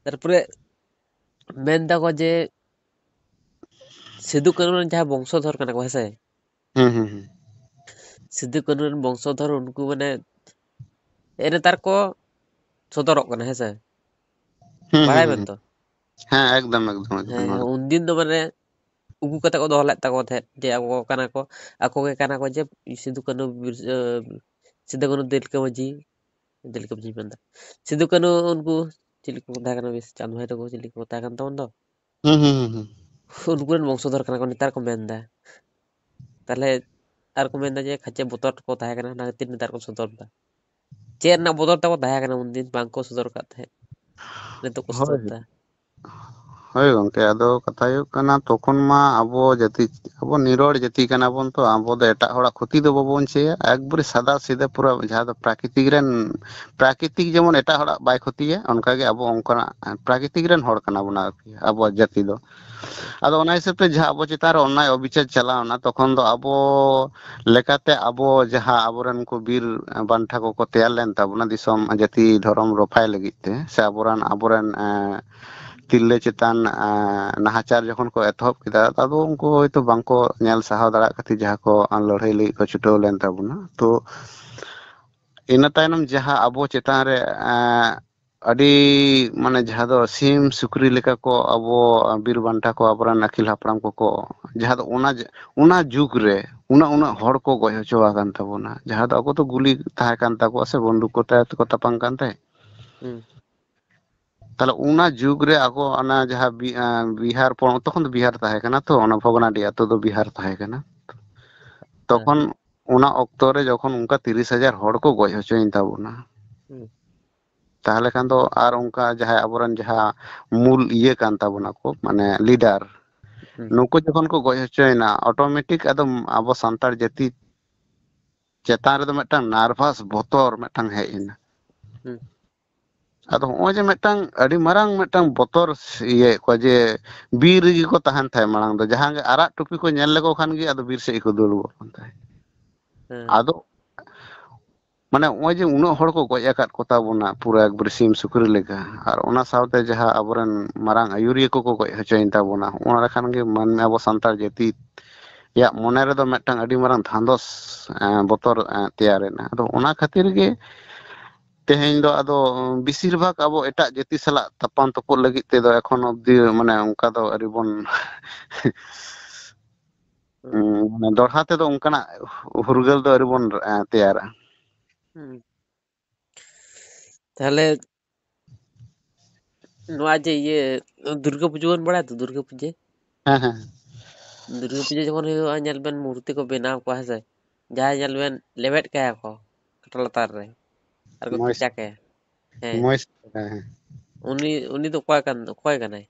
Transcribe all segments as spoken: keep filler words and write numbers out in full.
ᱛᱟᱨᱯᱚᱨᱮ ᱢᱮᱱ ᱫᱟᱠᱚ ᱡᱮ ᱥᱤᱫᱩ ᱠᱟᱹᱱᱩ ᱨᱮᱱ ᱡᱟᱦᱟᱸᱭ ᱵᱚᱝᱥᱚᱫᱷᱚᱨ ᱠᱟᱱᱟ ᱠᱚ, ᱦᱮᱸᱥᱮ? ᱦᱩᱸ ᱦᱩᱸ ᱦᱩᱸ ᱥᱤᱫᱩ ᱠᱟᱹᱱᱩ ᱨᱮᱱ ᱵᱚᱝᱥᱚᱫᱷᱚᱨ ᱩᱱᱠᱩ ᱢᱟᱱᱮ ᱮ ᱱᱮᱛᱟᱨ ᱠᱚ ᱥᱚᱫᱚᱨᱚᱜ ᱠᱟᱱᱟ, ᱦᱮᱸᱥᱮ? ᱦᱩᱸ ᱵᱟᱲᱟᱭ ᱦᱩᱸ ᱵᱮᱱ ᱦᱩᱸ᱾ ᱛᱚ? ᱦᱮᱸ, ᱮᱠᱫᱚᱢ ᱮᱠᱫᱚᱢ ᱮᱠᱫᱚᱢ ᱦᱮᱸ, ᱱᱚᱣᱟ ᱦᱮᱸ, ᱫᱚ᱾ ᱩᱱᱫᱤᱱ ᱫᱚ ᱢᱟᱱᱮ ᱩᱠᱩ ᱠᱟᱛᱮ ᱠᱚ ᱫᱚᱦᱚ ᱞᱮᱫ ᱛᱟᱠᱚ ᱛᱟᱦᱮᱸᱫ ᱡᱮ ᱟᱠᱚ ᱠᱟᱱᱟ ᱠᱚ, ᱟᱠᱚ ᱜᱮ ᱠᱟᱱᱟ ᱠᱚ ᱡᱮ ᱥᱤᱫᱩ ᱠᱟᱹᱱᱩ ᱵᱤᱨᱥᱟᱹ-, ᱥᱤᱫᱩ ᱠᱟᱹᱱᱩ ᱛᱤᱞᱠᱟᱹ ᱢᱟᱹᱡᱷᱤ, ᱛᱤᱞᱠᱟᱹ ᱢᱟᱹᱡᱷᱤᱧ ᱢᱮᱱᱫᱟ, ᱥᱤᱫᱩ ᱠᱟᱹᱱᱩ ᱩᱱᱠᱩ ᱪᱤᱞᱤ ᱠᱚ ᱛᱟᱦᱮᱸ ᱠᱟᱱᱟ ᱵᱮᱥ, ᱪᱟᱸᱫ ᱵᱷᱟᱭ ᱛᱟᱠᱚ ᱪᱤᱞᱤ ᱠᱚ ᱛᱟᱦᱮᱸ ᱠᱟᱱ ᱛᱟᱵᱚᱱ ᱫᱚ, ᱦᱩᱸ ᱦᱩᱸ ᱦᱩᱸ ᱦᱩᱸ᱾ ᱩᱱᱠᱩ ᱨᱮᱱ ᱵᱚᱝᱥᱚᱫᱷᱚᱨ ᱠᱟᱱᱟ ᱠᱚ, ᱱᱮᱛᱟᱨ ᱠᱚ ᱢᱮᱱᱫᱟ᱾ ᱛᱟᱦᱞᱮ ᱟᱨ ᱠᱚ ᱢᱮᱱᱫᱟ ᱡᱮ ᱠᱷᱟᱪᱮ ᱵᱚᱛᱚᱨ ᱠᱚ ᱛᱟᱦᱮᱸ ᱠᱟᱱᱟ, ᱚᱱᱟ ᱠᱷᱟᱹᱛᱤᱨ ᱱᱮᱛᱟᱨ ᱠᱚ ᱥᱚᱫᱚᱨ ᱫᱟ᱾ ᱪᱮᱫ ᱨᱮᱱᱟᱜ ᱵᱚᱛᱚᱨ ᱛᱟᱠᱚ ᱛᱟᱦᱮᱸ ᱠᱟᱱᱟ ᱩᱱᱫᱤᱱ, ᱵᱟᱝ ᱠᱚ ᱥᱚᱫᱚᱨ ᱠᱟᱫ ᱛᱟᱦᱮᱸᱫ, ᱱᱤᱛᱚᱜ ᱠᱚ ᱥᱚᱫᱚᱨ ᱦᱳᱭ᱾ ᱫᱟ᱾ ᱦᱳᱭ ᱜᱚᱝᱠᱮ, ᱟᱫᱚ ᱠᱟᱛᱷᱟ ᱦᱩᱭᱩᱜ ᱠᱟᱱᱟ, ᱛᱚᱠᱷᱚᱱ ᱢᱟ ᱟᱵᱚ ᱡᱟᱹᱛᱤ, ᱟᱵᱚ ᱱᱤᱨᱚᱲ ᱡᱟᱹᱛᱤ ᱠᱟᱱᱟ ᱵᱚᱱ ᱛᱚ, ᱟᱵᱚ ᱫᱚ ᱮᱴᱟᱜ ᱦᱚᱲᱟᱜ ᱠᱷᱚᱛᱤ ᱫᱚ ᱵᱟᱵᱚᱱ ᱪᱟᱹᱭᱟ, ᱮᱠᱵᱟᱨᱮ ᱥᱟᱫᱟ ᱥᱤᱫᱟᱹ ᱯᱩᱨᱟᱹ ᱡᱟᱦᱟᱸ ᱫᱚ ᱯᱨᱟᱠᱨᱤᱛᱤᱠ ᱨᱮᱱ, ᱯᱨᱟᱠᱨᱤᱛᱤᱠ ᱡᱮᱢᱚᱱ ᱮᱴᱟᱜ ᱦᱚᱲᱟᱜ ᱵᱟᱭ ᱠᱷᱚᱛᱤᱭᱟ, ᱚᱱᱠᱟᱜᱮ ᱟᱵᱚ ᱚᱱᱠᱟᱱᱟᱜ ᱯᱨᱟᱠᱨᱤᱛᱤᱠ ᱨᱮᱱ ᱦᱚᱲ ᱠᱟᱱᱟ ᱵᱚᱱ ᱟᱨᱠᱤ, ᱟᱵᱚᱣᱟᱜ ᱡᱟᱹᱛᱤ ᱫᱚ᱾ ᱟᱫᱚ ᱚᱱᱟ ᱦᱤᱥᱟᱹᱵ ᱛᱮ ᱡᱟᱦᱟᱸ ᱟᱵᱚ ᱪᱮᱛᱟᱱ ᱨᱮ ᱚᱱᱱᱟᱭ ᱚᱵᱤᱪᱟᱨ ᱪᱟᱞᱟᱣᱱᱟ, ᱛᱚᱠᱷᱚᱱ ᱫᱚ ᱟᱵᱚ ᱞᱮᱠᱟᱛᱮ ᱟᱵᱚ ᱡᱟᱦᱟᱸ ᱟᱵᱚᱨᱮᱱ ᱠᱚ ᱵᱤᱨ ᱵᱟᱱᱴᱟ ᱠᱚᱠᱚ ᱛᱮᱭᱟᱨ ᱞᱮᱱ ᱛᱟᱵᱚᱱᱟ ᱫᱤᱥᱚᱢ ᱡᱟᱹᱛᱤ ᱫᱷᱚᱨᱚᱢ ᱨᱚᱯᱷᱟᱭ ᱞᱟᱹᱜᱤᱫ ᱛᱮ, ᱥᱮ ᱟᱵᱚᱨᱮᱱ, ᱟᱵᱚᱨᱮᱱ, ᱮᱸ, ᱛᱤᱨᱞᱟᱹ ᱪᱮᱛᱟᱱ, ᱮᱸ, ᱱᱟᱦᱟᱪᱟᱨ ᱡᱚᱠᱷᱚᱱ ᱠᱚ ᱮᱛᱚᱦᱚᱵ ᱠᱮᱫᱟ, ᱟᱫᱚ ᱩᱱᱠᱩ ᱦᱚᱭᱛᱳ ᱵᱟᱝᱠᱚ ᱧᱮᱞ ᱥᱟᱦᱟᱣ ᱫᱟᱲᱮᱭᱟᱜ ᱠᱷᱟᱹᱛᱤᱨ ᱡᱟᱦᱟᱸ ᱠᱚ ᱞᱟᱹᱲᱦᱟᱹᱭ ᱞᱟᱹᱜᱤᱫ ᱠᱚ ᱪᱷᱩᱴᱟᱹᱣ ᱞᱮᱱ ᱛᱟᱵᱚᱱᱟ᱾ ᱛᱚ ᱤᱱᱟᱹ ᱛᱟᱭᱱᱚᱢ ᱡᱟᱦᱟᱸ ᱟᱵᱚ ᱪᱮᱛᱟᱱ ᱨᱮ, ᱮᱸ, ᱟᱹᱰᱤ ᱢᱟᱱᱮ ᱡᱟᱦᱟᱸ ᱫᱚ ᱥᱤᱢ ᱥᱩᱠᱨᱤ ᱞᱮᱠᱟ ᱠᱚ ᱟᱵᱚ ᱵᱤᱨ ᱵᱟᱱᱴᱟ ᱠᱚ ᱟᱵᱚᱨᱮᱱ ᱟᱹᱠᱤᱞ ᱦᱟᱯᱲᱟᱢ ᱠᱚᱠᱚ, ᱡᱟᱦᱟᱸ ᱫᱚ ᱚᱱᱟ ᱡᱮ-, ᱚᱱᱟ ᱡᱩᱜᱽ ᱨᱮ ᱩᱱᱟᱹᱜ ᱩᱱᱟᱹᱜ ᱦᱚᱲ ᱠᱚ ᱜᱚᱡ ᱦᱚᱪᱚ ᱟᱠᱟᱱ ᱛᱟᱵᱚᱱᱟ, ᱡᱟᱦᱟᱸ ᱫᱚ ᱟᱵᱚ ᱫᱚ ᱜᱩᱞᱤ ᱛᱟᱦᱮᱸ ᱠᱟᱱ ᱛᱟᱠᱚᱣᱟ ᱥᱮ ᱵᱚᱱᱫᱩᱠ ᱠᱚᱛᱮ ᱛᱮᱠᱚ ᱛᱟᱯᱟᱢ ᱠᱟᱱ ᱛᱟᱦᱮᱸᱫ᱾ ᱦᱩᱸ᱾ ᱛᱟᱦᱞᱮ ᱚᱱᱟ ᱡᱩᱜᱽ ᱨᱮ ᱟᱠᱚ ᱚᱱᱟ ᱡᱟᱦᱟᱸ ᱵᱤ-, ᱟᱸ, ᱵᱤᱦᱟᱨ ᱯᱚᱱᱚᱛ, ᱛᱚᱠᱷᱚᱱ ᱫᱚ ᱵᱤᱦᱟᱨ ᱛᱟᱦᱮᱸ ᱠᱟᱱᱟ ᱛᱚ, ᱚᱱᱟ ᱵᱷᱚᱜᱽᱱᱟᱰᱤ ᱟᱛᱳ ᱫᱚ ᱵᱤᱦᱟᱨ ᱛᱟᱦᱮᱸ ᱠᱟᱱᱟ᱾ ᱦᱮᱸ᱾ ᱛᱚᱠᱷᱚᱱ ᱚᱱᱟ ᱚᱠᱛᱚ ᱨᱮ ᱡᱚᱠᱷᱚᱱ ᱚᱱᱠᱟ ᱛᱤᱨᱤᱥ ᱦᱟᱡᱟᱨ ᱦᱚᱲ ᱠᱚ ᱜᱚᱡ ᱦᱚᱪᱚᱭᱮᱱ ᱛᱟᱵᱚᱱᱟ, ᱦᱩᱸ᱾ ᱛᱟᱦᱞᱮ ᱠᱷᱟᱱ ᱫᱚ ᱟᱨ ᱚᱱᱠᱟ ᱡᱟᱦᱟᱸᱭ ᱟᱵᱚᱨᱮᱱ ᱡᱟᱦᱟᱸ ᱢᱩᱞ ᱤᱭᱟᱹ ᱠᱟᱱ ᱛᱟᱵᱚᱱᱟ ᱠᱚ, ᱢᱟᱱᱮ ᱞᱤᱰᱟᱨ, ᱦᱩᱸ᱾ ᱱᱩᱠᱩ ᱡᱚᱠᱷᱚᱱ ᱠᱚ ᱜᱚᱡ ᱦᱚᱪᱚᱭᱮᱱᱟ, ᱚᱴᱳᱢᱮᱴᱤᱠ ᱟᱫᱚ ᱟᱵᱚ ᱥᱟᱱᱛᱟᱲ ᱡᱟᱹᱛᱤ ᱪᱮᱛᱟᱱ ᱨᱮᱫᱚ ᱢᱤᱫᱴᱟᱝ ᱱᱟᱨᱵᱷᱟᱥ ᱵᱚᱛᱚᱨ ᱢᱤᱫᱴᱟᱝ ᱦᱮᱡ ᱮᱱᱟ᱾ ᱦᱩᱸ᱾ ᱟᱫᱚ ᱦᱚᱸᱜᱼᱚᱭ ᱡᱮ ᱢᱤᱫᱴᱟᱝ ᱟᱹᱰᱤ ᱢᱟᱨᱟᱝ ᱢᱤᱫᱴᱟᱝ ᱵᱚᱛᱚᱨ ᱤᱭᱟᱹᱭᱮᱫ ᱠᱚᱣᱟ ᱡᱮ ᱵᱤᱨ ᱨᱮᱜᱮ ᱠᱚ ᱛᱟᱦᱮᱱ ᱛᱟᱦᱮᱸᱫ ᱢᱟᱲᱟᱝ ᱫᱚ, ᱡᱟᱦᱟᱸ ᱜᱮ ᱟᱨᱟᱜ ᱴᱩᱯᱤ ᱠᱚ ᱧᱮᱞ ᱞᱮᱠᱚ ᱠᱷᱟᱱ ᱜᱮ ᱟᱫᱚ ᱵᱤᱨ ᱥᱮᱫ ᱜᱮᱠᱚ ᱫᱟᱹᱲ ᱜᱚᱫ ᱠᱟᱱ ᱛᱟᱦᱮᱸᱫ᱾ ᱦᱮᱸ᱾ ᱟᱫᱚ ᱢᱟᱱᱮ ᱱᱚᱜᱼᱚᱭ ᱡᱮ ᱩᱱᱟᱹᱜ ᱦᱚᱲ ᱠᱚ ᱜᱚᱡ ᱟᱠᱟᱫ ᱠᱚ ᱛᱟᱵᱚᱱᱟ ᱯᱩᱨᱟᱹ ᱮᱠᱵᱟᱨᱮ ᱥᱤᱢ ᱥᱩᱠᱨᱤ ᱞᱮᱠᱟ, ᱟᱨ ᱚᱱᱟ ᱥᱟᱶᱛᱮ ᱡᱟᱦᱟᱸ ᱟᱵᱚᱨᱮᱱ ᱢᱟᱨᱟᱝ ᱟᱹᱭᱩᱨᱤᱭᱟᱹ ᱠᱚᱠᱚ ᱜᱚᱡ ᱦᱚᱪᱚᱭᱮᱱ ᱛᱟᱵᱚᱱᱟ, ᱚᱱᱟ ᱞᱮᱠᱷᱟᱱ ᱜᱮ ᱢᱟᱹᱱᱢᱤ ᱟᱵᱚ ᱥᱟᱱᱛᱟᱲ ᱡᱟᱹᱛᱤᱭᱟᱜ ᱢᱚᱱᱮ ᱨᱮᱫᱚ ᱢᱤᱫᱴᱟᱝ ᱟᱹᱰᱤ ᱢᱟᱨᱟᱝ ᱫᱷᱟᱸᱫᱚᱥ, ᱮᱸ, ᱵᱚᱛᱚᱨ, ᱮᱸ, ᱛᱮᱭᱟᱨᱮᱱᱟ᱾ ᱟᱫᱚ ᱚᱱᱟ ᱠᱷᱟᱹᱛᱤᱨ ᱜᱮ ᱛᱮᱦᱮᱧ ᱫᱚ ᱟᱫᱚ ᱵᱮᱥᱤᱨ ᱵᱷᱟᱜᱽ ᱟᱵᱚ ᱮᱴᱟᱜ ᱡᱟᱹᱛᱤ ᱥᱟᱞᱟᱜ ᱛᱟᱯᱟᱢ ᱛᱩᱯᱩᱫ ᱞᱟᱹᱜᱤᱫ ᱛᱮᱫᱚ ᱮᱠᱷᱚᱱ ᱚᱵᱫᱤ ᱢᱟᱱᱮ ᱚᱱᱠᱟ ᱫᱚ ᱟᱹᱣᱨᱤ ᱵᱚᱱ ᱦᱩᱸ᱾ ᱢᱟᱱᱮ ᱫᱚᱲᱦᱟ ᱛᱮᱫᱚ ᱚᱱᱠᱟᱱᱟᱜ ᱦᱩᱨᱜᱟᱹᱞ ᱫᱚ ᱟᱹᱣᱨᱤ ᱵᱚᱱ, ᱮᱸ, ᱛᱮᱭᱟᱨᱟ᱾ ᱦᱩᱸ᱾ ᱛᱟᱦᱞᱮ ᱱᱚᱣᱟ ᱡᱮ ᱤᱭᱟᱹ ᱫᱩᱨᱜᱟᱹ ᱯᱩᱡᱟᱹ ᱵᱚᱱ ᱵᱟᱲᱟᱭᱟ ᱛᱚ, ᱫᱩᱨᱜᱟᱹ ᱯᱩᱡᱟᱹ? ᱦᱮᱸ, ᱦᱮᱸ᱾ ᱫᱩᱨᱜᱟᱹ ᱯᱩᱡᱟᱹ ᱡᱚᱠᱷᱚᱱ ᱦᱩᱭᱩᱜᱼᱟ, ᱧᱮᱞ ᱵᱮᱱ ᱢᱩᱨᱛᱤ ᱠᱚ ᱵᱮᱱᱟᱣ ᱠᱚᱣᱟ, ᱦᱮᱸ ᱥᱮ? ᱡᱟᱦᱟᱸᱭ ᱧᱮᱞ ᱵᱮᱱ ᱞᱮᱵᱮᱫ ᱠᱟᱭᱟ ᱠᱚ ᱠᱟᱴᱟ ᱞᱟᱛᱟᱨ ᱨᱮ, ᱟᱨ ᱠᱚ ᱢᱚᱡᱽ᱾ ᱠᱮᱪᱟ ᱠᱟᱭᱟ᱾ ᱦᱮᱸ᱾ ᱢᱚᱡᱽ᱾ ᱦᱮᱸ, ᱦᱮᱸ᱾ ᱩᱱᱤ, ᱩᱱᱤ ᱫᱚ ᱚᱠᱚᱭ ᱠᱟᱱ, ᱚᱠᱚᱭ ᱠᱟᱱᱟᱭ?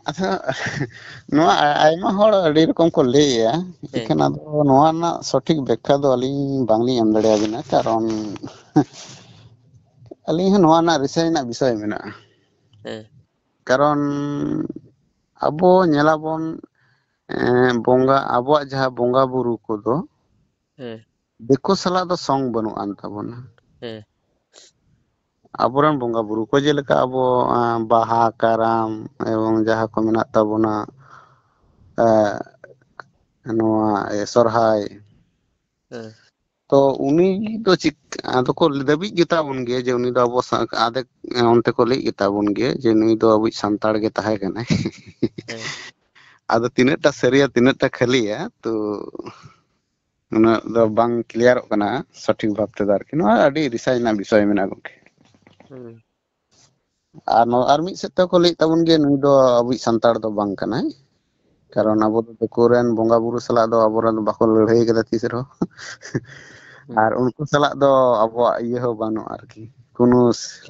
ᱟᱫᱚ ᱱᱚᱣᱟ ᱟ-, ᱟᱭᱢᱟ ᱦᱚᱲ ᱟᱹᱰᱤ ᱨᱚᱠᱚᱢ ᱠᱚ ᱞᱟᱹᱭᱟ, ᱦᱮᱸ᱾ ᱮᱱᱠᱷᱟᱱ ᱟᱫᱚ ᱱᱚᱣᱟ ᱨᱮᱱᱟᱜ ᱥᱚᱴᱷᱤᱠ ᱵᱮᱠᱠᱷᱟ ᱫᱚ ᱟᱹᱞᱤᱧ ᱵᱟᱝᱞᱤᱧ ᱮᱢ ᱫᱟᱲᱮᱭᱟᱵᱤᱱᱟ, ᱠᱟᱨᱚᱱ ᱟᱹᱞᱤᱧ ᱦᱚᱸ ᱱᱚᱣᱟ ᱨᱮᱱᱟᱜ ᱨᱤᱥᱟᱨᱪ ᱨᱮᱱᱟᱜ ᱵᱤᱥᱚᱭ ᱢᱮᱱᱟᱜᱼᱟ᱾ ᱦᱮᱸ᱾ ᱠᱟᱨᱚᱱ ᱟᱵᱚ ᱧᱮᱞᱟᱵᱚᱱ, ᱮᱸ, ᱵᱚᱸᱜᱟ, ᱟᱵᱚᱣᱟᱜ ᱡᱟᱦᱟᱸ ᱵᱚᱸᱜᱟ ᱵᱩᱨᱩ ᱠᱚᱫᱚ ᱦᱮᱸ᱾ ᱫᱤᱠᱩ ᱥᱟᱞᱟᱜ ᱫᱚ ᱥᱚᱝ ᱵᱟᱹᱱᱩᱜ ᱟᱱ ᱛᱟᱵᱚᱱᱟ᱾ ᱦᱮᱸ᱾ ᱟᱵᱚᱨᱮᱱ ᱵᱚᱸᱜᱟ ᱵᱩᱨᱩ ᱠᱚ ᱡᱮᱞᱮᱠᱟ ᱟᱵᱚ, ᱮᱸ, ᱵᱟᱦᱟ, ᱠᱟᱨᱟᱢ ᱮᱵᱚᱝ ᱡᱟᱦᱟᱸ ᱠᱚ ᱢᱮᱱᱟᱜ ᱛᱟᱵᱚᱱᱟ, ᱮᱸ, ᱱᱚᱣᱟ, ᱮ, ᱥᱚᱨᱦᱟᱭ᱾ ᱦᱮᱸ᱾ ᱛᱚ ᱩᱱᱤ ᱫᱚ ᱪᱮᱫ, ᱟᱫᱚ ᱠᱚ ᱫᱟᱹᱵᱤᱡ ᱜᱮᱛᱟ ᱵᱚᱱ ᱜᱮᱭᱟ ᱡᱮ ᱩᱱᱤ ᱫᱚ ᱟᱵᱚ ᱥᱟ-, ᱟᱫᱮᱠ ᱚᱱᱛᱮ ᱠᱚ ᱞᱟᱹᱭ ᱜᱮᱛᱟ ᱵᱚᱱ ᱜᱮᱭᱟ ᱡᱮ ᱱᱩᱭ ᱫᱚ ᱟᱵᱚᱭᱤᱡ ᱥᱟᱱᱛᱟᱲ ᱜᱮ ᱛᱟᱦᱮᱸ ᱠᱟᱱᱟᱭ᱾ ᱦᱮᱸ᱾ ᱟᱫᱚ ᱛᱤᱱᱟᱹᱜ ᱴᱟ ᱥᱟᱹᱨᱤᱭᱟ, ᱛᱤᱱᱟᱹᱜ ᱴᱟ ᱠᱷᱟᱹᱞᱤᱭᱟ, ᱛᱚ ᱩᱱᱟᱹᱜ ᱫᱚ ᱵᱟᱝ ᱠᱞᱤᱭᱟᱨᱚᱜ ᱠᱟᱱᱟ ᱥᱚᱴᱷᱤᱠ ᱵᱷᱟᱵ ᱛᱮᱫᱚ ᱟᱨᱠᱤ᱾ ᱱᱚᱣᱟ ᱟᱹᱰᱤ ᱨᱤᱥᱟᱨᱪ ᱨᱮᱱᱟᱜ ᱵᱤᱥᱚᱭ ᱢᱮᱱᱟᱜᱼᱟ ᱜᱚᱢᱠᱮ᱾ ᱦᱩᱸ᱾ ᱟᱨ ᱱᱚᱣᱟ, ᱟᱨ ᱢᱤᱫ ᱥᱮᱫ ᱛᱮᱠᱚ ᱞᱟᱹᱭᱮᱫ ᱛᱟᱵᱚᱱ ᱜᱮᱭᱟ ᱱᱩᱭ ᱫᱚ ᱟᱵᱚᱭᱤᱡ ᱥᱟᱱᱛᱟᱲ ᱫᱚ ᱵᱟᱝ ᱠᱟᱱᱟᱭ, ᱠᱟᱨᱚᱱ ᱦᱩᱸ᱾ ᱟᱵᱚ ᱫᱚ ᱫᱤᱠᱩ ᱨᱮᱱ ᱵᱚᱸᱜᱟ ᱵᱩᱨᱩ ᱥᱟᱞᱟᱜ ᱫᱚ ᱟᱵᱚᱨᱮᱱ ᱫᱚ ᱵᱟᱠᱚ ᱞᱟᱹᱲᱦᱟᱹᱭ ᱠᱟᱫᱟ ᱛᱤᱥ ᱨᱮᱦᱚᱸ᱾ ᱦᱩᱸ᱾ ᱟᱨ ᱩᱱᱠᱩ ᱥᱟᱞᱟᱜ ᱫᱚ ᱟᱵᱚᱣᱟᱜ ᱤᱭᱟᱹ ᱦᱚᱸ ᱵᱟᱹᱱᱩᱜᱼᱟ ᱟᱨᱠᱤ, ᱠᱳᱱᱳ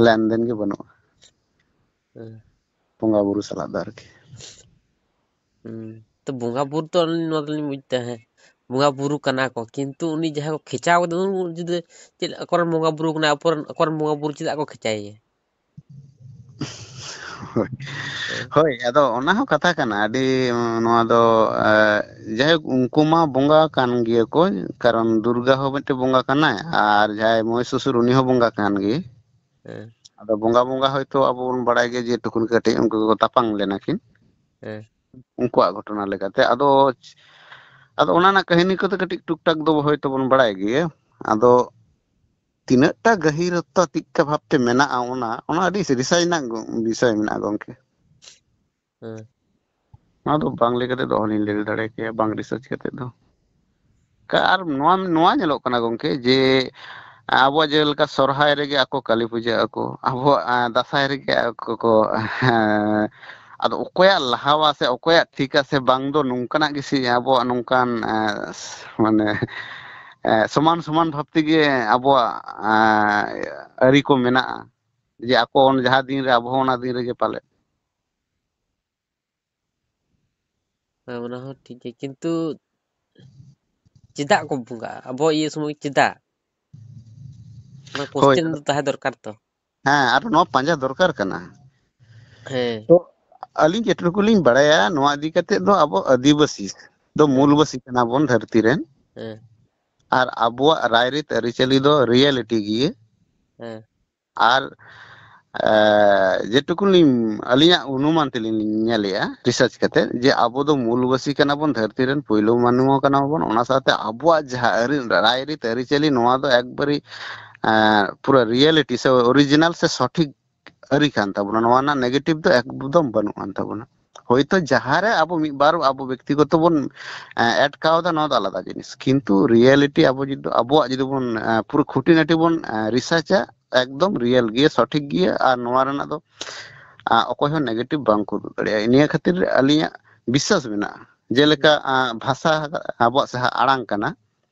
ᱞᱮᱱᱫᱮᱱ ᱜᱮ ᱵᱟᱹᱱᱩᱜᱼᱟ ᱦᱩᱸ᱾ ᱵᱚᱸᱜᱟ ᱵᱩᱨᱩ ᱥᱟᱞᱟᱜ ᱫᱚ ᱟᱨᱠᱤ᱾ ᱦᱩᱸ᱾ ᱛᱚ ᱵᱚᱸᱜᱟ ᱵᱩᱨᱩ ᱛᱚ ᱟᱹᱞᱤᱧ ᱱᱚᱣᱟ ᱫᱚᱞᱤᱧ ᱵᱩᱡᱽ ᱫᱟ, ᱦᱮᱸ, ᱵᱚᱸᱜᱟ ᱵᱩᱨᱩ ᱠᱟᱱᱟ ᱠᱚ, ᱠᱤᱱᱛᱩ ᱩᱱᱤ ᱡᱟᱦᱟᱸᱭ ᱠᱚ ᱠᱷᱮᱪᱟᱣ ᱠᱟᱫᱮ, ᱩᱱᱤ ᱡᱩᱫᱤ ᱪᱮᱫ, ᱚᱠᱚᱨᱮᱱ ᱵᱚᱸᱜᱟ ᱵᱩᱨᱩ ᱠᱟᱱᱟᱭ, ᱚᱠᱚᱨᱮᱱ, ᱚᱠᱚᱨᱮᱱ ᱵᱚᱸᱜᱟ ᱵᱩᱨᱩ ᱪᱮᱫᱟᱜ ᱠᱚ ᱠᱷᱮᱪᱟᱭᱮᱭᱟ? ᱦᱳᱭ᱾ ᱦᱳᱭ, ᱟᱫᱚ ᱚᱱᱟ ᱦᱚᱸ ᱠᱟᱛᱷᱟ ᱠᱟᱱᱟ᱾ ᱟᱹᱰᱤ, ᱩᱸ, ᱱᱚᱣᱟ ᱫᱚ, ᱮ, ᱡᱟᱭᱦᱳᱠ, ᱩᱱᱠᱩ ᱢᱟ ᱵᱚᱸᱜᱟ ᱠᱟᱱ ᱜᱮᱭᱟ ᱠᱚ, ᱠᱟᱨᱚᱱ ᱫᱩᱨᱜᱟ ᱦᱚᱸ ᱢᱤᱫᱴᱮᱱ ᱵᱚᱸᱜᱟ ᱠᱟᱱᱟᱭ, ᱟᱨ ᱡᱟᱦᱟᱸᱭ ᱢᱚᱦᱮᱥ ᱥᱩᱥᱩᱨ, ᱩᱱᱤ ᱦᱚᱸ ᱵᱚᱸᱜᱟ ᱠᱟᱱ ᱜᱮ᱾ ᱦᱮᱸ᱾ ᱟᱫᱚ ᱵᱚᱸᱜᱟ ᱵᱚᱸᱜᱟ ᱦᱚᱭᱛᱳ ᱟᱵᱚ ᱵᱚᱱ ᱵᱟᱲᱟᱭ ᱜᱮᱭᱟ ᱡᱮ ᱴᱩᱠᱩᱱ ᱠᱟᱹᱴᱤᱡ ᱩᱱᱠᱩ ᱠᱚ ᱛᱟᱯᱟᱢ ᱞᱮᱱᱟ ᱠᱤᱱ᱾ ᱦᱮᱸ᱾ ᱩᱱᱠᱩᱣᱟᱜ ᱜᱷᱚᱴᱚᱱᱟ ᱞᱮᱠᱟᱛᱮ᱾ ᱟᱫᱚ, ᱟᱫᱚ ᱚᱱᱟ ᱨᱮᱱᱟᱜ ᱠᱟᱹᱦᱱᱤ ᱠᱚᱫᱚ ᱠᱟᱹᱴᱤᱡ ᱴᱩᱠ ᱴᱟᱠ ᱫᱚ ᱦᱚᱭᱛᱳ ᱵᱚᱱ ᱵᱟᱲᱟᱭ ᱜᱮᱭᱟ᱾ ᱟᱫᱚ ᱛᱤᱱᱟᱹᱜ ᱴᱟ ᱜᱟᱹᱦᱤᱨᱚᱛᱟ ᱪᱮᱫᱠᱟ ᱵᱷᱟᱵᱽᱛᱮ ᱢᱮᱱᱟᱜᱼᱟ, ᱚᱱᱟ, ᱚᱱᱟ ᱟᱹᱰᱤ ᱨᱤᱥᱟᱨᱪ ᱨᱮᱱᱟᱜ ᱜᱚ-, ᱵᱤᱥᱚᱭ ᱢᱮᱱᱟᱜᱼᱟ, ᱜᱚᱢᱠᱮ᱾ ᱦᱮᱸ᱾ ᱚᱱᱟ ᱫᱚ ᱵᱟᱝ ᱞᱟᱹᱭ ᱠᱟᱛᱮ ᱫᱚ ᱚᱦᱚᱞᱤᱧ ᱞᱟᱹᱭ ᱫᱟᱲᱮ ᱠᱮᱭᱟ, ᱵᱟᱝ ᱨᱤᱥᱟᱨᱪ ᱠᱟᱛᱮ ᱫᱚ᱾ ᱠᱟ-, ᱟᱨ ᱱᱚᱣᱟ, ᱱᱚᱣᱟ ᱧᱮᱞᱚᱜ ᱠᱟᱱᱟ, ᱜᱚᱢᱠᱮ, ᱡᱮ ᱟᱵᱚᱣᱟᱜ ᱡᱮᱞᱮᱠᱟ ᱥᱚᱨᱦᱟᱭ ᱨᱮᱜᱮ ᱟᱠᱚ ᱠᱟᱹᱞᱤ ᱯᱩᱡᱟᱹᱜ ᱟᱠᱚ, ᱟᱵᱚᱣᱟᱜ, ᱟ, ᱫᱟᱸᱥᱟᱭ ᱨᱮᱜᱮ ᱟᱠᱚ ᱠᱚ, ᱦᱮᱸ, ᱟᱫᱚ ᱚᱠᱚᱭᱟᱜ ᱞᱟᱦᱟᱣᱟ ᱥᱮ ᱚᱠᱚᱭᱟᱜ ᱴᱷᱤᱠᱟ ᱥᱮ ᱵᱟᱝ ᱫᱚ ᱱᱚᱝᱠᱟᱱᱟᱜ ᱜᱮ ᱥᱮ ᱟᱵᱚᱣᱟᱜ ᱱᱚᱝᱠᱟᱱ, ᱮ, ᱢᱟᱱᱮ, ᱮ, ᱥᱚᱢᱟᱱ ᱥᱚᱢᱟᱱ ᱵᱷᱟᱵᱽ ᱛᱮᱜᱮ ᱟᱵᱚᱣᱟᱜ, ᱮ, ᱟᱹᱨᱤ ᱠᱚ ᱢᱮᱱᱟᱜᱼᱟ, ᱡᱮ ᱟᱠᱚ ᱚᱱ-, ᱡᱟᱦᱟᱸ ᱫᱤᱱ ᱨᱮ ᱟᱵᱚ ᱦᱚᱸ ᱚᱱᱟ ᱫᱤᱱ ᱨᱮᱜᱮ ᱯᱟᱞᱮᱫ᱾ ᱦᱮᱸ, ᱚᱱᱟ ᱦᱚᱸ ᱴᱷᱤᱠ ᱜᱮᱭᱟ, ᱠᱤᱱᱛᱩ ᱪᱮᱫᱟᱜ ᱠᱚ ᱵᱚᱸᱜᱟᱜᱼᱟ ᱟᱵᱚ ᱤᱭᱟᱹ ᱥᱚᱢᱚᱭ, ᱪᱮᱫᱟᱜ? ᱚᱱᱟ ᱦᱳᱭ, ᱠᱚᱥᱪᱮᱱ ᱟᱫᱚ ᱫᱚ ᱛᱟᱦᱮᱸ ᱫᱚᱨᱠᱟᱨ ᱛᱚ᱾ ᱦᱮᱸ, ᱟᱨ ᱱᱚᱣᱟ ᱯᱟᱸᱡᱟ ᱫᱚᱨᱠᱟᱨ ᱠᱟᱱᱟ᱾ ᱦᱮᱸ᱾ ᱛᱚ ᱟᱹᱞᱤᱧ ᱡᱮᱴᱩᱠᱩ ᱞᱤᱧ ᱵᱟᱲᱟᱭᱟ, ᱱᱚᱣᱟ ᱤᱫᱤ ᱠᱟᱛᱮ ᱫᱚ ᱟᱵᱚ ᱟᱹᱫᱤᱵᱟᱹᱥᱤ ᱫᱚ ᱦᱮᱸ᱾ ᱢᱩᱞᱵᱟᱹᱥᱤ ᱠᱟᱱᱟ ᱵᱚᱱ ᱫᱷᱟᱹᱨᱛᱤ ᱨᱮᱱ᱾ ᱦᱮᱸ᱾ ᱟᱨ ᱟᱵᱚᱣᱟᱜ ᱨᱟᱭᱨᱤᱛ ᱟᱹᱨᱤᱪᱟᱹᱞᱤ ᱫᱚ ᱨᱤᱭᱮᱞᱤᱴᱤ ᱜᱮ᱾ ᱦᱮᱸ᱾ ᱟᱨ, ᱮ, ᱡᱮᱴᱩᱠᱩ ᱞᱤᱧ, ᱟᱹᱞᱤᱧᱟᱜ ᱚᱱᱩᱢᱟᱱ ᱛᱮᱞᱤᱧ ᱧᱮᱞᱮᱜᱼᱟ, ᱨᱤᱥᱟᱨᱪ ᱠᱟᱛᱮ, ᱡᱮ ᱟᱵᱚ ᱫᱚ ᱢᱩᱞᱵᱟᱹᱥᱤ ᱠᱟᱱᱟ ᱵᱚᱱ, ᱫᱷᱟᱹᱨᱛᱤ ᱨᱮᱱ ᱯᱳᱭᱞᱳ ᱢᱟᱹᱱᱢᱤ ᱠᱟᱱᱟ ᱵᱚᱱ, ᱚᱱᱟ ᱥᱟᱶᱛᱮ ᱟᱵᱚᱣᱟᱜ ᱡᱟᱦᱟᱸ ᱟᱹᱨᱤ, ᱨᱟᱭᱨᱤᱛ ᱟᱹᱨᱤᱪᱟᱹᱞᱤ, ᱱᱚᱣᱟ ᱫᱚ ᱮᱠᱵᱟᱨᱮ, ᱮ, ᱯᱩᱨᱟᱹ ᱨᱤᱭᱮᱞᱤᱴᱤ ᱥᱮ ᱚᱨᱤᱡᱤᱱᱟᱞ ᱥᱮ ᱥᱚᱴᱷᱤᱠ ᱟᱹᱨᱤ ᱠᱟᱱ ᱛᱟᱵᱚᱱᱟ᱾ ᱱᱚᱣᱟ ᱨᱮᱱᱟᱜ ᱱᱮᱜᱮᱴᱤᱵᱷ ᱫᱚ ᱮᱠᱫᱚᱢ ᱵᱟᱹᱱᱩᱜ ᱟᱱ ᱛᱟᱵᱚᱱᱟ᱾ ᱦᱳᱭᱛᱳ ᱡᱟᱦᱟᱸᱨᱮ ᱟᱵᱚ ᱢᱤᱫ ᱵᱟᱨ ᱟᱵᱚ ᱵᱮᱠᱛᱤᱜᱚᱛᱚ ᱵᱚᱱ, ᱮ, ᱮᱰ ᱠᱟᱣᱫᱟ, ᱱᱚᱣᱟ ᱫᱚ ᱟᱞᱟᱫᱟ ᱡᱤᱱᱤᱥ, ᱠᱤᱱᱛᱩ ᱨᱤᱭᱮᱞᱤᱴᱤ ᱟᱵᱚ ᱡᱩᱫᱤ ᱟᱵᱚᱣᱟᱜ ᱡᱩᱫᱤ ᱵᱚᱱ, ᱮ, ᱯᱩᱨᱟᱹ ᱠᱷᱩᱴᱤᱱᱟᱴᱤ ᱵᱚᱱ, ᱮ, ᱨᱤᱥᱟᱨᱪᱟ, ᱮᱠᱫᱚᱢ ᱨᱤᱭᱮᱞ ᱜᱮᱭᱟ, ᱥᱚᱴᱷᱤᱠ ᱜᱮᱭᱟ, ᱟᱨ ᱱᱚᱣᱟ ᱨᱮᱱᱟᱜ ᱫᱚ, ᱟ, ᱚᱠᱚᱭ ᱦᱚᱸ ᱱᱮᱜᱮᱴᱤᱵᱷ ᱵᱟᱝ ᱠᱚ ᱩᱫᱩᱜ ᱫᱟᱲᱮᱭᱟᱜᱼᱟ᱾ ᱱᱤᱭᱟᱹ ᱠᱷᱟᱹᱛᱤᱨ ᱟᱹᱞᱤᱧᱟᱜ ᱵᱤᱥᱥᱟᱹᱥ ᱢᱮᱱᱟᱜᱼᱟ, ᱡᱮᱞᱮᱠᱟ, ᱟ, ᱵᱷᱟᱥᱟ, ᱟᱵᱚᱣᱟᱜ ᱡᱟᱦᱟᱸ ᱟᱲᱟᱝ ᱠᱟᱱᱟ,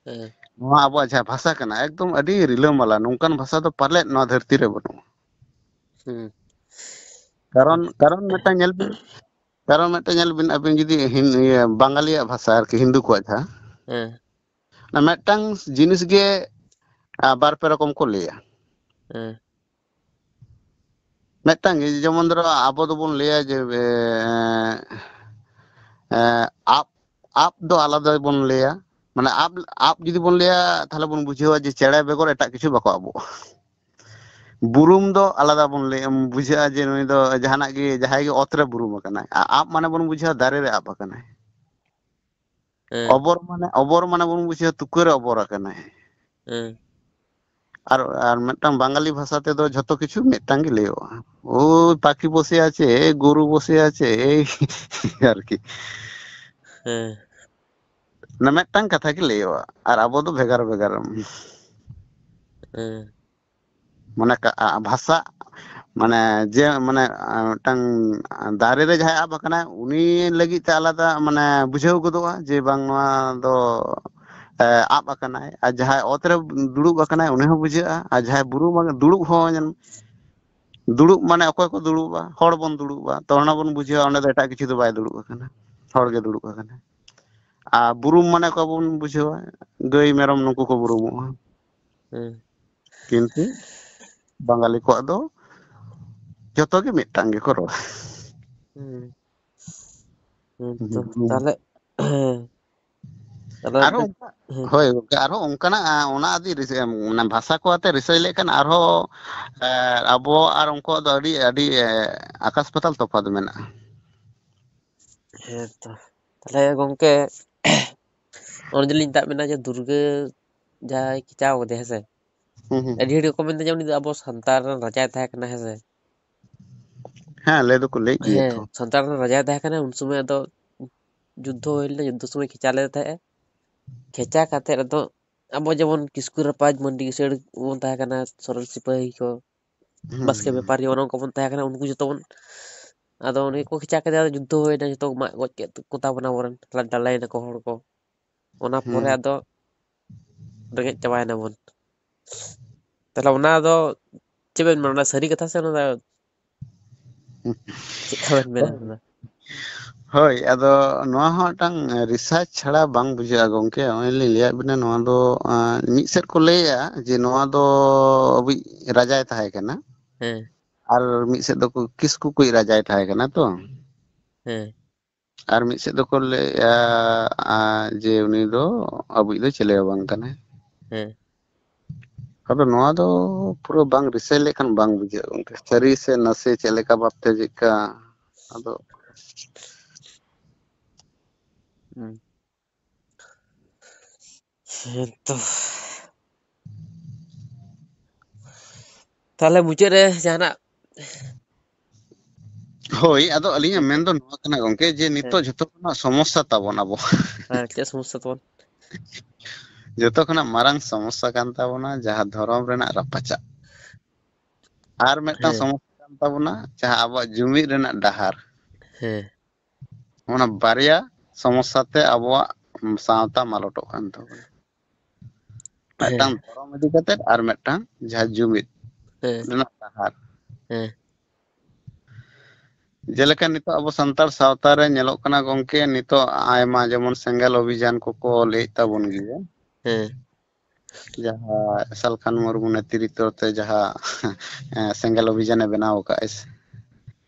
ᱦᱮᱸ᱾ ᱱᱚᱣᱟ ᱟᱵᱚᱣᱟᱜ ᱡᱟᱦᱟᱸ ᱵᱷᱟᱥᱟ ᱠᱟᱱᱟ, ᱮᱠᱫᱚᱢ ᱟᱹᱰᱤ ᱨᱤᱞᱟᱹᱢᱟᱞᱟ, ᱱᱚᱝᱠᱟᱱ ᱵᱷᱟᱥᱟ ᱫᱚ ᱯᱟᱞᱮᱫ ᱱᱚᱣᱟ ᱫᱷᱟᱹᱨᱛᱤ ᱨᱮ ᱵᱟᱹᱱᱩᱜᱼᱟ᱾ ᱦᱩᱸ᱾ ᱠᱟᱨᱚᱱ, ᱠᱟᱨᱚᱱ ᱢᱤᱫᱴᱟᱝ ᱧᱮᱞ ᱵᱤᱱ, ᱠᱟᱨᱚᱱ ᱢᱤᱫᱴᱟᱝ ᱧᱮᱞ ᱵᱤᱱ, ᱟᱹᱵᱤᱱ ᱡᱩᱫᱤ ᱦᱤᱱ-, ᱤᱭᱟᱹ, ᱵᱟᱝᱜᱟᱞᱤᱭᱟᱜ ᱵᱷᱟᱥᱟ ᱟᱨᱠᱤ, ᱦᱤᱱᱫᱩ ᱠᱚᱣᱟᱜ ᱡᱟᱦᱟᱸ, ᱦᱮᱸ᱾ ᱚᱱᱟ ᱢᱤᱫᱴᱟᱝ ᱡᱤᱱᱤᱥ ᱜᱮ, ᱟ, ᱵᱟᱨ ᱯᱮ ᱨᱚᱠᱚᱢ ᱠᱚ ᱞᱟᱹᱭᱟ᱾ ᱦᱮᱸ᱾ ᱢᱤᱫᱴᱟᱝ ᱜᱮ, ᱡᱮᱢᱚᱱ ᱫᱷᱚᱨᱚ ᱟᱵᱚ ᱫᱚᱵᱚᱱ ᱞᱟᱹᱭᱟ ᱡᱮ ᱮ, ᱮ, ᱟᱯ ᱟᱯ ᱫᱚ ᱟᱞᱟᱫᱟ ᱵᱚᱱ ᱞᱟᱹᱭᱟ᱾ ᱢᱟᱱᱮ ᱟᱯ ᱟᱯ ᱡᱩᱫᱤ ᱵᱚᱱ ᱞᱟᱹᱭᱟ, ᱛᱟᱦᱞᱮ ᱵᱚᱱ ᱵᱩᱡᱷᱟᱹᱣᱟ ᱡᱮ ᱪᱮᱬᱮ ᱵᱮᱜᱚᱨ ᱮᱴᱟᱜ ᱠᱤᱪᱷᱩ ᱵᱟᱠᱚ ᱟᱵᱚᱜᱼᱟ᱾ ᱵᱩᱨᱩᱢ ᱫᱚ ᱟᱞᱟᱫᱟ ᱵᱚᱱ ᱞᱟᱹᱭ ᱵᱩᱡᱷᱟᱹᱜᱼᱟ ᱡᱮ ᱱᱩᱭ ᱫᱚ ᱡᱟᱦᱟᱱᱟᱜ ᱜᱮ, ᱡᱟᱦᱟᱸᱭ ᱜᱮ ᱚᱛ ᱨᱮ ᱵᱩᱨᱩᱢ ᱟᱠᱟᱱᱟᱭ᱾ ᱟ- ᱟᱯ ᱢᱟᱱᱮ ᱵᱚᱱ ᱵᱩᱡᱷᱟᱹᱣᱟ ᱫᱟᱨᱮ ᱨᱮ ᱟᱯ ᱟᱠᱟᱱᱟᱭ᱾ ᱦᱮᱸ ᱚᱵᱚᱨ ᱢᱟᱱᱮ ᱚᱵᱚᱨ ᱢᱟᱱᱮ ᱵᱚᱱ ᱵᱩᱡᱷᱟᱹᱣᱟ ᱛᱩᱠᱟᱹ ᱨᱮ ᱚᱵᱚᱨ ᱟᱠᱟᱱᱟᱭ᱾ ᱦᱮᱸ ᱟᱨ ᱟᱨ ᱢᱤᱫᱴᱟᱝ ᱵᱟᱝᱜᱟᱞᱤ ᱵᱷᱟᱥᱟ ᱛᱮᱫᱚ ᱡᱷᱚᱛᱚ ᱠᱤᱪᱷᱩ ᱢᱤᱫᱴᱟᱝ ᱜᱮ ᱞᱟᱹᱭᱚᱜᱼᱟ᱾ ᱳᱭ ᱯᱟᱠᱷᱤ ᱵᱚᱥᱮ ᱟᱪᱷᱮ, ᱜᱩᱨᱩ ᱵᱚᱥᱮ ᱟᱪᱷᱮ, ᱮᱭ ᱟᱨᱠᱤ᱾ ᱦᱮᱸ ᱚᱱᱟ ᱢᱤᱫᱴᱟᱝ ᱠᱟᱛᱷᱟ ᱜᱮ ᱞᱟᱹᱭᱚᱜᱼᱟ, ᱟᱨ ᱟᱵᱚ ᱫᱚ ᱵᱷᱮᱜᱟᱨ ᱵᱷᱮᱜᱟᱨ᱾ ᱦᱮᱸ ᱢᱟᱱᱮ ᱠᱟ- ᱟ- ᱵᱷᱟᱥᱟ, ᱢᱟᱱᱮ ᱡᱮ ᱢᱟᱱᱮ ᱟ, ᱢᱤᱫᱴᱟᱝ ᱫᱟᱨᱮ ᱨᱮ ᱡᱟᱦᱟᱸᱭ ᱟᱵ ᱟᱠᱟᱱᱟᱭ, ᱩᱱᱤ ᱞᱟᱹᱜᱤᱫ ᱛᱮ ᱟᱞᱟᱫᱟ ᱢᱟᱱᱮ ᱵᱩᱡᱷᱟᱹᱣ ᱜᱚᱫᱚᱜᱼᱟ ᱡᱮ ᱵᱟᱝ, ᱱᱚᱣᱟ ᱫᱚ ᱮ, ᱟᱵ ᱟᱠᱟᱱᱟᱭ᱾ ᱟᱨ ᱡᱟᱦᱟᱸᱭ ᱚᱛ ᱨᱮ ᱫᱩᱲᱩᱵ ᱟᱠᱟᱱᱟᱭ, ᱩᱱᱤ ᱦᱚᱸ ᱵᱩᱡᱷᱟᱹᱜᱼᱟ᱾ ᱟᱨ ᱡᱟᱦᱟᱸᱭ ᱵᱩᱨᱩ ᱵᱟᱝ, ᱫᱩᱲᱩᱵ ᱦᱚᱸ ᱧᱮᱞ, ᱫᱩᱲᱩᱵ ᱢᱟᱱᱮ ᱚᱠᱚᱭ ᱠᱚ ᱫᱩᱲᱩᱵᱟ, ᱦᱚᱲ ᱵᱚᱱ ᱫᱩᱲᱩᱵᱟ, ᱛᱚ ᱚᱱᱟ ᱵᱚᱱ ᱵᱩᱡᱷᱟᱹᱣᱟ ᱚᱸᱰᱮ ᱫᱚ ᱮᱴᱟᱜ ᱠᱤᱪᱷᱩ ᱫᱚ ᱵᱟᱭ ᱫᱩᱲᱩᱵ ᱟᱠᱟᱱᱟ, ᱦᱚᱲ ᱜᱮ ᱫᱩᱲᱩᱵ ᱟᱠᱟᱱᱟ᱾ ᱟᱨ ᱵᱩᱨᱩᱢ ᱢᱟᱱᱮ ᱚᱠᱟ ᱵᱚᱱ ᱵᱩᱡᱷᱟᱹᱣᱟ, ᱜᱟᱹᱭ ᱢᱮᱨᱚᱢ ᱱᱩᱠᱩ ᱠᱚ ᱵᱩᱨᱩᱢᱚᱜᱼᱟ᱾ ᱦᱮᱸ ᱠᱤᱱᱛᱩ ᱵᱟᱝᱜᱟᱞᱤ ᱠᱚᱣᱟᱜ ᱫᱚ ᱡᱚᱛᱚ ᱜᱮ ᱢᱤᱫᱴᱟᱝ ᱜᱮᱠᱚ ᱨᱚᱲᱟ᱾ ᱦᱮᱸ ᱦᱮᱸ ᱛᱚ ᱵᱩᱨᱩᱢ᱾ ᱛᱟᱦᱞᱮ ᱦᱮᱸ ᱛᱟᱦᱞᱮ ᱟᱨᱦᱚᱸ ᱢᱤᱫᱴᱮᱱ ᱚᱱᱠᱟ, ᱦᱳᱭ ᱜᱚᱝᱠᱮ, ᱟᱨᱦᱚᱸ ᱚᱱᱠᱟᱱᱟᱜ ᱟ, ᱚᱱᱟ ᱟᱹᱫᱤ ᱨᱤᱥ- ᱮᱢ, ᱚᱱᱟ ᱵᱷᱟᱥᱟ ᱠᱚ ᱟᱛᱮ ᱨᱤᱥᱟᱨᱪ ᱞᱮᱠᱷᱟᱱ ᱟᱨᱦᱚᱸ ᱮ, ᱟᱵᱚ ᱟᱨ ᱩᱱᱠᱩᱣᱟᱜ ᱫᱚ ᱟᱹᱰᱤ ᱟᱹᱰᱤ ᱮ, ᱟᱠᱟᱥ ᱯᱟᱛᱟᱞ ᱛᱚᱯᱷᱟᱛ ᱢᱮᱱᱟᱜᱼᱟ᱾ ᱦᱮᱸ ᱛᱚ ᱛᱟᱦᱞᱮ ᱜᱚᱝᱠᱮ, ᱚᱱᱮ ᱡᱮᱞᱤᱧ ᱢᱮᱛᱟᱜ ᱵᱮᱱᱟ ᱡᱮ ᱫᱩᱨᱜᱟᱹ ᱡᱟᱦᱟᱸᱭ ᱠᱮᱪᱟᱣ ᱠᱟᱫᱮᱭᱟ, ᱦᱮᱸ ᱥᱮ? ᱦᱩᱸ ᱦᱩᱸ᱾ ᱟᱹᱰᱤ ᱦᱚᱲ ᱜᱮᱠᱚ ᱢᱮᱱᱫᱟ ᱡᱮ ᱩᱱᱤ ᱫᱚ ᱟᱵᱚ ᱥᱟᱱᱛᱟᱲ ᱨᱮᱱ ᱨᱟᱡᱟᱭ ᱛᱟᱦᱮᱸ ᱠᱟᱱᱟ, ᱦᱮᱸ ᱥᱮ? ᱦᱮᱸ, ᱞᱟᱹᱭ ᱫᱚᱠᱚ ᱞᱟᱹᱭ ᱜᱮᱭᱟ ᱦᱮᱸ, ᱛᱚ᱾ ᱥᱟᱱᱛᱟᱲ ᱨᱮᱱ ᱨᱟᱡᱟᱭ ᱛᱟᱦᱮᱸ ᱠᱟᱱᱟ, ᱩᱱ ᱥᱚᱢᱚᱭ ᱟᱫᱚ ᱡᱩᱫᱽᱫᱷᱚ ᱦᱩᱭ ᱞᱮᱱᱟ, ᱡᱩᱫᱽᱫᱷᱚ ᱥᱚᱢᱚᱭ ᱠᱷᱮᱪᱟ ᱞᱮᱫ ᱛᱟᱦᱮᱸᱜᱼᱟ᱾ ᱠᱷᱮᱪᱟ ᱠᱟᱛᱮᱫ ᱟᱫᱚ ᱟᱵᱚ ᱡᱮᱢᱚᱱ ᱠᱤᱥᱠᱩ ᱨᱟᱯᱟᱡᱽ, ᱢᱟᱹᱱᱰᱤ ᱠᱤᱥᱟᱹᱲ ᱵᱚᱱ ᱛᱟᱦᱮᱸ ᱠᱟᱱᱟ, ᱥᱚᱨᱮᱱ ᱥᱤᱯᱟᱹᱦᱤ ᱠᱚ, ᱦᱩᱸ, ᱵᱟᱥᱠᱮ ᱦᱩᱸ᱾ ᱵᱮᱯᱟᱨᱤ, ᱚᱱᱮ ᱚᱱᱠᱟ ᱵᱚᱱ ᱛᱟᱦᱮᱸ ᱠᱟᱱᱟ, ᱩᱱᱠᱩ ᱡᱚᱛᱚ ᱵᱚᱱ, ᱟᱫᱚ ᱩᱱᱤ ᱠᱚ ᱠᱷᱮᱪᱟ ᱠᱮᱫᱮᱭᱟ, ᱡᱩᱫᱽᱫᱷᱚ ᱦᱩᱭᱱᱟ, ᱡᱚᱛᱚ ᱠᱚ ᱢᱟᱜ ᱜᱚᱡ ᱠᱮᱫ ᱠᱚ ᱛᱟᱵᱚᱱᱟ ᱟᱵᱚᱨᱮᱱ, ᱞᱟᱰᱟ ᱞᱟᱭᱮᱱᱟ ᱠᱚ ᱦᱚᱲ ᱠᱚ᱾ ᱚᱱᱟ ᱯᱚᱨᱮ ᱦᱩᱸ᱾ ᱟᱫᱚ ᱨᱮᱸᱜᱮᱡ ᱪᱟᱵᱟᱭᱮᱱᱟ ᱵᱚᱱ᱾ ᱛᱟᱦᱞᱮ ᱚᱱᱟ ᱫᱚ ᱪᱮᱫ ᱵᱮᱱ ᱢᱮᱱᱟ, ᱚᱱᱟ ᱥᱟᱹᱨᱤ ᱠᱟᱛᱷᱟ ᱥᱮ ᱚᱱᱟ ᱫᱚ ᱪᱮᱫ ᱞᱮᱠᱟ ᱵᱮᱱ ᱢᱮᱱᱟ ᱚᱱᱟ? ᱦᱳᱭ, ᱟᱫᱚ ᱱᱚᱣᱟ ᱦᱚᱸ ᱢᱤᱫᱴᱟᱝ ᱨᱤᱥᱟᱨᱪ ᱪᱷᱟᱲᱟ ᱵᱟᱝ ᱵᱩᱡᱷᱟᱹᱜᱼᱟ ᱜᱚᱝᱠᱮ᱾ ᱱᱚᱜᱼᱚᱭ ᱞᱤᱧ ᱞᱟᱹᱭᱟᱫ ᱵᱤᱱᱟ, ᱱᱚᱣᱟ ᱫᱚ, ᱟᱸ, ᱢᱤᱫ ᱥᱮᱫ ᱠᱚ ᱞᱟᱹᱭᱟ ᱡᱮ ᱱᱚᱣᱟ ᱫᱚ ᱟᱵᱚᱭᱤᱡ ᱨᱟᱡᱟᱭ ᱛᱟᱦᱮᱸ ᱠᱟᱱᱟ᱾ ᱦᱮᱸ᱾ ᱟᱨ ᱢᱤᱫ ᱥᱮᱫ ᱫᱚᱠᱚ ᱠᱤᱥᱠᱩ ᱠᱚᱭᱤᱡ ᱨᱟᱡᱟᱭ ᱛᱟᱦᱮᱸ ᱠᱟᱱᱟ ᱛᱚ᱾ ᱦᱮᱸ᱾ ᱟᱨ ᱢᱤᱫ ᱥᱮᱫ ᱫᱚᱠᱚ ᱞᱟᱹᱭᱮᱜᱼᱟ, ᱟ, ᱡᱮ ᱩᱱᱤ ᱫᱚ ᱟᱵᱚᱭᱤᱡ ᱫᱚ ᱪᱤᱞᱤ ᱦᱚᱸ ᱵᱟᱝ ᱠᱟᱱᱟᱭ᱾ ᱦᱮᱸ᱾ ᱟᱫᱚ ᱱᱚᱣᱟ ᱫᱚ ᱯᱩᱨᱟᱹ ᱵᱟᱝ research ᱞᱮᱠᱷᱟᱱ ᱵᱟᱝ ᱵᱩᱡᱷᱟᱹᱜᱼᱟ ᱜᱚᱝᱠᱮ, ᱥᱟᱹᱨᱤ ᱥᱮ ᱱᱟᱥᱮ, ᱪᱮᱫ ᱞᱮᱠᱟ ᱵᱷᱟᱵᱛᱮ ᱪᱮᱫᱠᱟ᱾ ᱟᱫᱚ ᱦᱩᱸ᱾ ᱦᱮᱸ ᱛᱚ᱾ ᱛᱟᱦᱞᱮ ᱢᱩᱪᱟᱹᱫ ᱨᱮ ᱡᱟᱦᱟᱱᱟᱜ? ᱦᱳᱭ, ᱟᱫᱚ ᱟᱹᱞᱤᱧᱟᱜ ᱢᱮᱱ ᱫᱚ ᱱᱚᱣᱟ ᱠᱟᱱᱟ ᱜᱚᱝᱠᱮ, ᱡᱮ ᱱᱤᱛᱚᱜ ᱦᱮᱸ᱾ ᱡᱷᱚᱛᱚ ᱠᱷᱚᱱᱟᱜ ᱥᱚᱢᱚᱥᱥᱟ ᱛᱟᱵᱚᱱ ᱟᱵᱚ᱾ ᱦᱮᱸ, ᱪᱮᱫ ᱥᱚᱢᱚᱥᱥᱟ ᱛᱟᱵᱚᱱ? ᱡᱷᱚᱛᱚ ᱠᱷᱚᱱᱟᱜ ᱢᱟᱨᱟᱝ ᱥᱚᱢᱚᱥᱥᱟ ᱠᱟᱱ ᱛᱟᱵᱚᱱᱟ ᱡᱟᱦᱟᱸ ᱫᱷᱚᱨᱚᱢ ᱨᱮᱱᱟᱜ ᱨᱟᱯᱟᱪᱟᱜ᱾ ᱟᱨ ᱢᱤᱫᱴᱟᱝ ᱦᱮᱸ᱾ ᱥᱚᱢᱚᱥᱥᱟ ᱠᱟᱱ ᱛᱟᱵᱚᱱᱟ ᱡᱟᱦᱟᱸ ᱟᱵᱚᱣᱟᱜ ᱡᱩᱢᱤᱫ ᱨᱮᱱᱟᱜ ᱰᱟᱦᱟᱨ᱾ ᱦᱮᱸ᱾ ᱚᱱᱟ ᱵᱟᱨᱭᱟ ᱥᱚᱢᱚᱥᱥᱟ ᱛᱮ ᱟᱵᱚᱣᱟᱜ ᱥᱟᱶᱛᱟ ᱢᱟᱞᱚᱴᱚᱜ ᱠᱟᱱ ᱛᱟᱵᱚᱱᱟ᱾ ᱢᱤᱫᱴᱟᱝ ᱦᱮᱸ᱾ ᱫᱷᱚᱨᱚᱢ ᱤᱫᱤ ᱠᱟᱛᱮ ᱟᱨ ᱢᱤᱫᱴᱟᱝ ᱡᱟᱦᱟᱸ ᱡᱩᱢᱤᱫ ᱦᱮᱸ᱾ ᱨᱮᱱᱟᱜ ᱰᱟᱦᱟᱨ᱾ ᱦᱮᱸ᱾ ᱡᱮᱞᱮᱠᱟ ᱱᱤᱛᱚᱜ ᱟᱵᱚ ᱥᱟᱱᱛᱟᱲ ᱥᱟᱶᱛᱟ ᱨᱮ ᱧᱮᱞᱚᱜ ᱠᱟᱱᱟ ᱜᱚᱝᱠᱮ, ᱱᱤᱛᱚᱜ ᱟᱭᱢᱟ ᱡᱮᱢᱚᱱ ᱥᱮᱸᱜᱮᱞ ᱚᱵᱷᱤᱡᱟᱱ ᱠᱚᱠᱚ ᱞᱟᱹᱭᱮᱫ ᱛᱟᱵᱚᱱ ᱜᱮᱭᱟ᱾ ᱦᱮᱸ᱾ ᱡᱟᱦᱟᱸ ᱥᱟᱞᱠᱷᱟᱱ ᱢᱩᱨᱢᱩ ᱱᱮᱛᱨᱤᱛᱵ ᱛᱮ ᱡᱟᱦᱟᱸ, ᱮᱸ, ᱥᱮᱸᱜᱮᱞ ᱚᱵᱷᱤᱡᱟᱱᱮ ᱵᱮᱱᱟᱣ ᱟᱠᱟᱫ ᱟᱭ ᱥᱮ᱾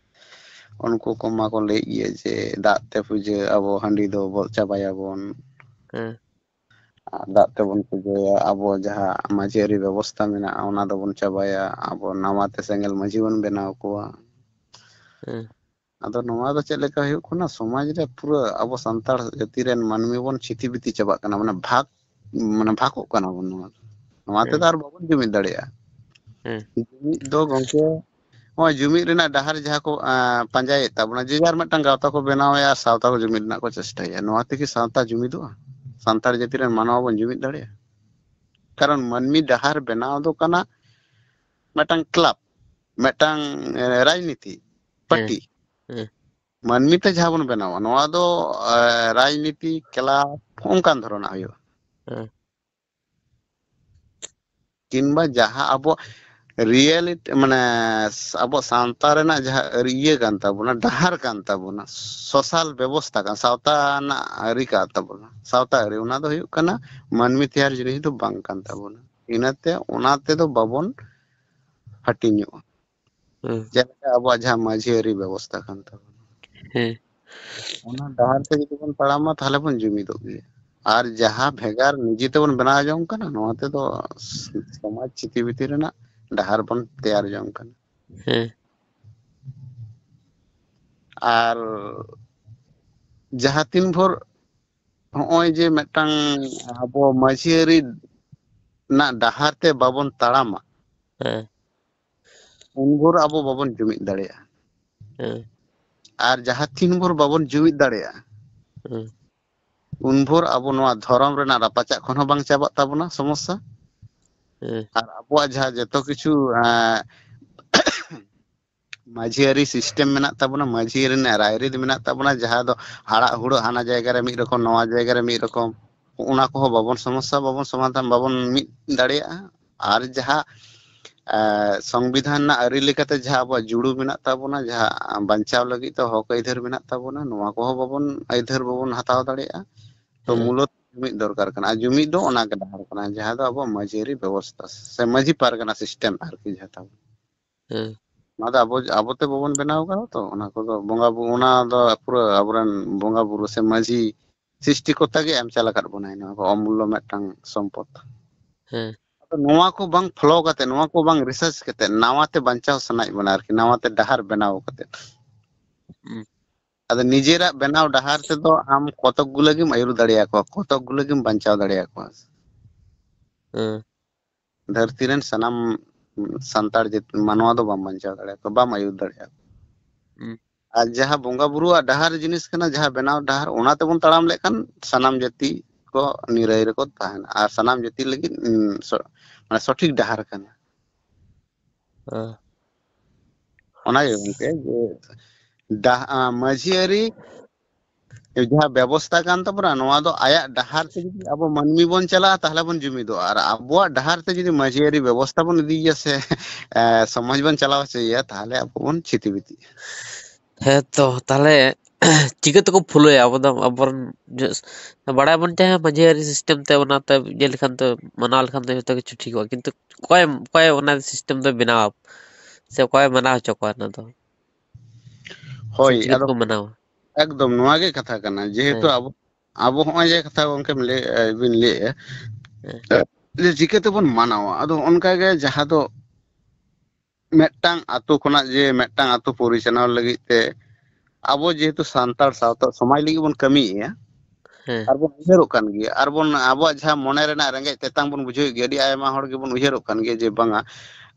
ᱩᱱᱠᱩ ᱠᱚ ᱢᱟᱠᱚ ᱞᱟᱹᱭᱮᱫ ᱜᱮᱭᱟ ᱡᱮ ᱫᱟᱜ ᱛᱮ ᱯᱩᱡᱟᱹ, ᱟᱵᱚ ᱦᱟᱺᱰᱤ ᱫᱚ ᱵᱚ ᱪᱟᱵᱟᱭᱟᱵᱚᱱ᱾ ᱦᱮᱸ᱾ ᱟᱨ ᱫᱟᱜ ᱛᱮᱵᱚᱱ ᱯᱩᱡᱟᱹᱭᱟ, ᱟᱵᱚ ᱡᱟᱦᱟᱸ ᱢᱟᱹᱡᱷᱤ ᱟᱹᱨᱤ ᱵᱮᱵᱚᱥᱛᱷᱟ ᱢᱮᱱᱟᱜᱼᱟ, ᱚᱱᱟ ᱫᱚᱵᱚᱱ ᱪᱟᱵᱟᱭᱟ, ᱟᱵᱚ ᱱᱟᱣᱟ ᱛᱮ ᱥᱮᱸᱜᱮᱞ ᱢᱟᱹᱡᱷᱤ ᱵᱚᱱ ᱵᱮᱱᱟᱣ ᱠᱚᱣᱟ᱾ ᱦᱮᱸ᱾ ᱟᱫᱚ ᱱᱚᱣᱟ ᱫᱚ ᱪᱮᱫ ᱞᱮᱠᱟ ᱦᱩᱭᱩᱜ ᱠᱟᱱᱟ? ᱥᱚᱢᱟᱡᱽ ᱨᱮ ᱯᱩᱨᱟᱹ ᱟᱵᱚ ᱥᱟᱱᱛᱟᱲ ᱡᱟᱹᱛᱤ ᱨᱮᱱ ᱢᱟᱹᱱᱢᱤ ᱵᱚᱱ ᱪᱷᱤᱛᱤ ᱵᱤᱛᱤ ᱪᱟᱵᱟᱜ ᱠᱟᱱᱟ, ᱢᱟᱱᱮ ᱵᱷᱟᱜᱽ, ᱢᱟᱱᱮ ᱵᱷᱟᱜᱚᱜ ᱠᱟᱱᱟ ᱵᱚᱱ᱾ ᱱᱚᱣᱟ, ᱱᱚᱣᱟ ᱛᱮᱫᱚ ᱦᱮᱸ᱾ ᱟᱨ ᱵᱟᱵᱚᱱ ᱡᱩᱢᱤᱫ ᱫᱟᱲᱮᱭᱟᱜᱼᱟ᱾ ᱦᱮᱸ᱾ ᱡᱩᱢᱤᱫ ᱫᱚ ᱜᱚᱝᱠᱮ, ᱱᱚᱜᱼᱚᱭ ᱡᱩᱢᱤᱫ ᱨᱮᱱᱟᱜ ᱰᱟᱦᱟᱨ ᱡᱟᱦᱟᱸ ᱠᱚ, ᱟᱸ, ᱯᱟᱸᱡᱟᱭᱮᱫ ᱛᱟᱵᱚᱱᱟ, ᱡᱮ ᱡᱟᱨ ᱢᱤᱫᱴᱟᱝ ᱜᱟᱶᱛᱟ ᱠᱚ ᱵᱮᱱᱟᱣᱮᱫᱼᱟ, ᱥᱟᱶᱛᱟ ᱠᱚ ᱡᱩᱢᱤᱫ ᱨᱮᱱᱟᱜ ᱠᱚ ᱪᱮᱥᱴᱟᱭᱮᱫᱼᱟ᱾ ᱱᱚᱣᱟ ᱛᱮᱠᱤ ᱥᱟᱶᱛᱟ ᱡᱩᱢᱤᱫᱚᱜᱼᱟ? ᱥᱟᱱᱛᱟᱲ ᱡᱟᱹᱛᱤ ᱨᱮᱱ ᱢᱟᱱᱣᱟ ᱵᱚᱱ ᱡᱩᱢᱤᱫ ᱫᱟᱲᱮᱭᱟᱜᱼᱟ? ᱠᱟᱨᱚᱱ ᱢᱟᱹᱱᱢᱤ ᱰᱟᱦᱟᱨ ᱵᱮᱱᱟᱣ ᱫᱚ ᱠᱟᱱᱟ ᱢᱤᱫᱴᱟᱝ club, ᱢᱤᱫᱴᱟᱝ, ᱮ, ᱨᱟᱡᱽᱱᱤᱛᱤ ᱦᱮᱸ᱾ ᱯᱟᱨᱴᱤ᱾ ᱦᱮᱸ᱾ ᱢᱟᱹᱱᱢᱤ ᱛᱮ ᱡᱟᱦᱟᱸ ᱵᱚᱱ ᱵᱮᱱᱟᱣᱟ, ᱱᱚᱣᱟ ᱫᱚ, ᱮ, ᱨᱟᱡᱽᱱᱤᱛᱤ club ᱚᱱᱠᱟᱱ ᱫᱷᱚᱨᱚᱱᱟᱜ ᱦᱩᱭᱩᱜᱼᱟ᱾ ᱦᱮᱸ᱾ ᱠᱤᱝᱵᱟ ᱡᱟᱦᱟᱸ ᱟᱵᱚ reality, ᱢᱟᱱᱮ, ᱟᱵᱚ ᱥᱟᱶᱛᱟ ᱨᱮᱱᱟᱜ ᱡᱟᱦᱟᱸ ᱟᱹᱨᱤ-, ᱤᱭᱟᱹ ᱠᱟᱱ ᱛᱟᱵᱚᱱᱟ, ᱰᱟᱦᱟᱨ ᱠᱟᱱ ᱛᱟᱵᱚᱱᱟ, social ᱵᱮᱵᱚᱥᱛᱷᱟ ᱠᱟᱱ, ᱥᱟᱶᱛᱟ ᱨᱮᱱᱟᱜ ᱟᱹᱨᱤ ᱠᱟᱱ ᱛᱟᱵᱚᱱᱟ, ᱥᱟᱶᱛᱟ ᱟᱹᱨᱤ, ᱚᱱᱟ ᱫᱚ ᱦᱩᱭᱩᱜ ᱠᱟᱱᱟ ᱢᱟᱹᱱᱢᱤ ᱛᱮᱭᱟᱨ ᱡᱤᱱᱤᱥ ᱫᱚ ᱵᱟᱝ ᱠᱟᱱ ᱛᱟᱵᱚᱱᱟ᱾ ᱤᱱᱟᱹᱛᱮ ᱚᱱᱟ ᱛᱮᱫᱚ ᱵᱟᱵᱚᱱ ᱦᱟᱹᱴᱤᱧᱚᱜᱼᱟ᱾ ᱦᱮᱸ᱾ ᱪᱮᱫ ᱞᱮᱠᱟ ᱟᱵᱚᱣᱟᱜ ᱡᱟᱦᱟᱸ ᱢᱟᱹᱡᱷᱤ ᱟᱹᱨᱤ ᱵᱮᱵᱚᱥᱛᱟ ᱠᱟᱱ ᱛᱟᱵᱚᱱᱟ, ᱦᱮᱸ᱾ ᱚᱱᱟ ᱰᱟᱦᱟᱨ ᱛᱮ ᱡᱩᱫᱤ ᱵᱚᱱ ᱛᱟᱲᱟᱢᱟ, ᱛᱟᱦᱚᱞᱮ ᱵᱚᱱ ᱡᱩᱢᱤᱫᱚᱜ ᱜᱮᱭᱟ᱾ ᱟᱨ ᱡᱟᱦᱟᱸ ᱵᱷᱮᱜᱟᱨ ᱱᱤᱡᱮ ᱛᱮᱵᱚᱱ ᱵᱮᱱᱟᱣ ᱡᱚᱝ ᱠᱟᱱᱟ, ᱱᱚᱣᱟ ᱛᱮᱫᱚ ᱥᱚᱢᱟᱡᱽ ᱪᱷᱤᱛᱤ ᱵᱤᱛᱤ ᱨᱮᱱᱟᱜ ᱰᱟᱦᱟᱨ ᱵᱚᱱ ᱛᱮᱭᱟᱨ ᱡᱚᱝ ᱠᱟᱱᱟ᱾ ᱦᱮᱸ᱾ ᱟᱨ ᱡᱟᱦᱟᱸ ᱛᱤᱱ ᱵᱷᱳᱨ ᱦᱚᱸᱜᱼᱚᱭ ᱡᱮ ᱢᱤᱫᱴᱟᱝ ᱟᱵᱚ ᱢᱟᱹᱡᱷᱤ ᱟᱹᱨᱤ ᱨᱮᱱᱟᱜ ᱰᱟᱦᱟᱨ ᱛᱮ ᱵᱟᱵᱚᱱ ᱛᱟᱲᱟᱢᱟ, ᱦᱮᱸ᱾ ᱩᱱ ᱵᱷᱳᱨ ᱟᱵᱚ ᱵᱟᱵᱚᱱ ᱡᱩᱢᱤᱫ ᱫᱟᱲᱮᱭᱟᱜᱼᱟ᱾ ᱦᱮᱸ᱾ ᱟᱨ ᱡᱟᱦᱟᱸ ᱛᱤᱱ ᱵᱷᱳᱨ ᱵᱟᱵᱚᱱ ᱡᱩᱢᱤᱫ ᱫᱟᱲᱮᱭᱟᱜᱼᱟ, ᱦᱮᱸ᱾ ᱩᱱ ᱵᱷᱳᱨ ᱟᱵᱚ ᱱᱚᱣᱟ ᱫᱷᱚᱨᱚᱢ ᱨᱮᱱᱟᱜ ᱨᱟᱯᱟᱪᱟᱜ ᱠᱷᱚᱱ ᱦᱚᱸ ᱵᱟᱝ ᱪᱟᱵᱟᱜ ᱛᱟᱵᱚᱱᱟ ᱥᱚᱢᱚᱥᱥᱟ᱾ ᱦᱮᱸ᱾ ᱟᱨ ᱟᱵᱚᱣᱟᱜ ᱡᱟᱦᱟᱸ ᱡᱚᱛᱚ ᱠᱤᱪᱷᱩ, ᱮᱸ, ᱢᱟᱹᱡᱷᱤ ᱟᱹᱨᱤ system ᱢᱮᱱᱟᱜ ᱛᱟᱵᱚᱱᱟ, ᱢᱟᱹᱡᱷᱤ ᱨᱮᱱᱟᱜ ᱨᱟᱭᱨᱤᱛ ᱢᱮᱱᱟᱜ ᱛᱟᱵᱚᱱᱟ, ᱡᱟᱦᱟᱸ ᱫᱚ ᱦᱟᱲᱟᱜ ᱦᱩᱲᱟᱹᱜ ᱦᱟᱱᱟ ᱡᱟᱭᱜᱟ ᱨᱮ ᱢᱤᱫ ᱨᱚᱠᱚᱢ, ᱱᱚᱣᱟ ᱡᱟᱭᱜᱟ ᱨᱮ ᱢᱤᱫ ᱨᱚᱠᱚᱢ, ᱚᱱᱟ ᱠᱚᱦᱚᱸ ᱵᱟᱵᱚᱱ ᱥᱚᱢᱚᱥᱥᱟ, ᱵᱟᱵᱚᱱ ᱥᱚᱢᱟᱫᱷᱟᱱ, ᱵᱟᱵᱚᱱ ᱢᱤᱫ ᱫᱟᱲᱮᱭᱟᱜᱼᱟ᱾ ᱟᱨ ᱡᱟᱦᱟᱸ, ᱮ, ᱥᱚᱝᱵᱤᱫᱷᱟᱱ ᱨᱮᱱᱟᱜ ᱟᱹᱨᱤ ᱞᱮᱠᱟᱛᱮ ᱡᱟᱦᱟᱸ ᱟᱵᱚᱣᱟᱜ ᱡᱩᱲᱩ ᱢᱮᱱᱟᱜ ᱛᱟᱵᱚᱱᱟ, ᱡᱟᱦᱟᱸ ᱵᱟᱧᱪᱟᱣ ᱞᱟᱹᱜᱤᱫ ᱛᱮ ᱦᱚᱠ ᱟᱹᱭᱫᱟᱹᱨ ᱢᱮᱱᱟᱜ ᱛᱟᱵᱚᱱᱟ, ᱱᱚᱣᱟ ᱠᱚᱦᱚᱸ ᱵᱟᱵᱚᱱ ᱟᱹᱭᱫᱟᱹᱨ ᱵᱟᱵᱚᱱ ᱦᱟᱛᱟᱣ ᱫᱟᱲᱮᱭᱟᱜᱼᱟ᱾ ᱛᱚ, ᱦᱮᱸ᱾ ᱢᱩᱞᱚᱛ ᱡᱩᱢᱤᱫ ᱫᱚᱨᱠᱟᱨ ᱠᱟᱱᱟ᱾ ᱟᱨ ᱡᱩᱢᱤᱫ ᱫᱚ ᱚᱱᱟ ᱜᱮ ᱰᱟᱦᱟᱨ ᱠᱟᱱᱟ, ᱡᱟᱦᱟᱸ ᱫᱚ ᱟᱵᱚᱣᱟᱜ ᱢᱟᱹᱡᱷᱤ ᱟᱹᱨᱤ ᱵᱮᱵᱚᱥᱛᱷᱟ ᱥᱮ ᱢᱟᱹᱡᱷᱤ ᱯᱟᱨᱜᱟᱱᱟ system ᱟᱨᱠᱤ, ᱡᱟᱦᱟᱸ ᱛᱟᱵᱚᱱ᱾ ᱦᱮᱸ᱾ ᱚᱱᱟ ᱫᱚ ᱟᱵᱚ, ᱟᱵᱚ ᱛᱮ ᱵᱟᱵᱚᱱ ᱵᱮᱱᱟᱣ ᱠᱟᱫᱟ ᱛᱚ, ᱚᱱᱟ ᱠᱚᱫᱚ ᱵᱚᱸᱜᱟ ᱵᱩ-, ᱚᱱᱟ ᱫᱚ ᱯᱩᱨᱟᱹ ᱟᱵᱚᱨᱮᱱ ᱵᱚᱸᱜᱟ ᱵᱩᱨᱩ ᱥᱮ ᱢᱟᱹᱡᱷᱤ ᱥᱨᱤᱥᱴᱤᱠᱚᱨᱛᱟ ᱜᱮ ᱮᱢ ᱪᱟᱞ ᱟᱠᱟᱫ ᱵᱚᱱᱟᱭ ᱱᱚᱣᱟ ᱠᱚ ᱚᱢᱩᱞᱞᱚ ᱢᱤᱫᱴᱟᱝ ᱥᱚᱢᱯᱚᱫ᱾ ᱦᱮᱸ᱾ ᱟᱫᱚ ᱱᱚᱣᱟ ᱠᱚ ᱵᱟᱝ follow ᱠᱟᱛᱮ, ᱱᱚᱣᱟ ᱠᱚ ᱵᱟᱝ research ᱠᱟᱛᱮ, ᱱᱟᱣᱟ ᱛᱮ ᱵᱟᱧᱪᱟᱣ ᱥᱟᱱᱟᱭᱮᱫ ᱵᱚᱱᱟ ᱟᱨᱠᱤ, ᱱᱟᱣᱟ ᱛᱮ ᱰᱟᱦᱟᱨ ᱵᱮᱱᱟᱣ ᱠᱟᱛᱮ᱾ ᱦᱩᱸ᱾ ᱟᱫᱚ ᱱᱤᱡᱮᱨᱟᱜ ᱵᱮᱱᱟᱣ ᱰᱟᱦᱟᱨ ᱛᱮᱫᱚ ᱟᱢ ᱠᱚᱛᱚᱠ ᱜᱩᱞᱟᱹ ᱜᱮᱢ ᱟᱹᱭᱩᱨ ᱫᱟᱲᱮᱭᱟᱠᱚᱣᱟ, ᱠᱚᱛᱚᱠ ᱜᱩᱞᱟᱹ ᱜᱮᱢ ᱵᱟᱧᱪᱟᱣ ᱫᱟᱲᱮᱭᱟᱠᱚᱣᱟ᱾ ᱦᱮᱸ᱾ ᱫᱷᱟᱹᱨᱛᱤ ᱨᱮᱱ ᱥᱟᱱᱟᱢ ᱥᱟᱱᱛᱟᱲ ᱡᱟᱹᱛ ᱢᱟᱱᱣᱟ ᱫᱚ ᱵᱟᱢ ᱵᱟᱧᱪᱟᱣ ᱫᱟᱲᱮᱭᱟᱠᱚᱣᱟ, ᱵᱟᱢ ᱟᱹᱭᱩᱨ ᱫᱟᱲᱮᱭᱟᱠᱚᱣᱟ᱾ ᱦᱩᱸ᱾ ᱟᱨ ᱡᱟᱦᱟᱸ ᱵᱚᱸᱜᱟ ᱵᱩᱨᱩᱣᱟᱜ ᱰᱟᱦᱟᱨ ᱡᱤᱱᱤᱥ ᱠᱟᱱᱟ, ᱡᱟᱦᱟᱸ ᱵᱮᱱᱟᱣ ᱰᱟᱦᱟᱨ, ᱚᱱᱟ ᱛᱮᱵᱚᱱ ᱛᱟᱲᱟᱢ ᱞᱮᱠᱷᱟᱱ ᱥᱟᱱᱟᱢ ᱡᱟᱹᱛᱤ ᱠᱚ ᱱᱤᱨᱟᱹᱭ ᱨᱮᱠᱚ ᱛᱟᱦᱮᱱᱟ ᱟᱨ ᱥᱟᱱᱟᱢ ᱡᱟᱹᱛᱤ ᱞᱟᱹᱜᱤᱫ, ᱩᱸ, ᱥᱚ-, ᱢᱟᱱᱮ ᱥᱚᱴᱷᱤᱠ ᱰᱟᱦᱟᱨ ᱠᱟᱱᱟ᱾ ᱦᱮᱸ᱾ ᱚᱱᱟ ᱜᱮ ᱜᱚᱝᱠᱮ, ᱡᱮ ᱰᱟᱦ-, ᱟ, ᱢᱟᱹᱡᱷᱤ ᱟᱹᱨᱤ ᱡᱟᱦᱟᱸ ᱵᱮᱵᱚᱥᱛᱟ ᱠᱟᱱ ᱛᱟᱵᱚᱱᱟ, ᱱᱚᱣᱟ ᱫᱚ ᱟᱭᱟᱜ ᱰᱟᱦᱟᱨ ᱛᱮ ᱡᱩᱫᱤ ᱟᱵᱚ ᱢᱟᱹᱱᱢᱤ ᱵᱚᱱ ᱪᱟᱞᱟᱜᱼᱟ, ᱛᱟᱦᱚᱞᱮ ᱵᱚᱱ ᱡᱩᱢᱤᱫᱚᱜᱼᱟ᱾ ᱟᱨ ᱟᱵᱚᱣᱟᱜ ᱰᱟᱦᱟᱨ ᱛᱮ ᱡᱩᱫᱤ ᱢᱟᱹᱡᱷᱤ ᱟᱹᱨᱤ ᱵᱮᱵᱚᱥᱛᱟ ᱵᱚᱱ ᱤᱫᱤᱭᱟ ᱥᱮ, ᱮ, ᱥᱚᱢᱟᱡᱽ ᱵᱚᱱ ᱪᱟᱞᱟᱣ ᱦᱚᱪᱚᱭᱮᱭᱟ, ᱛᱟᱦᱚᱞᱮ ᱟᱵᱚ ᱵᱚᱱ ᱪᱷᱤᱛᱤ ᱵᱤᱛᱤᱜᱼᱟ᱾ ᱦᱮᱸ ᱛᱚ, ᱛᱟᱦᱚᱞᱮ ᱪᱤᱠᱟᱹ ᱛᱮᱠᱚ ᱯᱷᱚᱞᱳᱭᱟ? ᱟᱵᱚ ᱫᱚ ᱟᱵᱚᱨᱮᱱ ᱡᱚ-, ᱵᱟᱲᱟᱭ ᱵᱚᱱ ᱪᱟᱦᱮ ᱢᱟᱹᱡᱷᱤ ᱟᱹᱨᱤ system ᱛᱮ, ᱚᱱᱟᱛᱮ ᱤᱭᱟᱹ ᱞᱮᱠᱷᱟᱱ ᱫᱚ, ᱢᱟᱱᱟᱣ ᱞᱮᱠᱷᱟᱱ ᱫᱚ ᱡᱚᱛᱚ ᱠᱤᱪᱷᱩ ᱴᱷᱤᱠᱚᱜᱼᱟ, ᱠᱤᱱᱛᱩ ᱚᱠᱚᱭ, ᱚᱠᱚᱭ ᱚᱱᱟ system ᱫᱚ ᱵᱮᱱᱟᱣᱟ? ᱥᱮ ᱚᱠᱚᱭ ᱢᱟᱱᱟᱣ ᱦᱚᱪᱚ ᱠᱚᱣᱟ ᱚᱱᱟ ᱫᱚ? ᱥᱮ ᱦᱳᱭ, ᱪᱤᱠᱟᱹ ᱟᱫᱚ ᱛᱮᱠᱚ ᱢᱟᱱᱟᱣᱟ? ᱮᱠᱫᱚᱢ ᱱᱚᱣᱟ ᱜᱮ ᱠᱟᱛᱷᱟ ᱠᱟᱱᱟ᱾ ᱡᱮᱦᱮᱛᱩ ᱦᱮᱸ᱾ ᱟᱵᱚ, ᱟᱵᱚ ᱦᱚᱸᱜᱼᱚᱭ ᱡᱮ ᱠᱟᱛᱷᱟ ᱜᱚᱝᱠᱮᱢ ᱞᱟᱹᱭ, ᱵᱤᱱ ᱞᱟᱹᱭᱮᱜᱼᱟ, ᱦᱮᱸ᱾ ᱡᱮ ᱪᱤᱠᱟᱹ ᱛᱮᱵᱚᱱ ᱢᱟᱱᱟᱣᱟ? ᱟᱫᱚ ᱚᱱᱠᱟ ᱜᱮ ᱡᱟᱦᱟᱸ ᱫᱚ ᱢᱤᱫᱴᱟᱝ ᱟᱛᱳ ᱠᱷᱚᱱᱟᱜ ᱡᱮ ᱢᱤᱫᱴᱟᱝ ᱟᱛᱳ ᱯᱚᱨᱤᱪᱟᱞᱚᱱᱟ ᱞᱟᱹᱜᱤᱫ ᱛᱮ ᱟᱵᱚ ᱡᱮᱦᱮᱛᱩ ᱥᱟᱱᱛᱟᱲ ᱥᱟᱶᱛᱟ ᱥᱚᱢᱟᱡᱽ ᱞᱟᱹᱜᱤᱫ ᱵᱚᱱ ᱠᱟᱹᱢᱤᱭᱮᱫᱼᱟ, ᱦᱮᱸ᱾ ᱟᱨ ᱵᱚᱱ ᱩᱭᱦᱟᱹᱨᱚᱜ ᱠᱟᱱ ᱜᱮᱭᱟ, ᱟᱨ ᱵᱚᱱ ᱟᱵᱚᱣᱟᱜ ᱡᱟᱦᱟᱸ ᱢᱚᱱᱮ ᱨᱮᱱᱟᱜ ᱨᱮᱸᱜᱮᱡ ᱛᱮᱛᱟᱝ ᱵᱚᱱ ᱵᱩᱡᱷᱟᱹᱣᱮᱫ ᱜᱮᱭᱟ, ᱟᱹᱰᱤ ᱟᱭᱢᱟ ᱦᱚᱲ ᱜᱮᱵᱚᱱ ᱩᱭᱦᱟᱹᱨᱚᱜ ᱠᱟᱱ ᱜᱮᱭᱟ ᱡᱮ ᱵᱟᱝᱟ,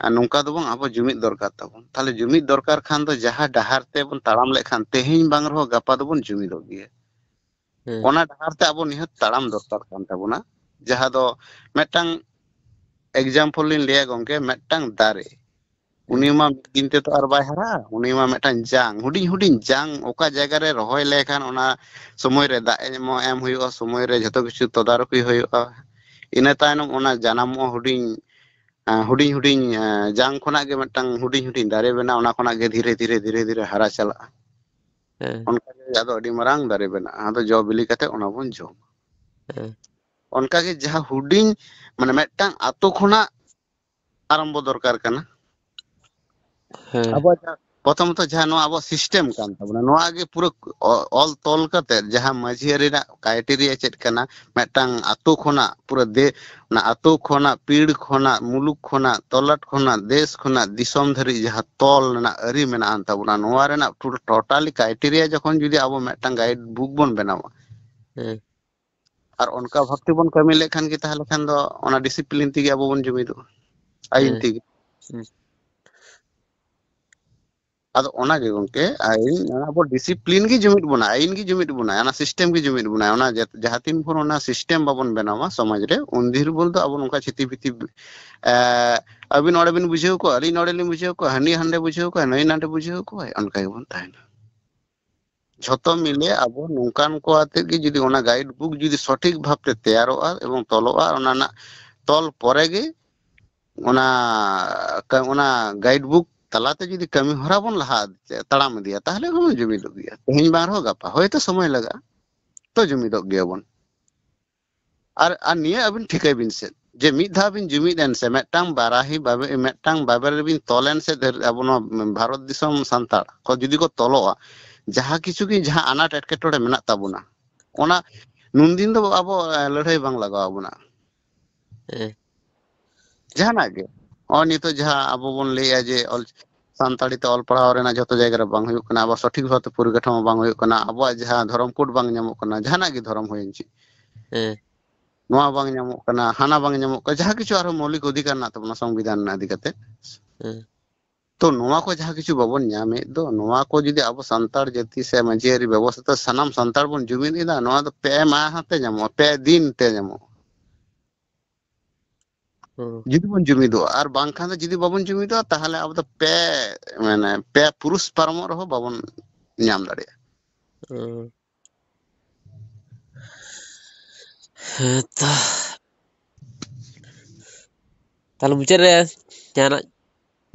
ᱟᱨ ᱱᱚᱝᱠᱟ ᱫᱚ ᱵᱟᱝ, ᱟᱵᱚ ᱡᱩᱢᱤᱫ ᱫᱚᱨᱠᱟᱨ ᱛᱟᱵᱚᱱ᱾ ᱛᱟᱦᱚᱞᱮ ᱡᱩᱢᱤᱫ ᱫᱚᱨᱠᱟᱨ ᱠᱷᱟᱱ ᱫᱚ ᱡᱟᱦᱟᱸ ᱰᱟᱦᱟᱨ ᱛᱮᱵᱚᱱ ᱛᱟᱲᱟᱢ ᱞᱮᱠᱷᱟᱱ ᱛᱮᱦᱮᱧ ᱵᱟᱝ ᱨᱮᱦᱚᱸ ᱜᱟᱯᱟ ᱫᱚᱵᱚᱱ ᱡᱩᱢᱤᱫᱚᱜ ᱜᱮᱭᱟ᱾ ᱦᱮᱸ᱾ ᱚᱱᱟ ᱰᱟᱦᱟᱨ ᱛᱮ ᱟᱵᱚ ᱱᱤᱦᱟᱹᱛ ᱛᱟᱲᱟᱢ ᱫᱚᱨᱠᱟᱨ ᱠᱟᱱ ᱛᱟᱵᱚᱱᱟ, ᱡᱟᱦᱟᱸ ᱫᱚ ᱢᱤᱫᱴᱟᱝ example ᱞᱤᱧ ᱞᱟᱹᱭᱟ ᱜᱚᱝᱠᱮ, ᱢᱤᱫᱴᱟᱝ ᱫᱟᱨᱮ, ᱩᱱᱤ ᱦᱮᱸ᱾ ᱢᱟ ᱢᱤᱫ ᱫᱤᱱ ᱛᱮᱫᱚ ᱟᱨ ᱵᱟᱭ ᱦᱟᱨᱟᱜᱼᱟ᱾ ᱩᱱᱤ ᱢᱟ ᱢᱤᱫᱴᱟᱝ ᱡᱟᱝ, ᱦᱩᱰᱤᱧ ᱦᱩᱰᱤᱧ ᱡᱟᱝ ᱚᱠᱟ ᱡᱟᱭᱜᱟ ᱨᱮ ᱨᱚᱦᱚᱭ ᱞᱮᱠᱷᱟᱱ ᱚᱱᱟ ᱥᱚᱢᱚᱭ ᱨᱮ ᱫᱟᱜ ᱮᱢ, ᱮᱢ ᱦᱩᱭᱩᱜᱼᱟ, ᱥᱚᱢᱚᱭ ᱨᱮ ᱡᱷᱚᱛᱚ ᱠᱤᱪᱷᱩ ᱛᱚᱫᱟᱨᱚᱠᱤ ᱦᱩᱭᱩᱜᱼᱟ᱾ ᱤᱱᱟᱹ ᱛᱟᱭᱱᱚᱢ ᱚᱱᱟ ᱡᱟᱱᱟᱢᱚᱜᱼᱟ ᱦᱩᱰᱤᱧ, ᱟᱸ, ᱦᱩᱰᱤᱧ ᱦᱩᱰᱤᱧ, ᱟᱸ, ᱡᱟᱝ ᱠᱷᱚᱱᱟᱜ ᱜᱮ ᱢᱤᱫᱴᱟᱝ ᱦᱩᱰᱤᱧ ᱦᱩᱰᱤᱧ ᱫᱟᱨᱮ ᱵᱮᱱᱟᱜᱼᱟ, ᱚᱱᱟ ᱠᱷᱚᱱᱟᱜ ᱜᱮ ᱫᱷᱤᱨᱮ ᱫᱷᱤᱨᱮ ᱫᱷᱤᱨᱮ ᱫᱷᱤᱨᱮ ᱦᱟᱨᱟ ᱪᱟᱞᱟᱜᱼᱟ᱾ ᱦᱮᱸ᱾ ᱚᱱᱠᱟ ᱜᱮ ᱟᱫᱚ ᱟᱹᱰᱤ ᱢᱟᱨᱟᱝ ᱫᱟᱨᱮ ᱵᱮᱱᱟᱜᱼᱟ, ᱟᱫᱚ ᱡᱚ ᱵᱤᱞᱤ ᱠᱟᱛᱮ ᱚᱱᱟ ᱵᱚᱱ ᱡᱚᱢᱟ᱾ ᱦᱮᱸ᱾ ᱚᱱᱠᱟ ᱜᱮ ᱡᱟᱦᱟᱸ ᱦᱩᱰᱤᱧ, ᱢᱟᱱᱮ ᱢᱤᱫᱴᱟᱝ ᱟᱛᱳ ᱠᱷᱚᱱᱟᱜ ᱟᱨᱟᱢᱵᱚ ᱫᱚᱨᱠᱟᱨ ᱠᱟᱱᱟ᱾ ᱦᱮᱸ᱾ ᱟᱵᱚᱣᱟᱜ ᱡᱟᱦᱟᱸ, ᱯᱨᱚᱛᱷᱚᱢᱚᱛᱚ ᱡᱟᱦᱟᱸ ᱱᱚᱣᱟ ᱟᱵᱚᱣᱟᱜ system ᱠᱟᱱ ᱛᱟᱵᱚᱱᱟ, ᱱᱚᱣᱟ ᱜᱮ ᱯᱩᱨᱟᱹ ᱚ-, ᱚᱞ ᱛᱚᱞ ᱠᱟᱛᱮ ᱡᱟᱦᱟᱸ ᱢᱟᱹᱡᱷᱤ ᱟᱹᱨᱤ ᱨᱮᱱᱟᱜ criteria ᱪᱮᱫ ᱠᱟᱱᱟ, ᱢᱤᱫᱴᱟᱝ ᱟᱛᱳ ᱠᱷᱚᱱᱟᱜ ᱯᱩᱨᱟᱹ ᱫᱮ-, ᱚᱱᱟ ᱟᱛᱳ ᱠᱷᱚᱱᱟᱜ, ᱯᱤᱲ ᱠᱷᱚᱱᱟᱜ, ᱢᱩᱞᱩᱠ ᱠᱷᱚᱱᱟᱜ, ᱛᱚᱞᱟᱴ ᱠᱷᱚᱱᱟᱜ, ᱫᱮᱥ ᱠᱷᱚᱱᱟᱜ, ᱫᱤᱥᱚᱢ ᱫᱷᱟᱹᱨᱤᱡ ᱡᱟᱦᱟᱸ ᱛᱚᱞ ᱨᱮᱱᱟᱜ ᱟᱹᱨᱤ ᱢᱮᱱᱟᱜ ᱟᱱ ᱛᱟᱵᱚᱱᱟ, ᱱᱚᱣᱟ ᱨᱮᱱᱟᱜ ᱴᱳ-, totally criteria ᱡᱚᱠᱷᱚᱱ ᱡᱩᱫᱤ ᱟᱵᱚ ᱢᱤᱫᱴᱟᱝ guide book ᱵᱚᱱ ᱵᱮᱱᱟᱣᱟ, ᱦᱮᱸ᱾ ᱟᱨ ᱚᱱᱠᱟ ᱵᱷᱟᱵ ᱛᱮᱵᱚᱱ ᱠᱟᱹᱢᱤ ᱞᱮᱠᱷᱟᱱ ᱜᱮ ᱛᱟᱦᱚᱞᱮ ᱠᱷᱟᱱ ᱫᱚ ᱚᱱᱟ discipline ᱛᱮᱜᱮ ᱟᱵᱚ ᱵᱚᱱ ᱡᱩᱢᱤᱫᱚᱜᱼᱟ, ᱟᱹᱭᱤᱱ ᱦᱮᱸ᱾ ᱛᱮᱜᱮ᱾ ᱦᱩᱸ᱾ ᱟᱫᱚ ᱚᱱᱟ ᱜᱮ ᱜᱚᱝᱠᱮ, ᱟᱹᱭᱤᱱ, ᱟᱵᱚ discipline ᱜᱮ ᱡᱩᱢᱤᱫ ᱵᱚᱱᱟ, ᱟᱹᱭᱤᱱ ᱜᱮ ᱡᱩᱢᱤᱫ ᱵᱚᱱᱟ, ᱚᱱᱟ system ᱜᱮ ᱡᱩᱢᱤᱫ ᱵᱚᱱᱟ᱾ ᱚᱱᱟ ᱡᱟ-, ᱡᱟᱦᱟᱸ ᱛᱤᱱ ᱵᱷᱳᱨ ᱚᱱᱟ system ᱵᱟᱵᱚᱱ ᱵᱮᱱᱟᱣᱟ ᱥᱚᱢᱟᱡᱽ ᱨᱮ, ᱩᱱ ᱫᱤᱱ ᱵᱷᱳᱨ ᱫᱚ ᱟᱵᱚ ᱱᱚᱝᱠᱟ ᱪᱷᱤᱛᱤ ᱵᱤᱛᱤ, ᱮ, ᱟᱹᱵᱤᱱ ᱱᱚᱰᱮ ᱵᱤᱱ ᱵᱩᱡᱷᱟᱹᱣ ᱠᱚᱣᱟ, ᱟᱹᱞᱤᱧ ᱱᱚᱰᱮ ᱞᱤᱧ ᱵᱩᱡᱷᱟᱹᱣ ᱠᱚᱣᱟ, ᱦᱟᱹᱱᱤ ᱦᱟᱸᱰᱮ ᱵᱩᱡᱷᱟᱹᱣ ᱠᱚᱣᱟ, ᱱᱩᱭ ᱱᱟᱰᱮ ᱵᱩᱡᱷᱟᱹᱣ ᱠᱚᱣᱟᱭ, ᱚᱱᱠᱟ ᱜᱮᱵᱚᱱ ᱛᱟᱦᱮᱱᱟ᱾ ᱡᱷᱚᱛᱚ ᱢᱤᱞᱮ ᱟᱵᱚ ᱱᱚᱝᱠᱟᱱ ᱠᱚ ᱟᱛᱮᱫ ᱜᱮ ᱡᱩᱫᱤ ᱚᱱᱟ guide book ᱡᱩᱫᱤ ᱥᱚᱴᱷᱤᱠ ᱵᱷᱟᱵᱛᱮ ᱛᱮᱭᱟᱨᱚᱜᱼᱟ ᱮᱵᱚᱝ ᱛᱚᱞᱚᱜᱼᱟ, ᱚᱱᱟ ᱨᱮᱱᱟᱜ ᱛᱚᱞ ᱯᱚᱨᱮ ᱜᱮ ᱚᱱᱟ ᱠᱟ-, ᱚᱱᱟ guide book ᱛᱟᱞᱟᱛᱮ ᱡᱩᱫᱤ ᱠᱟᱹᱢᱤ ᱦᱚᱨᱟ ᱵᱚᱱ ᱞᱟᱦᱟ ᱤᱫᱤ-, ᱛᱟᱲᱟᱢ ᱤᱫᱤᱭᱟ, ᱛᱟᱦᱚᱞᱮ ᱵᱚᱱ ᱡᱩᱢᱤᱫᱚᱜ ᱜᱮᱭᱟ᱾ ᱛᱮᱦᱮᱧ ᱵᱟᱝ ᱨᱮᱦᱚᱸ ᱜᱟᱯᱟ, ᱦᱳᱭᱛᱳ ᱥᱚᱢᱚᱭ ᱞᱟᱜᱟᱜᱼᱟ, ᱛᱚ ᱡᱩᱢᱤᱫᱚᱜ ᱜᱮᱭᱟᱵᱚᱱ᱾ ᱟᱨ, ᱟᱨ ᱱᱤᱭᱟᱹ ᱟᱹᱵᱤᱱ ᱴᱷᱤᱠᱟᱹᱭ ᱵᱤᱱ ᱥᱮ, ᱡᱮ ᱢᱤᱫ ᱫᱷᱟᱣ ᱵᱤᱱ ᱡᱩᱢᱤᱫ ᱮᱱ ᱥᱮ, ᱢᱤᱫᱴᱟᱝ ᱵᱟᱨᱟᱦᱤ ᱵᱟᱵᱮ-, ᱢᱤᱫᱴᱟᱝ ᱵᱟᱵᱮᱨ ᱨᱮᱵᱤᱱ ᱛᱚᱞ ᱮᱱ ᱥᱮ, ᱫᱷᱟᱹᱨ-, ᱟᱵᱚ ᱱᱚᱣᱟ ᱵᱷᱟᱨᱚᱛ ᱫᱤᱥᱚᱢ ᱥᱟᱱᱛᱟᱲ ᱠᱚ ᱡᱩᱫᱤ ᱠᱚ ᱛᱚᱞᱚᱜᱼᱟ, ᱡᱟᱦᱟᱸ ᱠᱤᱪᱷᱩ ᱜᱮ ᱡᱟᱦᱟᱸ ᱟᱱᱟᱴ ᱮᱴᱠᱮᱴᱚᱬᱮ ᱢᱮᱱᱟᱜ ᱛᱟᱵᱚᱱᱟ, ᱚᱱᱟ ᱱᱩᱱᱫᱤᱱ ᱫᱚ ᱟᱵᱚ, ᱮ, ᱞᱟᱹᱲᱦᱟᱹᱭ ᱵᱟᱝ ᱞᱟᱜᱟᱣ ᱟᱵᱚᱱᱟ᱾ ᱦᱮᱸ᱾ ᱡᱟᱦᱟᱱᱟᱜ ᱜᱮ, ᱱᱚᱜᱼᱚᱭ ᱱᱤᱛᱚᱜ ᱡᱟᱦᱟᱸ ᱟᱵᱚ ᱵᱚᱱ ᱞᱟᱹᱭᱮᱜᱼᱟ ᱡᱮ ᱚᱞ-, ᱥᱟᱱᱛᱟᱲᱤ ᱛᱮ ᱚᱞ ᱯᱟᱲᱦᱟᱣ ᱨᱮᱱᱟᱜ ᱡᱷᱚᱛᱚ ᱡᱟᱭᱜᱟ ᱨᱮ ᱵᱟᱝ ᱦᱩᱭᱩᱜ ᱠᱟᱱᱟ, ᱟᱵᱚ ᱥᱚᱴᱷᱤᱠ ᱵᱷᱟᱵᱛᱮ ᱯᱚᱨᱤᱠᱟᱴᱷᱟᱢᱳ ᱵᱟᱝ ᱦᱩᱭᱩᱜ ᱠᱟᱱᱟ, ᱟᱵᱚᱣᱟᱜ ᱡᱟᱦᱟᱸ ᱫᱷᱚᱨᱚᱢ ᱠᱳᱰ ᱵᱟᱝ ᱧᱟᱢᱚᱜ ᱠᱟᱱᱟ, ᱡᱟᱦᱟᱱᱟᱜ ᱜᱮ ᱫᱷᱚᱨᱚᱢ ᱦᱩᱭᱮᱱ ᱪᱮᱫ, ᱦᱮᱸ᱾ ᱱᱚᱣᱟ ᱵᱟᱝ ᱧᱟᱢᱚᱜ ᱠᱟᱱᱟ, ᱦᱟᱱᱟ ᱵᱟᱝ ᱧᱟᱢᱚᱜ ᱠᱟᱱᱟ, ᱡᱟᱦᱟᱸ ᱠᱤᱪᱷᱩ ᱟᱨᱦᱚᱸ ᱢᱳᱣᱞᱤᱠ ᱚᱫᱷᱤᱠᱟᱨ ᱢᱮᱱᱟᱜ ᱛᱟᱵᱚᱱᱟ ᱥᱚᱝᱵᱤᱫᱷᱟᱱ ᱨᱮᱱᱟᱜ ᱤᱫᱤ ᱠᱟᱛᱮ᱾ ᱦᱮᱸ᱾ ᱛᱚ ᱱᱚᱣᱟ ᱠᱚ ᱡᱟᱦᱟᱸ ᱠᱤᱪᱷᱩ ᱵᱟᱵᱚᱱ ᱧᱟᱢᱮᱫ ᱫᱚ, ᱱᱚᱣᱟ ᱠᱚ ᱡᱩᱫᱤ ᱟᱵᱚ ᱥᱟᱱᱛᱟᱲ ᱡᱟᱹᱛᱤ ᱥᱮ ᱢᱟᱹᱡᱷᱤ ᱟᱹᱨᱤ ᱵᱮᱵᱚᱥᱛᱷᱟ ᱛᱮ ᱥᱟᱱᱟᱢ ᱥᱟᱱᱛᱟᱲ ᱵᱚᱱ ᱡᱩᱢᱤᱫ ᱮᱫᱟ, ᱱᱚᱣᱟ ᱫᱚ ᱯᱮ ᱢᱟᱦᱟ ᱛᱮ ᱧᱟᱢᱚᱜᱼᱟ, ᱯᱮ ᱫᱤᱱ ᱛᱮ ᱧᱟᱢᱚᱜᱼᱟ᱾ ᱦᱩᱸ᱾ ᱡᱩᱫᱤ ᱵᱚᱱ ᱡᱩᱢᱤᱫᱚᱜᱼᱟ, ᱟᱨ ᱵᱟᱝᱠᱷᱟᱱ ᱫᱚ ᱡᱩᱫᱤ ᱵᱟᱵᱚᱱ ᱡᱩᱢᱤᱫᱚᱜᱼᱟ, ᱛᱟᱦᱚᱞᱮ ᱟᱵᱚ ᱫᱚ ᱯᱮ, ᱢᱟᱱᱮ ᱯᱮ ᱯᱩᱨᱩᱥ ᱯᱟᱨᱚᱢᱚᱜ ᱨᱮᱦᱚᱸ ᱵᱟᱵᱚᱱ ᱧᱟᱢ ᱫᱟᱲᱮᱭᱟᱜᱼᱟ᱾ ᱦᱩᱸ᱾ ᱦᱮᱸ ᱛᱚ᱾ ᱛᱟᱦᱞᱮ ᱢᱩᱪᱟᱹᱫ ᱨᱮ ᱡᱟᱦᱟᱱᱟᱜ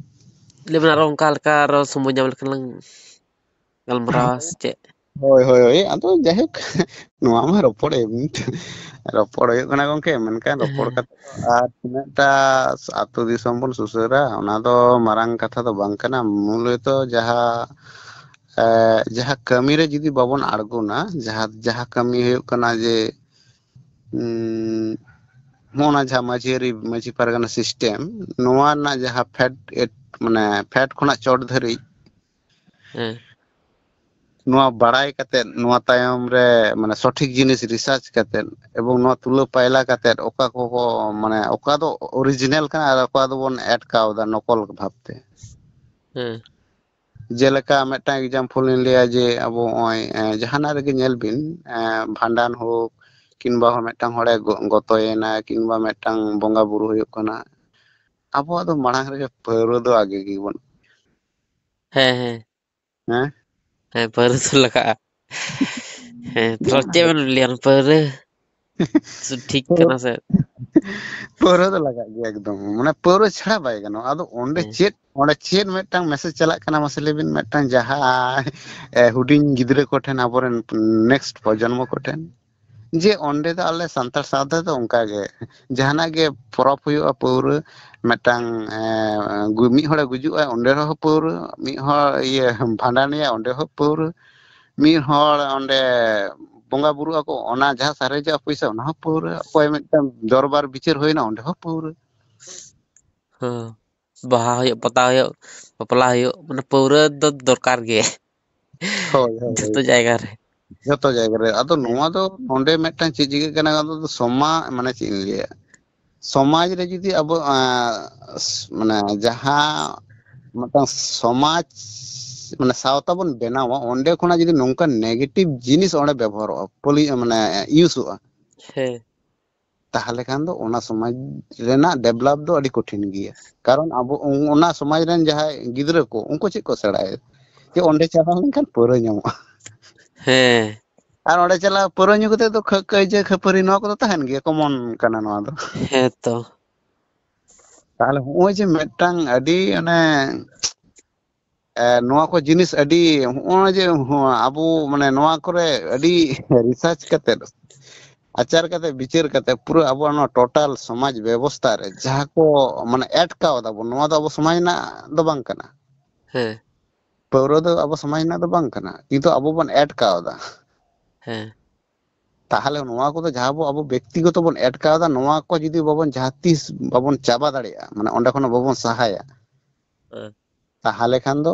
ᱞᱟᱹᱭ ᱵᱮᱱ, ᱟᱨᱚ ᱚᱱᱠᱟ ᱞᱮᱠᱟ ᱟᱨᱚ ᱥᱚᱢᱚᱭ ᱧᱟᱢ ᱞᱮᱠᱷᱟᱱ ᱞᱟᱝ ᱜᱟᱞᱢᱟᱨᱟᱣᱟ ᱥᱮ ᱪᱮᱫ? ᱦᱳᱭ, ᱦᱳᱭ, ᱦᱳᱭ᱾ ᱟᱫᱚ ᱡᱟᱭᱦᱳᱠ, ᱱᱚᱣᱟ ᱢᱟ ᱨᱚᱯᱚᱲ ᱮᱢᱱᱤ ᱨᱚᱯᱚᱲ ᱦᱩᱭᱩᱜ ᱠᱟᱱᱟ ᱜᱚᱝᱠᱮ, ᱢᱮᱱᱠᱷᱟᱱ ᱨᱚᱯᱚᱲ ᱦᱮᱸ᱾ ᱠᱟᱛᱮ ᱟᱨ ᱛᱤᱱᱟᱹᱜ ᱴᱟ ᱟᱹᱛᱩ ᱫᱤᱥᱚᱢ ᱵᱚᱱ ᱥᱩᱥᱟᱹᱨᱟ, ᱚᱱᱟ ᱫᱚ ᱢᱟᱨᱟᱝ ᱠᱟᱛᱷᱟ ᱫᱚ ᱵᱟᱝ ᱠᱟᱱᱟ᱾ ᱢᱩᱞᱚᱛᱚ ᱡᱟᱦᱟᱸ, ᱮ, ᱡᱟᱦᱟᱸ ᱠᱟᱹᱢᱤ ᱨᱮ ᱡᱩᱫᱤ ᱵᱟᱵᱚᱱ ᱟᱬᱜᱚᱱᱟ, ᱡᱟᱦᱟᱸ, ᱡᱟᱦᱟᱸ ᱠᱟᱹᱢᱤ ᱦᱩᱭᱩᱜ ᱠᱟᱱᱟ ᱡᱮ, ᱩᱸ, ᱱᱚᱜᱼᱚ ᱱᱟ ᱡᱟᱦᱟᱸ ᱢᱟᱹᱡᱷᱤ ᱟᱹᱨᱤ, ᱢᱟᱹᱡᱷᱤ ᱯᱟᱨᱜᱟᱱᱟ system, ᱱᱚᱣᱟ ᱨᱮᱱᱟᱜ ᱡᱟᱦᱟᱸ ᱯᱷᱮᱰ ᱮᱴ-, ᱢᱟᱱᱮ ᱯᱷᱮᱰ ᱠᱷᱚᱱᱟᱜ ᱪᱚᱴ ᱫᱷᱟᱹᱨᱤᱡ, ᱦᱮᱸ᱾ ᱱᱚᱣᱟ ᱵᱟᱲᱟᱭ ᱠᱟᱛᱮᱫ, ᱱᱚᱣᱟ ᱛᱟᱭᱚᱢ ᱨᱮ ᱢᱟᱱᱮ ᱥᱚᱴᱷᱤᱠ ᱡᱤᱱᱤᱥ research ᱠᱟᱛᱮᱫ ᱮᱵᱚᱝ ᱱᱚᱣᱟ ᱛᱩᱞᱟᱹ ᱯᱟᱭᱞᱟ ᱠᱟᱛᱮᱫ, ᱚᱠᱟ ᱠᱚ, ᱠᱚ ᱢᱟᱱᱮ ᱚᱠᱟ ᱫᱚ original ᱠᱟᱱᱟ ᱟᱨ ᱚᱠᱟ ᱫᱚᱵᱚᱱ ᱮᱰ ᱠᱟᱣᱫᱟ ᱱᱚᱠᱚᱞ ᱵᱷᱟᱵᱛᱮ᱾ ᱦᱮᱸ᱾ ᱡᱮᱞᱮᱠᱟ ᱢᱤᱫᱴᱟᱝ example ᱤᱧ ᱞᱟᱹᱭᱟ ᱡᱮ ᱟᱵᱚ ᱱᱚᱜᱼᱚᱭ, ᱮ, ᱡᱟᱦᱟᱱᱟᱜ ᱨᱮᱜᱮ ᱧᱮᱞ ᱵᱤᱱ, ᱮ, ᱵᱷᱟᱸᱰᱟᱱ ᱦᱳᱠ ᱠᱤᱝᱵᱟ ᱦᱚᱸ ᱢᱤᱫᱴᱟᱝ ᱦᱚᱲᱮ ᱜᱚ-, ᱜᱚᱛᱚᱭᱮᱱᱟ ᱠᱤᱝᱵᱟ ᱢᱤᱫᱴᱟᱝ ᱵᱚᱸᱜᱟ ᱵᱩᱨᱩ ᱦᱩᱭᱩᱜ ᱠᱟᱱᱟ, ᱟᱵᱚᱣᱟᱜ ᱫᱚ ᱢᱟᱲᱟᱝ ᱨᱮᱜᱮ ᱯᱟᱹᱣᱨᱟᱹ ᱫᱚ ᱟᱜᱮ ᱜᱮᱵᱚᱱ, ᱦᱮᱸ, ᱦᱮᱸ᱾ ᱦᱮᱸ? ᱦᱮᱸ, ᱯᱟᱹᱣᱨᱟᱹ ᱫᱚ ᱞᱟᱜᱟᱜᱼᱟ᱾ ᱦᱮᱸ, ᱛᱟᱦᱞᱮ ᱪᱮᱫ ᱵᱮᱱ ᱞᱟᱹᱭᱟ, ᱯᱟᱹᱣᱨᱟᱹ ᱥᱩ-, ᱴᱷᱤᱠ ᱠᱟᱱᱟ ᱥᱮ? ᱯᱟᱹᱣᱨᱟᱹ ᱫᱚ ᱞᱟᱜᱟᱜ ᱜᱮᱭᱟ ᱮᱠᱫᱚᱢ, ᱢᱟᱱᱮ ᱯᱟᱹᱣᱨᱟᱹ ᱪᱷᱟᱲᱟ ᱵᱟᱭ ᱜᱟᱱᱚᱜᱼᱟ᱾ ᱟᱫᱚ ᱚᱸᱰᱮ ᱦᱮᱸ᱾ ᱪᱮᱫ, ᱚᱸᱰᱮ ᱪᱮᱫ ᱢᱤᱫᱴᱟᱝ message ᱪᱟᱞᱟᱜ ᱠᱟᱱᱟ ᱢᱟᱥᱮ ᱞᱟᱹᱭ ᱵᱤᱱ, ᱢᱤᱫᱴᱟᱝ ᱡᱟᱦᱟᱸ, ᱮ, ᱦᱩᱰᱤᱧ ᱜᱤᱫᱽᱨᱟᱹ ᱠᱚᱴᱷᱮᱱ, ᱟᱵᱚᱨᱮᱱ next ᱯᱨᱚᱡᱚᱱᱢᱚ ᱠᱚᱴᱷᱮᱱ? ᱡᱮ ᱚᱸᱰᱮ ᱫᱚ ᱟᱞᱮ ᱥᱟᱱᱛᱟᱲ ᱥᱟᱶᱛᱟ ᱫᱚ ᱚᱱᱠᱟ ᱜᱮ, ᱡᱟᱦᱟᱱᱟᱜ ᱜᱮ ᱯᱚᱨᱚᱵᱽ ᱦᱩᱭᱩᱜᱼᱟ, ᱯᱟᱹᱣᱨᱟᱹ ᱢᱤᱫᱴᱟᱝ, ᱮᱸ, ᱜᱩ-, ᱢᱤᱫ ᱦᱚᱲᱮ ᱜᱩᱡᱩᱜᱼᱟ, ᱚᱸᱰᱮ ᱨᱮᱦᱚᱸ ᱯᱟᱹᱣᱨᱟᱹ, ᱢᱤᱫ ᱦᱚᱲ, ᱤᱭᱟᱹ, ᱵᱷᱟᱸᱰᱟᱱᱮᱭᱟ, ᱚᱸᱰᱮ ᱦᱚᱸ ᱯᱟᱹᱣᱨᱟᱹ, ᱢᱤᱫ ᱦᱚᱲ ᱚᱸᱰᱮ ᱵᱚᱸᱜᱟ ᱵᱩᱨᱩᱜ ᱟᱠᱚ, ᱚᱱᱟ ᱡᱟᱦᱟᱸ ᱥᱟᱨᱮᱡᱚᱜᱼᱟ ᱯᱚᱭᱥᱟ, ᱚᱱᱟ ᱦᱚᱸ ᱯᱟᱹᱣᱨᱟᱹ, ᱚᱠᱚᱭ ᱢᱤᱫᱴᱟᱝ ᱫᱚᱨᱵᱟᱨ ᱵᱤᱪᱟᱹᱨ ᱦᱩᱭᱱᱟ, ᱚᱸᱰᱮ ᱦᱚᱸ ᱯᱟᱹᱣᱨᱟᱹ᱾ ᱦᱮᱸ, ᱵᱟᱦᱟ ᱦᱩᱭᱩᱜ, ᱯᱟᱛᱟ ᱦᱩᱭᱩᱜ, ᱵᱟᱯᱞᱟ ᱦᱩᱭᱩᱜ, ᱢᱟᱱᱮ ᱯᱟᱹᱣᱨᱟᱹ ᱫᱚ ᱫᱚᱨᱠᱟᱨ ᱜᱮ᱾ ᱦᱳᱭ, ᱦᱳᱭ, ᱡᱚᱛᱚ ᱦᱳᱭ᱾ ᱡᱟᱭᱜᱟ ᱨᱮ᱾ ᱡᱚᱛᱚ ᱡᱟᱭᱜᱟ ᱨᱮ᱾ ᱟᱫᱚ ᱱᱚᱣᱟ ᱫᱚ ᱱᱚᱰᱮ ᱢᱤᱫᱴᱟᱝ ᱪᱮᱫ ᱪᱤᱠᱟᱹᱜ ᱠᱟᱱᱟ, ᱟᱫᱚ ᱥᱚᱢᱟ-, ᱢᱟᱱᱮ ᱪᱮᱫ ᱤᱧ ᱞᱟᱹᱭᱟ, ᱥᱚᱢᱟᱡᱽ ᱨᱮ ᱡᱩᱫᱤ ᱟᱵᱚ, ᱟᱸ, ᱥ-, ᱢᱟᱱᱮ ᱡᱟᱦᱟᱸ ᱢᱤᱫᱴᱟᱝ ᱥᱚᱢᱟᱡᱽ, ᱢᱟᱱᱮ ᱥᱟᱶᱛᱟ ᱵᱚᱱ ᱵᱮᱱᱟᱣᱟ, ᱚᱸᱰᱮ ᱠᱷᱚᱱᱟᱜ ᱡᱩᱫᱤ ᱱᱚᱝᱠᱟᱱ negative ᱡᱤᱱᱤᱥ ᱚᱸᱰᱮ ᱵᱮᱵᱚᱦᱟᱨᱚᱜᱼᱟ, ᱯᱚᱞᱤ-, ᱢᱟᱱᱮ ᱤᱭᱩᱡᱚᱜᱼᱟ, ᱦᱮᱸ᱾ ᱛᱟᱦᱚᱞᱮ ᱠᱷᱟᱱ ᱫᱚ ᱚᱱᱟ ᱥᱚᱢᱟᱡᱽ ᱨᱮᱱᱟᱜ develop ᱫᱚ ᱟᱹᱰᱤ ᱠᱚᱴᱷᱤᱱ ᱜᱮᱭᱟ᱾ ᱠᱟᱨᱚᱱ ᱟᱵᱚ ᱚᱱ-, ᱚᱱᱟ ᱥᱚᱢᱟᱡᱽ ᱨᱮᱱ ᱡᱟᱦᱟᱸᱭ ᱜᱤᱫᱽᱨᱟᱹ ᱠᱚ, ᱩᱱᱠᱩ ᱪᱮᱫ ᱠᱚ ᱥᱮᱬᱟᱭᱟ? ᱡᱮ ᱚᱸᱰᱮ ᱪᱟᱞᱟᱣ ᱞᱮᱱᱠᱷᱟᱱ ᱯᱟᱹᱣᱨᱟᱹ ᱧᱟᱢᱚᱜᱼᱟ᱾ ᱦᱮᱸ᱾ ᱟᱨ ᱚᱸᱰᱮ ᱪᱟᱞᱟᱣ ᱯᱟᱹᱣᱨᱟᱹ ᱧᱩ ᱠᱟᱛᱮ ᱫᱚ ᱠᱷᱟᱹ-, ᱠᱟᱹᱭᱡᱟᱹ ᱠᱷᱟᱹᱯᱟᱹᱨᱤ ᱱᱚᱣᱟ ᱠᱚᱫᱚ ᱛᱟᱦᱮᱱ ᱜᱮᱭᱟ, common ᱠᱟᱱᱟ ᱱᱚᱣᱟ ᱫᱚ᱾ ᱦᱮᱸ ᱛᱚ᱾ ᱛᱟᱦᱚᱞᱮ ᱦᱚᱸᱜᱼᱚᱭ ᱡᱮ ᱢᱤᱫᱴᱟᱝ ᱟᱹᱰᱤ ᱚᱱᱮ, ᱮ, ᱱᱚᱣᱟ ᱠᱚ ᱡᱤᱱᱤᱥ ᱟᱹᱰᱤ, ᱦᱚᱸᱜᱼᱚᱭ ᱡᱮ ᱦᱚᱸ ᱟᱵᱚ ᱢᱟᱱᱮ ᱱᱚᱣᱟ ᱠᱚᱨᱮ ᱟᱹᱰᱤ research ᱠᱟᱛᱮ, ᱟᱪᱟᱨ ᱠᱟᱛᱮ, ᱵᱤᱪᱟᱹᱨ ᱠᱟᱛᱮ ᱯᱩᱨᱟᱹ ᱟᱵᱚᱣᱟᱜ ᱱᱚᱣᱟ total ᱥᱚᱢᱟᱡᱽ ᱵᱮᱵᱚᱥᱛᱷᱟ ᱨᱮ ᱡᱟᱦᱟᱸ ᱠᱚ ᱢᱟᱱᱮ add ᱠᱟᱣᱫᱟ ᱵᱚᱱ, ᱱᱚᱣᱟ ᱫᱚ ᱟᱵᱚ ᱥᱚᱢᱟᱡᱽ ᱨᱮᱱᱟᱜ ᱫᱚ ᱵᱟᱝ ᱠᱟᱱᱟ᱾ ᱦᱮᱸ᱾ ᱯᱟᱹᱣᱨᱟᱹ ᱫᱚ ᱟᱵᱚ ᱥᱚᱢᱟᱡᱽ ᱨᱮᱱᱟᱜ ᱫᱚ ᱵᱟᱝ ᱠᱟᱱᱟ, ᱠᱤᱱᱛᱩ ᱟᱵᱚ ᱵᱚᱱ add ᱠᱟᱣᱫᱟ᱾ ᱦᱮᱸ᱾ ᱛᱟᱦᱚᱞᱮ ᱱᱚᱣᱟ ᱠᱚᱫᱚ ᱡᱟᱦᱟᱸ ᱵᱚ ᱟᱵᱚ ᱵᱮᱠᱛᱤᱜᱚᱛᱚ ᱵᱚᱱ add ᱠᱟᱣᱫᱟ, ᱱᱚᱣᱟ ᱠᱚ ᱡᱩᱫᱤ ᱵᱟᱵᱚᱱ ᱡᱟᱦᱟᱸ ᱛᱤᱥ ᱵᱟᱵᱚᱱ ᱪᱟᱵᱟ ᱫᱟᱲᱮᱭᱟᱜᱼᱟ, ᱢᱟᱱᱮ ᱚᱸᱰᱮ ᱠᱷᱚᱱ ᱵᱟᱵᱚᱱ ᱥᱟᱦᱟᱭᱟ, ᱦᱮᱸ᱾ ᱛᱟᱦᱚᱞᱮ ᱠᱷᱟᱱ ᱫᱚ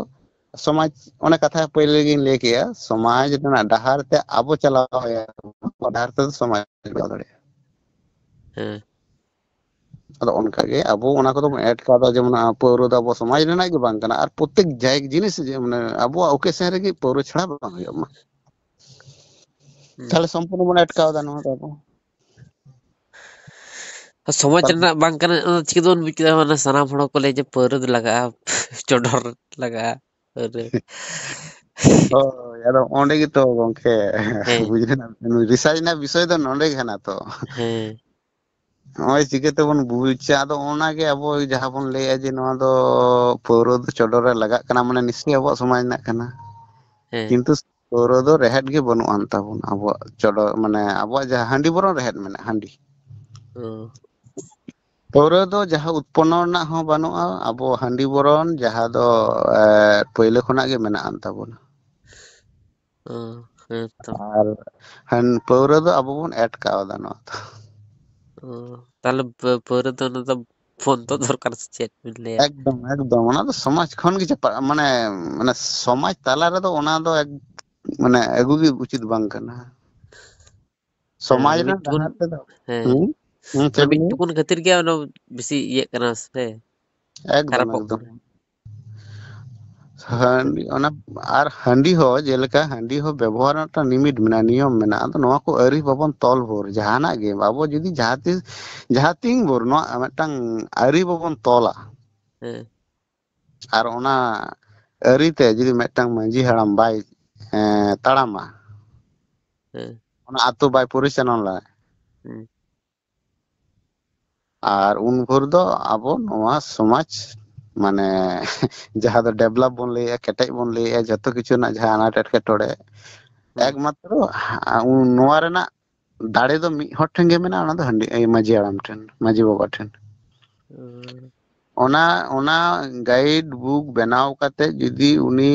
ᱥᱚᱢᱟᱡᱽ, ᱚᱱᱟ ᱠᱟᱛᱷᱟ ᱯᱳᱭᱞᱳ ᱜᱤᱧ ᱞᱟᱹᱭ ᱠᱮᱜᱼᱟ, ᱥᱚᱢᱟᱡᱽ ᱨᱮᱱᱟᱜ ᱰᱟᱦᱟᱨ ᱛᱮ ᱟᱵᱚ ᱪᱟᱞᱟᱣ ᱦᱩᱭᱩᱜᱼᱟ, ᱰᱟᱦᱟᱨ ᱛᱮᱫᱚ ᱥᱚᱢᱟᱡᱽ ᱪᱟᱞᱟᱣ ᱫᱟᱲᱮᱭᱟᱜᱼᱟ᱾ ᱦᱮᱸ᱾ ᱟᱫᱚ ᱚᱱᱠᱟᱜᱮ ᱟᱵᱚ ᱚᱱᱟ ᱠᱚᱫᱚ ᱵᱚᱱ add ᱠᱟᱣᱫᱟ, ᱡᱮᱢᱚᱱ ᱯᱟᱹᱣᱨᱟᱹ ᱫᱚ ᱟᱵᱚ ᱥᱚᱢᱟᱡᱽ ᱨᱮᱱᱟᱜ ᱜᱮ ᱵᱟᱝ ᱠᱟᱱᱟ, ᱟᱨ ᱯᱨᱚᱛᱮᱠ ᱡᱟᱭᱜᱟ ᱡᱤᱱᱤᱥ ᱡᱮ, ᱢᱟᱱᱮ ᱟᱵᱚᱣᱟᱜ occasion ᱨᱮᱜᱮ ᱯᱟᱹᱣᱨᱟᱹ ᱪᱷᱟᱲᱟ ᱵᱟᱝ ᱦᱩᱭᱩᱜ ᱢᱟ᱾ ᱦᱩᱸ᱾ ᱛᱟᱦᱚᱞᱮ ᱥᱚᱢᱯᱩᱨᱱᱚ ᱵᱚᱱ add ᱠᱟᱣᱫᱟ ᱱᱚᱣᱟ ᱫᱚ ᱟᱵᱚ᱾ ᱥᱚᱢᱟᱡᱽ ᱨᱮᱱᱟᱜ ᱵᱟᱝ ᱠᱟᱱᱟ, ᱚᱱᱟ ᱪᱤᱠᱟᱹ ᱛᱮᱵᱚᱱ ᱵᱩᱡᱽ ᱠᱮᱫᱟ? ᱢᱟᱱᱮ ᱥᱟᱱᱟᱢ ᱦᱚᱲ ᱠᱚ ᱞᱟᱹᱭᱟ ᱡᱮ ᱯᱟᱹᱣᱨᱟᱹ ᱫᱚ ᱞᱟᱜᱟᱜᱼᱟ, ᱪᱚᱰᱚᱨ ᱞᱟᱜᱟᱜᱼᱟ ᱯᱟᱹᱣᱨᱟᱹ᱾ ᱦᱳᱭ, ᱟᱫᱚ ᱚᱸᱰᱮ ᱜᱮᱛᱚ ᱜᱚᱝᱠᱮ, ᱦᱮᱸ᱾ ᱵᱩᱡᱽ ᱨᱮᱱᱟᱜ, research ᱨᱮᱱᱟᱜ ᱵᱤᱥᱚᱭ ᱫᱚ ᱱᱚᱸᱰᱮ ᱜᱮ ᱠᱟᱱᱟ ᱛᱚ᱾ ᱦᱮᱸ᱾ ᱱᱚᱜᱼᱚᱭ ᱪᱤᱠᱟᱹ ᱛᱮᱵᱚᱱ ᱵᱩᱡᱟ? ᱟᱫᱚ ᱚᱱᱟᱜᱮ ᱟᱵᱚ ᱡᱟᱦᱟᱸ ᱵᱚᱱ ᱞᱟᱹᱭᱟ ᱡᱮ ᱱᱚᱣᱟ ᱫᱚ ᱯᱟᱹᱣᱨᱟᱹ ᱫᱚ ᱪᱚᱰᱚᱨ ᱨᱮ ᱞᱟᱜᱟᱜ ᱠᱟᱱᱟ, ᱢᱟᱱᱮ ᱱᱤᱥᱪᱚᱭ ᱟᱵᱚᱣᱟᱜ ᱥᱚᱢᱟᱡᱽ ᱨᱮᱱᱟᱜ ᱠᱟᱱᱟ᱾ ᱦᱮᱸ᱾ ᱠᱤᱱᱛᱩ ᱯᱟᱹᱣᱨᱟᱹ ᱫᱚ ᱨᱮᱦᱮᱫ ᱜᱮ ᱵᱟᱹᱱᱩᱜ ᱟᱱ ᱛᱟᱵᱚᱱ ᱟᱵᱚᱣᱟᱜ ᱪᱚᱰᱚᱨ, ᱢᱟᱱᱮ ᱟᱵᱚᱣᱟᱜ ᱡᱟᱦᱟᱸ ᱦᱟᱺᱰᱤ ᱵᱚᱨᱚᱱ ᱨᱮᱦᱮᱫ ᱢᱮᱱᱟᱜᱼᱟ, ᱦᱟᱺᱰᱤ᱾ ᱦᱩᱸ᱾ ᱯᱟᱹᱣᱨᱟᱹ ᱫᱚ ᱡᱟᱦᱟᱸ ᱩᱛᱯᱚᱱᱱᱚ ᱨᱮᱱᱟᱜ ᱦᱚᱸ ᱵᱟᱹᱱᱩᱜᱼᱟ, ᱟᱵᱚ ᱦᱟᱺᱰᱤ ᱵᱚᱨᱚᱱ ᱡᱟᱦᱟᱸ ᱫᱚ ᱮ, ᱯᱟᱹᱭᱞᱟᱹ ᱠᱷᱚᱱᱟᱜ ᱜᱮ ᱢᱮᱱᱟᱜ ᱟᱱ ᱛᱟᱵᱚᱱᱟ᱾ ᱚ, ᱦᱮᱸ ᱛᱚ᱾ ᱟᱨ ᱦᱟᱺ- ᱯᱟᱹᱣᱨᱟᱹ ᱫᱚ ᱟᱵᱚ ᱵᱚᱱ ᱮᱰ ᱠᱟᱣᱫᱟ ᱱᱚᱣᱟ ᱫᱚ᱾ ᱚ, ᱛᱟᱦᱚᱞᱮ ᱯᱟᱹ- ᱯᱟᱹᱣᱨᱟᱹ ᱫᱚ ᱚᱱᱟ ᱫᱚ ᱵᱚᱱᱫᱚ ᱫᱚᱨᱠᱟᱨ ᱥᱮ ᱪᱮᱫ ᱵᱤᱱ ᱞᱟᱹᱭᱟ? ᱮᱠᱫᱚᱢ, ᱮᱠᱫᱚᱢ᱾ ᱚᱱᱟ ᱫᱚ ᱥᱚᱢᱟᱡᱽ ᱠᱷᱚᱱ ᱜᱮ ᱪᱟᱯᱟᱜ, ᱢᱟᱱᱮ, ᱢᱟᱱᱮ, ᱥᱚᱢᱟᱡᱽ ᱛᱟᱞᱟ ᱨᱮᱫᱚ ᱚᱱᱟ ᱫᱚ ᱮᱠ-, ᱢᱟᱱᱮ, ᱟᱹᱜᱩ ᱜᱮ ᱩᱪᱤᱛ ᱵᱟᱝ ᱠᱟᱱᱟ᱾ ᱥᱚᱢᱟᱡᱽ ᱦᱮᱸ, ᱢᱤᱫ ᱨᱮᱱᱟᱜ ᱴᱩᱠᱩᱱ, ᱰᱟᱦᱟᱨ ᱛᱮᱫᱚ᱾ ᱦᱮᱸ, ᱦᱩᱸ? ᱦᱩᱸ, ᱪᱮᱫ ᱚᱱᱟ ᱵᱤᱱ ᱢᱤᱫ ᱞᱟᱹᱭᱟ? ᱴᱩᱠᱩᱱ ᱠᱷᱟᱹᱛᱤᱨ ᱜᱮ ᱚᱱᱟ ᱵᱮᱥᱤ ᱤᱭᱟᱹᱜ ᱠᱟᱱᱟ ᱥᱮ, ᱮᱠᱫᱚᱢ, ᱠᱷᱟᱨᱟᱯᱚᱜ ᱮᱠᱫᱚᱢ᱾ ᱠᱟᱱᱟ᱾ ᱦᱟᱺᱰᱤ, ᱚᱱᱟ, ᱟᱨ ᱦᱟᱺᱰᱤ ᱦᱚᱸ ᱡᱮᱞᱮᱠᱟ ᱦᱟᱺᱰᱤ ᱦᱚᱸ ᱵᱮᱵᱚᱦᱟᱨ ᱨᱮᱱᱟᱜ ᱢᱤᱫᱴᱟᱝ ᱞᱤᱢᱤᱴ ᱢᱮᱱᱟᱜᱼᱟ, ᱱᱤᱭᱚᱢ ᱢᱮᱱᱟᱜᱼᱟ᱾ ᱟᱫᱚ ᱱᱚᱣᱟ ᱠᱚ ᱟᱹᱨᱤ ᱵᱟᱵᱚᱱ ᱛᱚᱞ ᱵᱷᱳᱨ, ᱡᱟᱦᱟᱱᱟᱜ ᱜᱮ ᱟᱵᱚ ᱡᱩᱫᱤ ᱡᱟᱦᱟᱸ ᱛᱤᱥ, ᱡᱟᱦᱟᱸ ᱛᱤᱱ ᱵᱷᱳᱨ ᱱᱚᱣᱟ ᱢᱤᱫᱴᱟᱝ ᱟᱹᱨᱤ ᱵᱟᱵᱚᱱ ᱛᱚᱞᱟ, ᱦᱮᱸ᱾ ᱟᱨ ᱚᱱᱟ ᱟᱹᱨᱤᱛᱮ ᱡᱩᱫᱤ ᱢᱤᱫᱴᱟᱝ ᱢᱟᱺᱡᱷᱤ ᱦᱟᱲᱟᱢ ᱵᱟᱭ, ᱮᱸ, ᱛᱟᱲᱟᱢᱟ, ᱦᱮᱸ᱾ ᱚᱱᱟ ᱟᱛᱳ ᱵᱟᱭ ᱯᱚᱨᱤᱪᱟᱞᱚᱱᱟ, ᱦᱩᱸ᱾ ᱟᱨ ᱩᱱ ᱵᱷᱳᱨ ᱫᱚ ᱟᱵᱚ ᱱᱚᱣᱟ ᱥᱚᱢᱟᱡᱽ, ᱢᱟᱱᱮ, ᱡᱟᱦᱟᱸ ᱫᱚ ᱰᱮᱵᱷᱞᱚᱯ ᱵᱚᱱ ᱞᱟᱹᱭᱮᱜᱼᱟ, ᱠᱮᱴᱮᱡ ᱵᱚᱱ ᱞᱟᱹᱭᱮᱜᱼᱟ, ᱡᱷᱚᱛᱚ ᱠᱤᱪᱷᱩ ᱨᱮᱱᱟᱜ ᱡᱟᱦᱟᱸ ᱟᱱᱟᱴ ᱮᱴᱠᱮᱴᱚᱬᱮ, ᱦᱩᱸ᱾ ᱮᱠᱢᱟᱛᱨᱚ ᱦᱟ-, ᱩᱱ-, ᱱᱚᱣᱟ ᱨᱮᱱᱟᱜ ᱫᱟᱲᱮ ᱫᱚ ᱢᱤᱫ ᱦᱚᱲ ᱴᱷᱮᱱ ᱜᱮ ᱢᱮᱱᱟᱜᱼᱟ, ᱚᱱᱟ ᱫᱚ ᱦᱟᱺᱰᱤ, ᱮ, ᱢᱟᱺᱡᱷᱤ ᱦᱟᱲᱟᱢ ᱴᱷᱮᱱ, ᱢᱟᱺᱡᱷᱤ ᱵᱟᱵᱟ ᱴᱷᱮᱱ᱾ ᱦᱩᱸ᱾ ᱚᱱᱟ, ᱚᱱᱟ ᱜᱟᱭᱤᱰ ᱵᱩᱠ ᱵᱮᱱᱟᱣ ᱠᱟᱛᱮ ᱡᱩᱫᱤ ᱩᱱᱤ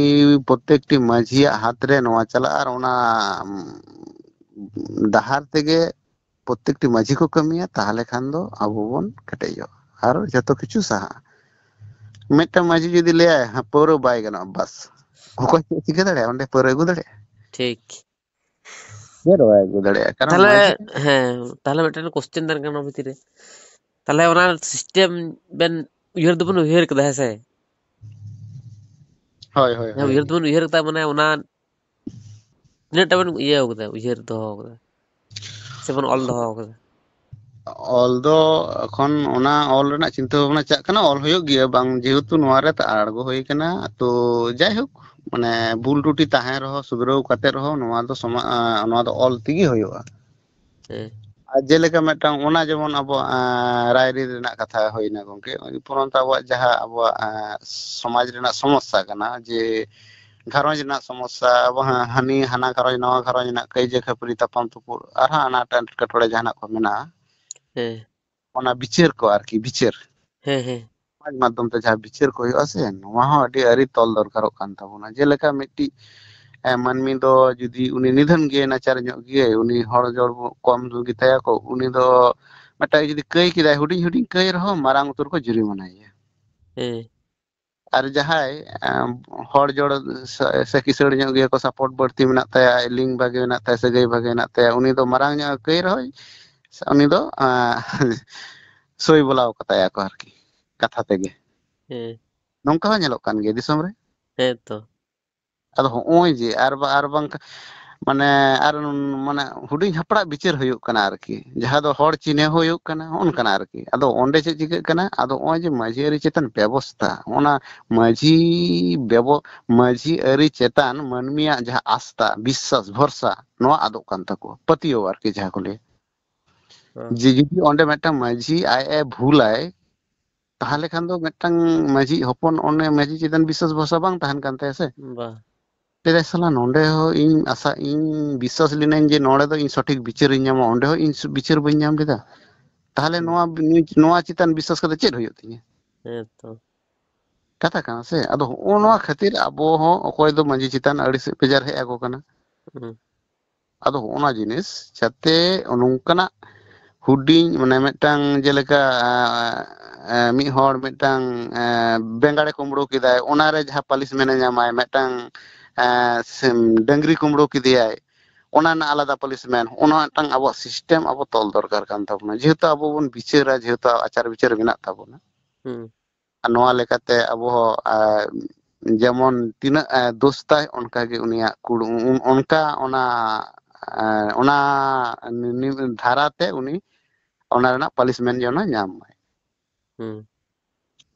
ᱯᱨᱚᱛᱮᱠᱴᱤ ᱢᱟᱺᱡᱷᱤᱭᱟᱜ ᱦᱟᱛ ᱨᱮ ᱱᱚᱣᱟ ᱪᱟᱞᱟᱜᱼᱟ ᱟᱨ ᱚᱱᱟ, ᱩᱢ, ᱰᱟᱦᱟᱨ ᱛᱮᱜᱮ ᱯᱨᱚᱛᱮᱠᱴᱤ ᱢᱟᱺᱡᱷᱤ ᱠᱚ ᱠᱟᱹᱢᱤᱭᱟ, ᱛᱟᱦᱚᱞᱮ ᱠᱷᱟᱱ ᱫᱚ ᱟᱵᱚ ᱵᱚᱱ ᱠᱮᱴᱮᱡᱚᱜᱼᱟ ᱟᱨ ᱡᱚᱛᱚ ᱠᱤᱪᱷᱩ ᱥᱟᱦᱟᱜᱼᱟ᱾ ᱢᱤᱫᱴᱟᱝ ᱢᱟᱺᱡᱷᱤ ᱡᱩᱫᱤ ᱞᱟᱹᱭᱟᱭ, "ᱦᱮᱸ, ᱯᱟᱹᱣᱨᱟᱹ ᱵᱟᱭ ᱜᱟᱱᱚᱜᱼᱟ", ᱵᱟᱥ, ᱚᱠᱚᱭ ᱪᱮᱫ ᱪᱤᱠᱟᱹ ᱫᱟᱲᱮᱭᱟᱜᱼᱟ? ᱚᱸᱰᱮ ᱯᱟᱹᱣᱨᱟᱹ ᱟᱹᱜᱩ ᱫᱟᱲᱮᱭᱟᱜᱼᱟ? ᱴᱷᱤᱠ᱾ ᱪᱮᱫ ᱦᱚᱸ ᱵᱟᱭ ᱟᱹᱜᱩ ᱫᱟᱲᱮᱭᱟᱜᱼᱟ, ᱠᱟᱨᱚᱱ ᱛᱟᱦᱞᱮ, ᱢᱟᱺᱡᱷᱤ ᱦᱮᱸ, ᱛᱟᱦᱞᱮ ᱢᱤᱫᱴᱮᱱ ᱠᱚᱥᱪᱮᱱ ᱛᱟᱦᱮᱱ ᱠᱟᱱᱟ ᱱᱚᱣᱟ ᱵᱷᱤᱛᱤᱨ ᱨᱮ, ᱛᱟᱦᱞᱮ ᱚᱱᱟ ᱥᱤᱥᱴᱮᱢ ᱵᱮᱱ ᱩᱭᱦᱟᱹᱨ ᱫᱚᱵᱚᱱ ᱩᱭᱦᱟᱹᱨ ᱠᱟᱫᱟ, ᱦᱮᱸ ᱥᱮ? ᱦᱳᱭ, ᱦᱳᱭ, ᱡᱟᱦᱟᱸ ᱦᱳᱭ᱾ ᱩᱭᱦᱟᱹᱨ ᱫᱚᱵᱚᱱ ᱩᱭᱦᱟᱹᱨ ᱠᱟᱫᱟ, ᱢᱟᱱᱮ ᱚᱱᱟ ᱛᱤᱱᱟᱹᱜ ᱴᱟ ᱵᱮᱱ ᱤᱭᱟᱹ ᱠᱟᱫᱟ, ᱩᱭᱦᱟᱹᱨ ᱫᱚᱦᱚ ᱠᱟᱫᱟ, ᱥᱮᱵᱚᱱ ᱚᱞ ᱫᱚᱦᱚ ᱠᱟᱫᱟ? ᱚᱞ ᱫᱚ ᱮᱠᱷᱚᱱ ᱚᱱᱟ ᱚᱞ ᱨᱮᱱᱟᱜ ᱪᱤᱱᱛᱟᱹ ᱵᱷᱟᱵᱽᱱᱟ ᱪᱟᱜ ᱠᱟᱱᱟ, ᱚᱞ ᱦᱩᱭᱩᱜ ᱜᱮᱭᱟ, ᱵᱟᱝ ᱡᱮᱦᱮᱛᱩ ᱱᱚᱣᱟ ᱨᱮ ᱟᱬᱜᱚ ᱦᱩᱭ ᱠᱟᱱᱟ᱾ ᱛᱚ, ᱡᱟᱭᱦᱳᱠ, ᱢᱟᱱᱮ, ᱵᱷᱩᱞ ᱴᱩᱴᱤ ᱛᱟᱦᱮᱸ ᱨᱮᱦᱚᱸ, ᱥᱩᱫᱷᱨᱟᱹᱣ ᱠᱟᱛᱮ ᱨᱮᱦᱚᱸ, ᱱᱚᱣᱟ ᱫᱚ ᱥᱚᱢᱟ-, ᱟᱸ, ᱱᱚᱣᱟ ᱫᱚ ᱚᱞ ᱛᱮᱜᱮ ᱦᱩᱭᱩᱜᱼᱟ᱾ ᱦᱮᱸ᱾ ᱟᱨ ᱡᱮᱞᱮᱠᱟ ᱢᱤᱫᱴᱟᱝ ᱚᱱᱟ ᱡᱮᱢᱚᱱ ᱟᱵᱚᱣᱟᱜ, ᱟᱸ, ᱨᱟᱭᱨᱤᱛ ᱨᱮᱱᱟᱜ ᱠᱟᱛᱷᱟ ᱦᱩᱭᱱᱟ ᱜᱚᱢᱠᱮ, ᱩᱯᱚᱨᱚᱱᱛᱚ ᱟᱵᱚᱣᱟᱜ ᱡᱟᱦᱟᱸ ᱟᱵᱚᱣᱟᱜ, ᱟᱸ, ᱥᱚᱢᱟᱡᱽ ᱨᱮᱱᱟᱜ ᱥᱚᱢᱚᱥᱥᱟ ᱠᱟᱱᱟ ᱡᱮ ᱜᱷᱟᱨᱚᱸᱡᱽ ᱨᱮᱱᱟᱜ ᱥᱚᱢᱚᱥᱥᱟ, ᱟᱵᱚ ᱦᱟ-, ᱦᱟᱹᱱᱤ ᱦᱟᱱᱟ ᱜᱷᱟᱨᱚᱸᱡᱽ ᱱᱟᱣᱟ ᱜᱷᱟᱨᱚᱸᱡᱽ ᱨᱮᱱᱟᱜ ᱠᱟᱹᱭᱡᱟᱹ ᱠᱷᱟᱹᱯᱟᱹᱨᱤ ᱛᱟᱯᱟᱢ ᱛᱩᱯᱩᱫ ᱟᱨᱦᱚᱸ ᱟᱱᱟᱴ ᱮᱴᱠᱮᱴᱚᱬᱮ ᱡᱟᱦᱟᱱᱟᱜ ᱠᱚ ᱢᱮᱱᱟᱜᱼᱟ, ᱦᱮᱸ ᱚᱱᱟ ᱵᱤᱪᱟᱹᱨ ᱠᱚ ᱟᱨᱠᱤ, ᱵᱤᱪᱟᱹᱨ ᱦᱮᱸ ᱦᱮᱸ ᱥᱚᱢᱟᱡᱽ ᱢᱟᱫᱽᱫᱷᱚᱢ ᱛᱮ ᱡᱟᱦᱟᱸ ᱵᱤᱪᱟᱹᱨ ᱠᱚ ᱦᱩᱭᱩᱜᱼᱟ ᱥᱮ, ᱱᱚᱣᱟ ᱦᱚᱸ ᱟᱹᱰᱤ ᱟᱹᱨᱤ ᱛᱚᱞ ᱫᱚᱨᱠᱟᱨᱚᱜ ᱠᱟᱱ ᱛᱟᱵᱚᱱᱟ᱾ ᱡᱮᱞᱮᱠᱟ ᱢᱤᱫᱴᱤᱡ ᱮ, ᱢᱟᱹᱱᱢᱤ ᱫᱚ ᱡᱩᱫᱤ ᱩᱱᱤ ᱱᱤᱫᱷᱟᱹᱱ ᱜᱮ ᱱᱟᱪᱟᱨ ᱧᱚᱜ ᱜᱮᱭᱟᱭ, ᱩᱱᱤ ᱦᱚᱲ ᱡᱚᱲ ᱠᱚᱢ ᱜᱮᱛᱟᱭᱟ ᱠᱚ, ᱩᱱᱤ ᱫᱚ ᱢᱤᱫᱴᱟᱝ ᱡᱩᱫᱤ ᱠᱟᱹᱭ ᱠᱮᱫᱟᱭ, ᱦᱩᱰᱤᱧ ᱦᱩᱰᱤᱧ ᱠᱟᱹᱭ ᱨᱮᱦᱚᱸ ᱢᱟᱨᱟᱝ ᱩᱛᱟᱹᱨ ᱠᱚ ᱡᱩᱨᱤᱢᱟᱱᱟᱭᱮᱭᱟ᱾ ᱦᱮᱸ ᱟᱨ ᱡᱟᱦᱟᱸᱭ ᱮ, ᱦᱚᱲ ᱡᱚᱲ ᱥᱮ ᱥᱮ ᱠᱤᱥᱟᱹᱲ ᱧᱚᱜ ᱜᱮᱭᱟ ᱠᱚ, ᱥᱟᱯᱳᱨᱴ ᱵᱟᱹᱲᱛᱤ ᱢᱮᱱᱟᱜ ᱛᱟᱭᱟ, ᱟᱡ ᱞᱤᱝᱠ ᱵᱷᱟᱜᱮ ᱢᱮᱱᱟᱜ ᱛᱟᱭᱟ, ᱥᱟᱹᱜᱟᱹᱭ ᱵᱷᱟᱜᱮ ᱢᱮᱱᱟᱜ ᱛᱟᱭᱟ, ᱩᱱᱤ ᱫᱚ ᱢᱟᱨᱟᱝ ᱧᱚᱜ ᱮ ᱠᱟᱹᱭ ᱨᱮᱦᱚᱸ ᱩᱱᱤ ᱫᱚ ᱮ, ᱥᱳᱭ ᱵᱚᱞᱟᱣ ᱠᱟᱛᱟᱭᱟ ᱠᱚ ᱟᱨᱠᱤ, ᱠᱟᱛᱷᱟ ᱛᱮᱜᱮ᱾ ᱦᱮᱸ ᱱᱚᱝᱠᱟ ᱦᱚᱸ ᱧᱮᱞᱚᱜ ᱠᱟᱱ ᱜᱮᱭᱟ ᱫᱤᱥᱚᱢ ᱨᱮ᱾ ᱦᱮᱸ ᱛᱚ ᱟᱫᱚ ᱦᱚᱸᱜᱼᱚᱭ ᱡᱮ ᱟᱨ ᱵᱟ-, ᱟᱨ ᱵᱟᱝ ᱢᱟᱱᱮ ᱟᱨ ᱢᱟᱱᱮ ᱦᱩᱰᱤᱧ ᱦᱟᱯᱲᱟᱜ ᱵᱤᱪᱟᱹᱨ ᱦᱩᱭᱩᱜ ᱠᱟᱱᱟ ᱟᱨᱠᱤ, ᱡᱟᱦᱟᱸ ᱫᱚ ᱦᱚᱲ ᱪᱤᱱᱦᱟᱹ ᱦᱩᱭᱩᱜ ᱠᱟᱱᱟ, ᱦᱚᱸᱜᱼᱚ ᱱᱚᱝᱠᱟᱱᱟᱜ ᱟᱨᱠᱤ᱾ ᱟᱫᱚ ᱚᱸᱰᱮ ᱪᱮᱫ ᱪᱤᱠᱟᱹᱜ ᱠᱟᱱᱟ? ᱟᱫᱚ ᱱᱚᱜᱼᱚᱭ ᱡᱮ ᱢᱟᱹᱡᱷᱤ ᱟᱹᱨᱤ ᱪᱮᱛᱟᱱ ᱵᱮᱵᱚᱥᱛᱷᱟ, ᱚᱱᱟ ᱢᱟᱹᱡᱷᱤ ᱵᱮᱵᱚ-, ᱢᱟᱹᱡᱷᱤ ᱟᱹᱨᱤ ᱪᱮᱛᱟᱱ ᱢᱟᱹᱱᱢᱤᱭᱟᱜ ᱡᱟᱦᱟᱸ ᱟᱥᱛᱷᱟ, ᱵᱤᱥᱥᱟᱥ, ᱵᱷᱚᱨᱥᱟ, ᱱᱚᱣᱟ ᱟᱫᱚᱜ ᱠᱟᱱ ᱛᱟᱠᱚᱣᱟ, ᱯᱟᱹᱛᱭᱟᱹᱣ ᱟᱨᱠᱤ ᱡᱟᱦᱟᱸ ᱠᱚ ᱞᱟᱹᱭᱟ᱾ ᱦᱮᱸ ᱡᱮ ᱡᱩᱫᱤ ᱚᱸᱰᱮ ᱢᱤᱫᱴᱟᱝ ᱢᱟᱹᱡᱷᱤ ᱟᱡ ᱮ ᱵᱷᱩᱞᱟᱭ, ᱛᱟᱦᱚᱞᱮ ᱠᱷᱟᱱ ᱫᱚ ᱢᱤᱫᱴᱟᱝ ᱢᱟᱹᱡᱷᱤ ᱦᱚᱯᱚᱱ ᱚᱱᱮ ᱢᱟᱹᱡᱷᱤ ᱪᱮᱛᱟᱱ ᱵᱤᱥᱥᱟᱥ ᱵᱷᱚᱨᱥᱟ ᱵᱟᱝ ᱛᱟᱦᱮᱱ ᱠᱟᱱ ᱛᱟᱭᱟ ᱥᱮ᱾ ᱵᱟ ᱞᱟᱹᱭᱫᱟᱭ, "ᱥᱟᱞᱟ, ᱱᱚᱸᱰᱮ ᱦᱚᱸ ᱤᱧ ᱟᱥᱟ, ᱤᱧ ᱵᱤᱥᱥᱟᱥ ᱞᱤᱱᱟᱹᱧ ᱡᱮ ᱱᱚᱸᱰᱮ ᱫᱚ ᱤᱧ ᱥᱚᱴᱷᱤᱠ ᱵᱤᱪᱟᱹᱨᱤᱧ ᱧᱟᱢᱟ, ᱚᱸᱰᱮ ᱦᱚᱸ ᱤᱧ ᱥᱩ-, ᱵᱤᱪᱟᱹᱨ ᱵᱟᱹᱧ ᱧᱟᱢ ᱞᱮᱫᱟ᱾ ᱛᱟᱦᱚᱞᱮ ᱦᱩᱸ ᱱᱚᱣᱟ, ᱱᱩᱭ, ᱱᱚᱣᱟ ᱪᱮᱛᱟᱱ ᱵᱤᱥᱥᱟᱥ ᱠᱟᱛᱮ ᱪᱮᱫ ᱦᱩᱭᱩᱜ ᱛᱤᱧᱟᱹ?" ᱦᱮᱸ ᱛᱚ ᱠᱟᱛᱷᱟ ᱠᱟᱱᱟ ᱥᱮ᱾ ᱟᱫᱚ ᱦᱚᱸᱜᱼᱚ ᱱᱚᱣᱟ ᱦᱩᱸ ᱠᱷᱟᱹᱛᱤᱨ ᱟᱵᱚ ᱦᱚᱸ ᱚᱠᱚᱭ ᱫᱚ ᱢᱟᱹᱡᱷᱤ ᱪᱮᱛᱟᱱ ᱟᱹᱲᱤᱥ ᱵᱮᱡᱟᱨ ᱦᱮᱡ ᱟᱠᱚ ᱠᱟᱱᱟ᱾ ᱦᱩᱸ ᱟᱫᱚ ᱦᱚᱸᱜᱼᱚ ᱱᱟ ᱡᱤᱱᱤᱥ ᱡᱟᱛᱮ ᱱᱚᱝᱠᱟᱱᱟᱜ ᱦᱩᱰᱤᱧ, ᱢᱟᱱᱮ, ᱢᱤᱫᱴᱟᱝ ᱡᱮᱞᱮᱠᱟ, ᱮ, ᱮ, ᱢᱤᱫ ᱦᱚᱲ ᱢᱤᱫᱴᱟᱝ, ᱮ, ᱵᱮᱸᱜᱟᱲᱮ ᱠᱩᱢᱵᱽᱲᱩ ᱠᱮᱫᱟᱭ, ᱚᱱᱟᱨᱮ ᱡᱟᱦᱟᱸ ᱯᱟᱞᱤᱥᱢᱮᱱᱴ ᱮ ᱧᱟᱢᱟᱭ, ᱢᱤᱫᱴᱟᱝ, ᱮ, ᱥᱤᱢ, ᱰᱟᱹᱝᱨᱤ ᱠᱩᱢᱵᱽᱲᱩ ᱠᱮᱫᱮᱭᱟᱭ, ᱚᱱᱟ ᱨᱮᱱᱟᱜ ᱟᱞᱟᱫᱟ ᱯᱟᱞᱤᱥᱢᱮᱱᱴ, ᱚᱱᱟ ᱢᱤᱫᱴᱟᱝ ᱟᱵᱚᱣᱟᱜ ᱥᱤᱥᱴᱮᱢ ᱟᱵᱚ ᱛᱚᱞ ᱫᱚᱨᱠᱟᱨ ᱠᱟᱱ ᱛᱟᱵᱚᱱᱟ, ᱡᱮᱦᱮᱛᱩ ᱟᱵᱚ ᱵᱚᱱ ᱵᱤᱪᱟᱹᱨᱟ, ᱡᱮᱦᱮᱛᱩ ᱟᱪᱟᱨ ᱵᱤᱪᱟᱹᱨ ᱢᱮᱱᱟᱜ ᱛᱟᱵᱚᱱᱟ᱾ ᱦᱩᱸ ᱟᱨ ᱱᱚᱣᱟ ᱞᱮᱠᱟᱛᱮ ᱟᱵᱚ ᱦᱚᱸ, ᱟ, ᱡᱮᱢᱚᱱ ᱛᱤᱱᱟᱹᱜ, ᱟ, ᱫᱳᱥ ᱛᱟᱭ, ᱚᱱᱠᱟᱜᱮ ᱩᱱᱤᱭᱟᱜ ᱠᱩᱲ-, ᱩᱱ-, ᱚᱱᱠᱟ ᱚᱱᱟ, ᱟ, ᱚᱱᱟ ᱱᱤ-, ᱱᱤ-, ᱫᱷᱟᱨᱟᱛᱮ ᱩᱱᱤ ᱚᱱᱟ ᱨᱮᱱᱟᱜ ᱯᱟᱞᱤᱥᱢᱮᱱᱴ ᱡᱮᱱᱚ ᱧᱟᱢ ᱢᱟᱭ᱾ ᱦᱩᱸ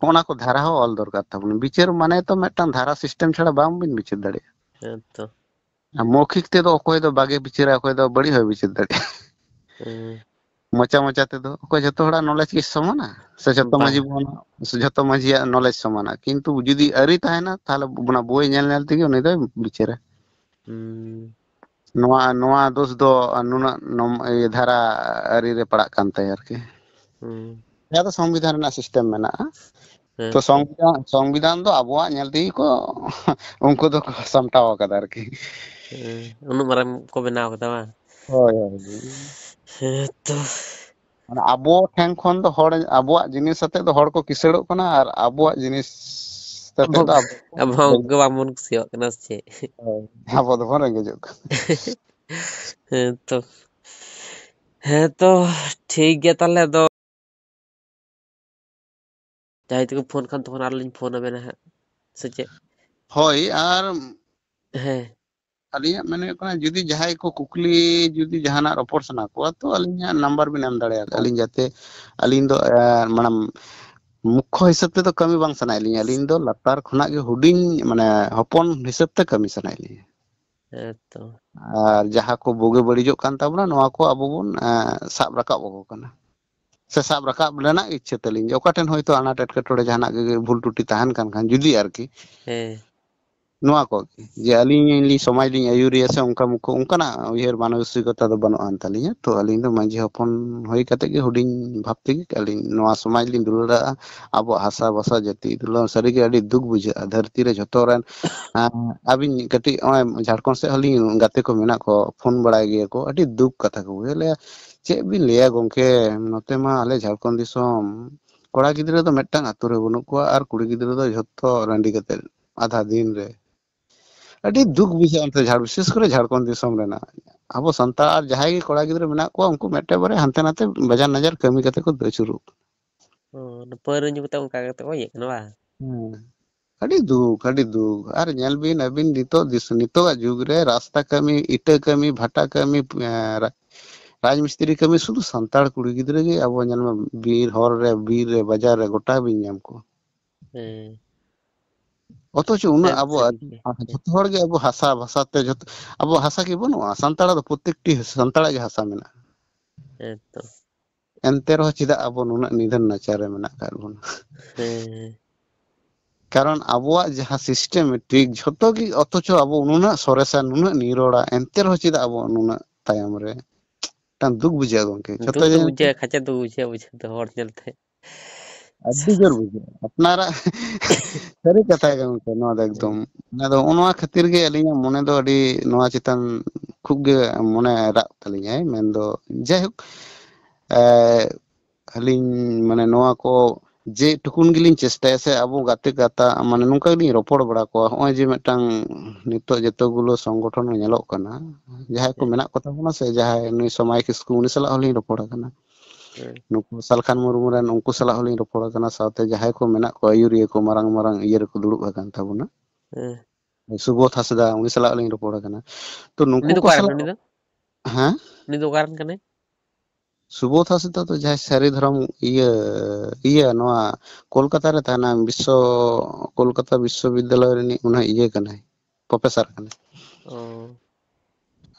ᱚᱱᱟ ᱠᱚ ᱫᱷᱟᱨᱟ ᱦᱚᱸ ᱚᱞ ᱫᱚᱨᱠᱟᱨ ᱛᱟᱵᱚᱱ᱾ ᱵᱤᱪᱟᱹᱨ ᱢᱟᱱᱮ ᱛᱚ ᱢᱤᱫᱴᱟᱝ ᱫᱷᱟᱨᱟ ᱥᱤᱥᱴᱮᱢ ᱪᱷᱟᱲᱟ ᱵᱟᱝ ᱵᱤᱱ ᱵᱤᱪᱟᱹᱨ ᱫᱟᱲᱮᱭᱟᱜᱼᱟ᱾ ᱦᱮᱸ ᱛᱚ ᱟᱨ ᱢᱳᱣᱠᱷᱤᱠ ᱛᱮᱫᱚ ᱚᱠᱚᱭ ᱫᱚ ᱵᱟᱜᱮ ᱵᱤᱪᱟᱹᱨᱟ, ᱚᱠᱚᱭ ᱫᱚ ᱵᱟᱹᱲᱤᱡ ᱦᱚᱸᱭ ᱵᱤᱪᱟᱹᱨ ᱫᱟᱲᱮᱭᱟᱜᱼᱟ᱾ ᱦᱩᱸ ᱢᱚᱪᱟ ᱢᱚᱪᱟ ᱛᱮᱫᱚ ᱚᱠᱚᱭ ᱡᱷᱚᱛᱚ ᱦᱚᱲᱟᱜ ᱱᱚᱞᱮᱡᱽ ᱠᱤ ᱥᱚᱢᱟᱱᱟ? ᱥᱮ ᱡᱷᱚᱛᱚ ᱵᱟᱝ᱾ ᱢᱟᱹᱡᱷᱤ ᱵᱚᱱ, ᱥᱮ ᱡᱷᱚᱛᱚ ᱢᱟᱹᱡᱷᱤᱭᱟᱜ ᱱᱚᱞᱮᱡᱽ ᱥᱚᱢᱟᱱᱟ? ᱠᱤᱱᱛᱩ ᱡᱩᱫᱤ ᱟᱹᱨᱤ ᱛᱟᱦᱮᱱᱟ, ᱛᱟᱦᱚᱞᱮ ᱚᱱᱟ ᱵᱳᱭ ᱧᱮᱞ ᱧᱮᱞ ᱛᱮᱜᱮ ᱩᱱᱤ ᱫᱚᱭ ᱵᱤᱪᱟᱹᱨᱟ᱾ ᱦᱩᱸ᱾ ᱱᱚᱣᱟ, ᱱᱚᱣᱟ ᱫᱳᱥ ᱫᱚ ᱱᱩᱱᱟᱹᱜ ᱱᱚᱢ-, ᱤᱭᱟᱹ ᱫᱷᱟᱨᱟ ᱟᱹᱨᱤ ᱨᱮ ᱯᱟᱲᱟᱜ ᱠᱟᱱ ᱛᱟᱭᱟ ᱟᱨᱠᱤ᱾ ᱦᱩᱸ᱾ ᱡᱟᱦᱟᱸ ᱫᱚ ᱥᱚᱝᱵᱤᱫᱷᱟᱱ ᱨᱮᱱᱟᱜ ᱥᱤᱥᱴᱮᱢ ᱢᱮᱱᱟᱜᱼᱟ᱾ ᱦᱮᱸ ᱛᱚ ᱛᱚ᱾ ᱥᱚᱝᱵᱤᱫᱷᱟᱱ, ᱥᱚᱝᱵᱤᱫᱷᱟᱱ ᱫᱚ ᱟᱵᱚᱣᱟᱜ ᱧᱮᱞ ᱛᱮᱜᱮ ᱠᱚ ᱩᱱᱠᱩ ᱫᱚᱠᱚ ᱥᱟᱢᱴᱟᱣ ᱟᱠᱟᱫᱟ ᱟᱨᱠᱤ᱾ ᱦᱮᱸ, ᱩᱱᱟᱹᱜ ᱢᱟᱨᱟᱝ ᱠᱚ ᱵᱮᱱᱟᱣ ᱠᱟᱫᱟ ᱵᱟᱝ? ᱦᱳᱭ, ᱦᱳᱭ᱾ ᱦᱮᱸ ᱛᱚ᱾ ᱢᱟᱱᱮ ᱟᱵᱚ ᱴᱷᱮᱱ ᱠᱷᱚᱱ ᱫᱚ ᱦᱚᱲ, ᱟᱵᱚᱣᱟᱜ ᱡᱤᱱᱤᱥ ᱟᱛᱮᱫ ᱫᱚ ᱦᱚᱲ ᱠᱚ ᱠᱤᱥᱟᱹᱲᱚᱜ ᱠᱟᱱᱟ ᱟᱨ ᱟᱵᱚᱣᱟᱜ ᱡᱤᱱᱤᱥ ᱟᱛᱮᱫ ᱟᱵᱚ, ᱫᱚ ᱟᱵᱚ ᱟᱵᱚ ᱦᱚᱸ ᱩᱱᱠᱩ ᱜᱮ ᱵᱟᱝᱵᱚᱱ ᱠᱩᱥᱤᱭᱟᱜ ᱠᱟᱱᱟ ᱥᱮ ᱪᱮᱫ? ᱦᱳᱭ, ᱟᱵᱚ ᱫᱚᱵᱚᱱ ᱨᱮᱸᱜᱮᱡᱚᱜ ᱠᱟᱱᱟ᱾ ᱦᱮᱸ ᱛᱚ᱾ ᱦᱮᱸ ᱛᱚ, ᱴᱷᱤᱠ ᱜᱮᱭᱟ ᱛᱟᱦᱞᱮ, ᱟᱫᱚ ᱡᱟᱦᱟᱸᱭ ᱛᱟᱠᱚ ᱯᱷᱳᱱ ᱠᱷᱟᱱ ᱛᱚᱠᱷᱚᱱ ᱟᱨᱚ ᱞᱤᱧ ᱯᱷᱳᱱ ᱟᱵᱮᱱᱟ ᱦᱟᱸᱜ, ᱥᱮ ᱪᱮᱫ? ᱦᱳᱭ, ᱟᱨ ᱦᱮᱸ᱾ ᱟᱹᱞᱤᱧᱟᱜ ᱢᱮᱱ ᱦᱩᱭᱩᱜ ᱠᱟᱱᱟ, ᱡᱩᱫᱤ ᱡᱟᱦᱟᱸᱭ ᱠᱚ ᱠᱩᱠᱞᱤ, ᱡᱩᱫᱤ ᱡᱟᱦᱟᱱᱟᱜ ᱨᱚᱯᱚᱲ ᱥᱟᱱᱟ ᱠᱚᱣᱟ, ᱛᱚ ᱟᱹᱞᱤᱧᱟᱜ ᱱᱟᱢᱵᱟᱨ ᱵᱤᱱ ᱮᱢ ᱫᱟᱲᱮᱭᱟᱜᱼᱟ᱾ ᱟᱹᱞᱤᱧ ᱡᱟᱛᱮ, ᱟᱹᱞᱤᱧ ᱫᱚ, ᱮ, ᱢᱟᱱᱮ, ᱢᱩᱠᱠᱷᱚ ᱦᱤᱥᱟᱹᱵ ᱛᱮᱫᱚ ᱠᱟᱹᱢᱤ ᱵᱟᱝ ᱥᱟᱱᱟᱭᱮᱫ ᱞᱤᱧᱟ᱾ ᱟᱹᱞᱤᱧ ᱫᱚ ᱞᱟᱛᱟᱨ ᱠᱷᱚᱱᱟᱜ ᱜᱮ ᱦᱩᱰᱤᱧ, ᱢᱟᱱᱮ, ᱦᱚᱯᱚᱱ ᱦᱤᱥᱟᱹᱵ ᱛᱮ ᱠᱟᱹᱢᱤ ᱥᱟᱱᱟᱭᱮᱫ ᱞᱤᱧᱟ᱾ ᱦᱮᱸ ᱛᱚ᱾ ᱟᱨ ᱡᱟᱦᱟᱸ ᱠᱚ ᱵᱩᱜᱤ ᱵᱟᱹᱲᱤᱡᱚᱜ ᱠᱟᱱ ᱛᱟᱵᱚᱱᱟ, ᱱᱚᱣᱟ ᱠᱚ ᱟᱵᱚ ᱵᱚᱱ, ᱮ, ᱥᱟᱵ ᱨᱟᱠᱟᱵ ᱟᱠᱚ ᱠᱟᱱᱟ᱾ ᱥᱮ ᱥᱟᱵ ᱨᱟᱠᱟᱵ ᱨᱮᱱᱟᱜ ᱤᱪᱪᱷᱟᱹ ᱛᱟᱹᱞᱤᱧ, ᱡᱮ ᱚᱠᱟ ᱴᱷᱮᱱ ᱦᱚᱭᱛᱳ ᱟᱱᱟᱴ ᱮᱴᱠᱮᱴᱚᱬᱮ ᱡᱟᱦᱟᱱᱟᱜ ᱜᱮ ᱵᱷᱩᱞ ᱴᱩᱴᱤ ᱛᱟᱦᱮᱱ ᱠᱟᱱ ᱠᱷᱟᱱ, ᱡᱩᱫᱤ ᱟᱨᱠᱤ, ᱦᱮᱸ᱾ ᱱᱚᱣᱟ ᱠᱚ, ᱡᱮ ᱟᱹᱞᱤᱧ ᱞᱤᱧ ᱥᱚᱢᱟᱡᱽ ᱞᱤᱧ ᱟᱹᱭᱩᱨᱤᱭᱟ ᱥᱮ ᱚᱱᱠᱟ ᱢᱩᱠᱷᱚ-, ᱚᱱᱠᱟᱱᱟᱜ ᱩᱭᱦᱟᱹᱨ ᱢᱟᱱᱚᱥᱤᱠᱚᱛᱟ ᱫᱚ ᱵᱟᱹᱱᱩᱜ ᱟᱱ ᱛᱟᱹᱞᱤᱧᱟ᱾ ᱛᱚ ᱟᱹᱞᱤᱧ ᱫᱚ ᱢᱟᱹᱡᱷᱤ ᱦᱚᱯᱚᱱ ᱦᱩᱭ ᱠᱟᱛᱮ ᱜᱮ, ᱦᱩᱰᱤᱧ ᱵᱷᱟᱵᱽ ᱛᱮᱜᱮ ᱟᱹᱞᱤᱧ ᱱᱚᱣᱟ ᱥᱚᱢᱟᱡᱽ ᱞᱤᱧ ᱫᱩᱞᱟᱹᱲᱟᱜᱼᱟ, ᱟᱵᱚᱣᱟᱜ ᱦᱟᱥᱟ ᱵᱷᱟᱥᱟ ᱡᱟᱹᱛᱤ ᱫᱩᱞᱟᱹᱲ᱾ ᱥᱟᱹᱨᱤᱜᱮ ᱟᱹᱰᱤ ᱫᱩᱠ ᱵᱩᱡᱷᱟᱹᱜᱼᱟ ᱫᱷᱟᱹᱨᱛᱤ ᱨᱮ ᱡᱷᱚᱛᱚ ᱨᱮᱱ, ᱟᱸ, ᱟᱹᱵᱤᱱ ᱠᱟᱹᱴᱤᱡ ᱱᱚᱜᱼᱚᱭ ᱡᱷᱟᱲᱠᱷᱚᱸᱰ ᱥᱮᱫ ᱦᱚᱸᱞᱤᱧ ᱜᱟᱛᱮ ᱠᱚ ᱢᱮᱱᱟᱜ ᱠᱚ, ᱯᱷᱳᱱ ᱵᱟᱲᱟᱭ ᱜᱮᱭᱟ ᱠᱚ, ᱟᱹᱰᱤ ᱫᱩᱠ ᱠᱟᱛᱷᱟ ᱠᱚ ᱵᱩᱡᱷᱟᱹᱣ ᱞᱮᱭᱟ᱾ ᱪᱮᱫ ᱵᱤᱱ ᱞᱟᱹᱭᱟ ᱜᱚᱢᱠᱮ, ᱱᱚᱛᱮ ᱢᱟ ᱟᱞᱮ ᱡᱷᱟᱲᱠᱷᱚᱸᱰ ᱫᱤᱥᱚᱢ ᱠᱚᱲᱟ ᱜᱤᱫᱽᱨᱟᱹ ᱫᱚ ᱢᱤᱫᱴᱟᱝ ᱟᱛᱳ ᱨᱮ ᱵᱟᱹᱱᱩᱜ ᱠᱚᱣᱟ ᱟᱨ ᱠᱩᱲᱤ ᱜᱤᱫᱽᱨᱟᱹ ᱫᱚ ᱡᱷᱚᱛᱚ ᱨᱟᱺᱰᱤ ᱠᱟᱛᱮ ᱟᱫᱷᱟ ᱫᱤᱱ ᱨᱮ᱾ ᱟᱹᱰᱤ ᱫᱩᱠ ᱵᱩᱡᱷᱟᱹᱜᱼᱟ ᱚᱱᱛᱮ ᱡᱷᱟᱲ-, ᱵᱤᱥᱮᱥ ᱠᱚᱨᱮ ᱡᱷᱟᱲᱠᱷᱚᱸᱰ ᱫᱤᱥᱚᱢ ᱨᱮᱱᱟᱜ᱾ ᱟᱵᱚ ᱥᱟᱱᱛᱟᱲ ᱟᱨ ᱡᱟᱦᱟᱸᱭ ᱜᱮ ᱠᱚᱲᱟ ᱜᱤᱫᱽᱨᱟᱹ ᱢᱮᱱᱟᱜ ᱠᱚᱣᱟ, ᱩᱱᱠᱩ ᱢᱤᱫᱴᱮᱱ ᱵᱟᱨᱭᱟ ᱦᱟᱱᱛᱮ ᱱᱟᱛᱮ ᱵᱟᱡᱟᱨ ᱱᱟᱡᱟᱨ ᱠᱟᱹᱢᱤ ᱠᱟᱛᱮ ᱠᱚ ᱟᱹᱪᱩᱨᱚᱜ ᱠᱟᱱᱟ᱾ ᱚ, ᱚᱱᱟ ᱯᱟᱹᱣᱨᱟᱹ ᱧᱩ ᱠᱟᱛᱮ ᱚᱱᱠᱟ ᱠᱟᱛᱮ ᱠᱚ ᱤᱭᱟᱹᱜ ᱠᱟᱱᱟ ᱵᱟᱝ? ᱦᱮᱸ᱾ ᱟᱹᱰᱤ ᱫᱩᱠ, ᱟᱹᱰᱤ ᱫᱩᱠ᱾ ᱟᱨ ᱧᱮᱞ ᱵᱤᱱ ᱟᱹᱵᱤᱱ ᱱᱤᱛᱚᱜ ᱫᱤᱥ-, ᱱᱤᱛᱚᱜᱟᱜ ᱡᱩᱜᱽ ᱨᱮ ᱨᱟᱥᱛᱟ ᱠᱟᱹᱢᱤ, ᱤᱴᱟᱹ ᱠᱟᱹᱢᱤ, ᱵᱷᱟᱴᱟ ᱠᱟᱹᱢᱤ, ᱮᱸ, ᱨᱟ-, ᱨᱟᱡᱽ ᱢᱤᱥᱛᱨᱤ ᱠᱟᱹᱢᱤ ᱥᱩᱫᱷᱩ ᱥᱟᱱᱛᱟᱲ ᱠᱩᱲᱤ ᱜᱤᱫᱽᱨᱟᱹ ᱜᱮ ᱟᱵᱚ ᱧᱮᱞ ᱢᱮ ᱵᱤᱨ ᱦᱚᱨ ᱨᱮ, ᱵᱤᱨ ᱨᱮ, ᱵᱟᱡᱟᱨ ᱨᱮ ᱜᱚᱴᱟ ᱵᱤᱱ ᱧᱟᱢ ᱠᱚᱣᱟ᱾ ᱦᱮᱸ᱾ ᱚᱛᱷᱚᱪᱚ ᱩᱱᱟᱹᱜ ᱥᱟᱹᱨᱤ, ᱟᱵᱚ ᱥᱟᱹᱨᱤ ᱜᱮ᱾ ᱡᱷᱚᱛᱚ ᱦᱚᱲ ᱜᱮ ᱟᱵᱚ ᱦᱟᱥᱟ ᱵᱷᱟᱥᱟ ᱛᱮ ᱡᱷᱚᱛᱚ, ᱟᱵᱚ ᱦᱟᱥᱟ ᱠᱤ ᱵᱟᱹᱱᱩᱜᱼᱟ? ᱥᱟᱱᱛᱟᱲᱟᱜ ᱫᱚ ᱯᱨᱚᱛᱮᱠᱴᱤ ᱥᱟᱱᱛᱟᱲᱟᱜ ᱜᱮ ᱦᱟᱥᱟ ᱢᱮᱱᱟᱜᱼᱟ᱾ ᱦᱮᱸ ᱛᱚ᱾ ᱮᱱᱛᱮ ᱨᱮᱦᱚᱸ ᱪᱮᱫᱟᱜ ᱟᱵᱚ ᱱᱩᱱᱟᱹᱜ ᱱᱤᱫᱷᱟᱹᱱ ᱱᱟᱪᱟᱨ ᱨᱮ ᱢᱮᱱᱟᱜ ᱟᱠᱟᱫ ᱵᱚᱱᱟ? ᱦᱮᱸ᱾ ᱠᱟᱨᱚᱱ ᱟᱵᱚᱣᱟᱜ ᱡᱟᱦᱟᱸ systematic ᱡᱷᱚᱛᱚ ᱜᱮ, ᱚᱛᱷᱚᱪᱚ ᱟᱵᱚ ᱱᱩᱱᱟᱹᱜ ᱥᱚᱨᱮᱥᱟ, ᱱᱩᱱᱟᱹᱜ ᱱᱤᱨᱚᱲᱟ, ᱮᱱᱛᱮ ᱨᱮᱦᱚᱸ ᱪᱮᱫᱟᱜ ᱟᱵᱚ ᱱᱩᱱᱟᱹᱜ ᱛᱟᱭᱚᱢ ᱨᱮ? ᱢᱤᱫᱴᱟᱝ ᱫᱩᱠ ᱵᱩᱡᱷᱟᱹᱜᱼᱟ ᱜᱚᱝᱠᱮ᱾ ᱡᱷᱚᱛᱚ ᱫᱩᱠ ᱫᱚ ᱡᱟᱭᱜᱟ ᱵᱩᱡᱷᱟᱹᱜᱼᱟ, ᱠᱷᱟᱪᱟ ᱫᱚ ᱵᱩᱡᱷᱟᱹᱜᱼᱟ, ᱵᱩᱡᱷᱟᱹᱣ ᱫᱚ ᱦᱚᱲ ᱧᱮᱞᱛᱮ᱾ ᱟᱹᱰᱤ ᱡᱳᱨ ᱵᱩᱡᱷᱟᱹᱜᱼᱟ ᱟᱯᱱᱟᱨᱟᱜ᱾ ᱥᱟᱹᱨᱤ ᱠᱟᱛᱷᱟ ᱜᱮ ᱜᱚᱝᱠᱮ, ᱱᱚᱣᱟ ᱫᱚ ᱮᱠᱫᱚᱢ᱾ ᱟᱫᱚ ᱱᱚᱜᱼᱚ ᱱᱚᱣᱟ ᱠᱷᱟᱹᱛᱤᱨ ᱜᱮ ᱟᱹᱞᱤᱧᱟᱜ ᱢᱚᱱᱮ ᱫᱚ ᱟᱹᱰᱤ ᱱᱚᱣᱟ ᱪᱮᱛᱟᱱ ᱠᱷᱩᱵ ᱜᱮ ᱢᱚᱱᱮ ᱨᱟᱜ ᱛᱟᱹᱞᱤᱧᱟᱭ᱾ ᱢᱮᱱᱫᱚ ᱡᱟᱭᱦᱳᱠ, ᱮ, ᱟᱹᱞᱤᱧ ᱢᱟᱱᱮ ᱱᱚᱣᱟ ᱠᱚ ᱡᱮ ᱴᱩᱠᱩᱱ ᱜᱮᱞᱤᱧ ᱪᱮᱥᱴᱟᱭᱟ ᱥᱮ, ᱟᱵᱚ ᱜᱟᱛᱮ ᱜᱟᱛᱟ ᱢᱟᱱᱮ ᱱᱚᱝᱠᱟ ᱜᱮᱞᱤᱧ ᱨᱚᱯᱚᱲ ᱵᱟᱲᱟ ᱠᱚᱣᱟ᱾ ᱦᱚᱸᱜᱼᱚᱭ ᱡᱮ ᱢᱤᱫᱴᱟᱝ ᱱᱤᱛᱚᱜ ᱡᱚᱛᱚ ᱜᱩᱞᱳ ᱥᱚᱝᱜᱚᱴᱷᱚᱱ ᱧᱮᱞᱚᱜ ᱠᱟᱱᱟ, ᱡᱟᱦᱟᱸᱭ ᱠᱚ ᱦᱮᱸ᱾ ᱢᱮᱱᱟᱜ ᱠᱚᱛᱟ ᱵᱚᱱᱟ ᱥᱮ, ᱡᱟᱦᱟᱸᱭ ᱱᱩᱭ ᱥᱚᱢᱟᱭ ᱠᱤᱥᱠᱩ, ᱩᱱᱤ ᱥᱟᱞᱟᱜ ᱦᱚᱸᱞᱤᱧ ᱨᱚᱯᱚᱲ ᱟᱠᱟᱱᱟ᱾ ᱦᱮᱸ᱾ ᱱᱩᱠᱩ ᱥᱟᱞᱠᱷᱟᱱ ᱢᱩᱨᱢᱩ ᱨᱮᱱ, ᱩᱱᱠᱩ ᱥᱟᱞᱟᱜ ᱦᱚᱸᱞᱤᱧ ᱨᱚᱯᱚᱲ ᱟᱠᱟᱱᱟ, ᱥᱟᱶᱛᱮ ᱡᱟᱦᱟᱸᱭ ᱠᱚ ᱢᱮᱱᱟᱜ ᱠᱚᱣᱟ ᱟᱹᱭᱩᱨᱤᱭᱟᱹ ᱠᱚ, ᱢᱟᱨᱟᱝ ᱢᱟᱨᱟᱝ ᱤᱭᱟᱹ ᱨᱮᱠᱚ ᱫᱩᱲᱩᱵ ᱟᱠᱟᱱ ᱛᱟᱵᱚᱱᱟ᱾ ᱦᱮᱸ᱾ ᱥᱩᱵᱳᱫᱷ ᱦᱟᱸᱥᱫᱟ, ᱩᱱᱤ ᱥᱟᱞᱟᱜ ᱞᱤᱧ ᱨᱚᱯᱚᱲ ᱟᱠᱟᱱᱟ᱾ ᱛᱚ ᱱᱩᱠᱩ ᱩᱱᱤ ᱫᱚ ᱠᱚ ᱚᱠᱟ ᱨᱮᱱ ᱥᱟᱞᱟᱜ, ᱩᱱᱤ ᱫᱚ? ᱦᱮᱸ, ᱩᱱᱤ ᱫᱚ ᱚᱠᱟ ᱨᱮᱱ ᱠᱟᱱᱟᱭ? ᱥᱩᱵᱳᱫᱷ ᱦᱟᱸᱥᱫᱟ ᱫᱚ ᱡᱟᱦᱟᱸᱭ ᱥᱟᱹᱨᱤ ᱫᱷᱚᱨᱚᱢ ᱤᱭᱟᱹ, ᱤᱭᱟᱹ ᱱᱚᱣᱟ ᱠᱳᱞᱠᱟᱛᱟ ᱨᱮ ᱛᱟᱦᱮᱱᱟ, ᱵᱤᱥᱥᱚ, ᱠᱳᱞᱠᱟᱛᱟ ᱵᱤᱥᱥᱚᱵᱤᱫᱽᱫᱟᱞᱚᱭ ᱨᱤᱱᱤᱡ ᱚᱱᱟ ᱤᱭᱟᱹ ᱠᱟᱱᱟᱭ, ᱯᱨᱚᱯᱷᱮᱥᱚᱨ ᱠᱟᱱᱟᱭ᱾ ᱚ᱾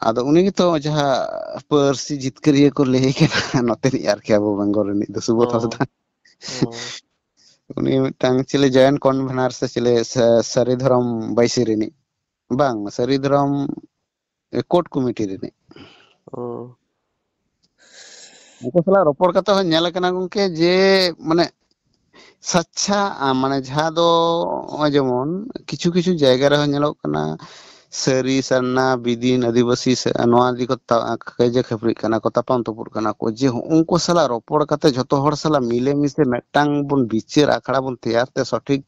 ᱟᱫᱚ ᱩᱱᱤ ᱜᱮᱛᱚ ᱡᱟᱦᱟᱸ ᱯᱟᱹᱨᱥᱤ ᱡᱤᱛᱠᱟᱹᱨᱤᱭᱟᱹ ᱠᱚ ᱞᱟᱹᱭ ᱠᱟᱱᱟ ᱱᱚᱛᱮᱱᱤᱡ ᱟᱨᱠᱤ, ᱟᱵᱚ ᱵᱮᱝᱜᱚᱞ ᱨᱤᱱᱤᱡ ᱫᱚ ᱥᱩᱵᱳᱫᱷ ᱚ᱾ ᱦᱟᱸᱥᱫᱟ᱾ ᱚ᱾ ᱩᱱᱤ ᱢᱤᱫᱴᱟᱝ ᱪᱤᱞᱤ joint convener ᱥᱮ ᱪᱤᱞᱤ ᱥᱟ-, ᱥᱟᱹᱨᱤ ᱫᱷᱚᱨᱚᱢ ᱵᱟᱭᱥᱤ ᱨᱤᱱᱤᱡ, ᱵᱟᱝ, ᱥᱟᱹᱨᱤ ᱫᱷᱚᱨᱚᱢ ᱠᱳᱰ ᱠᱚᱢᱤᱴᱤ ᱨᱤᱱᱤᱡ᱾ ᱚ᱾ ᱩᱱᱠᱩ ᱥᱟᱞᱟᱜ ᱨᱚᱯᱚᱲ ᱠᱟᱛᱮ ᱦᱚᱸ ᱧᱮᱞ ᱟᱠᱟᱱᱟ ᱜᱚᱝᱠᱮ, ᱡᱮ ᱢᱟᱱᱮ ᱥᱟᱪᱪᱷᱟ, ᱟ, ᱢᱟᱱᱮ ᱡᱟᱦᱟᱸ ᱫᱚ ᱱᱚᱜᱼᱚᱭ ᱡᱮᱢᱚᱱ ᱠᱤᱪᱷᱩ ᱠᱤᱪᱷᱩ ᱡᱟᱭᱜᱟ ᱨᱮᱦᱚᱸ ᱧᱮᱞᱚᱜ ᱠᱟᱱᱟ, ᱥᱟᱹᱨᱤ, ᱥᱟᱨᱱᱟ, ᱵᱤᱫᱤᱱ, ᱟᱹᱫᱤᱵᱟᱹᱥᱤ ᱥᱮ ᱱᱚᱣᱟ ᱤᱫᱤ ᱠᱚ ᱛᱟ-, ᱠᱟᱹᱭᱡᱟᱹ ᱠᱷᱟᱹᱯᱟᱹᱨᱤᱜ ᱠᱟᱱᱟ ᱠᱚ, ᱛᱟᱯᱟᱢ ᱛᱩᱯᱩᱜ ᱠᱟᱱᱟ ᱠᱚ, ᱡᱮ ᱦᱚᱸᱜᱼᱚ ᱩᱱᱠᱩ ᱥᱟᱞᱟᱜ ᱨᱚᱯᱚᱲ ᱠᱟᱛᱮ ᱡᱷᱚᱛᱚ ᱦᱚᱲ ᱥᱟᱞᱟᱜ ᱢᱤᱞᱮᱢᱤᱥᱮ ᱢᱤᱫᱴᱟᱝ ᱵᱚᱱ ᱵᱤᱪᱟᱹᱨ ᱟᱠᱷᱲᱟ ᱵᱚᱱ ᱛᱮᱭᱟᱨ ᱛᱮ ᱥᱚᱴᱷᱤᱠ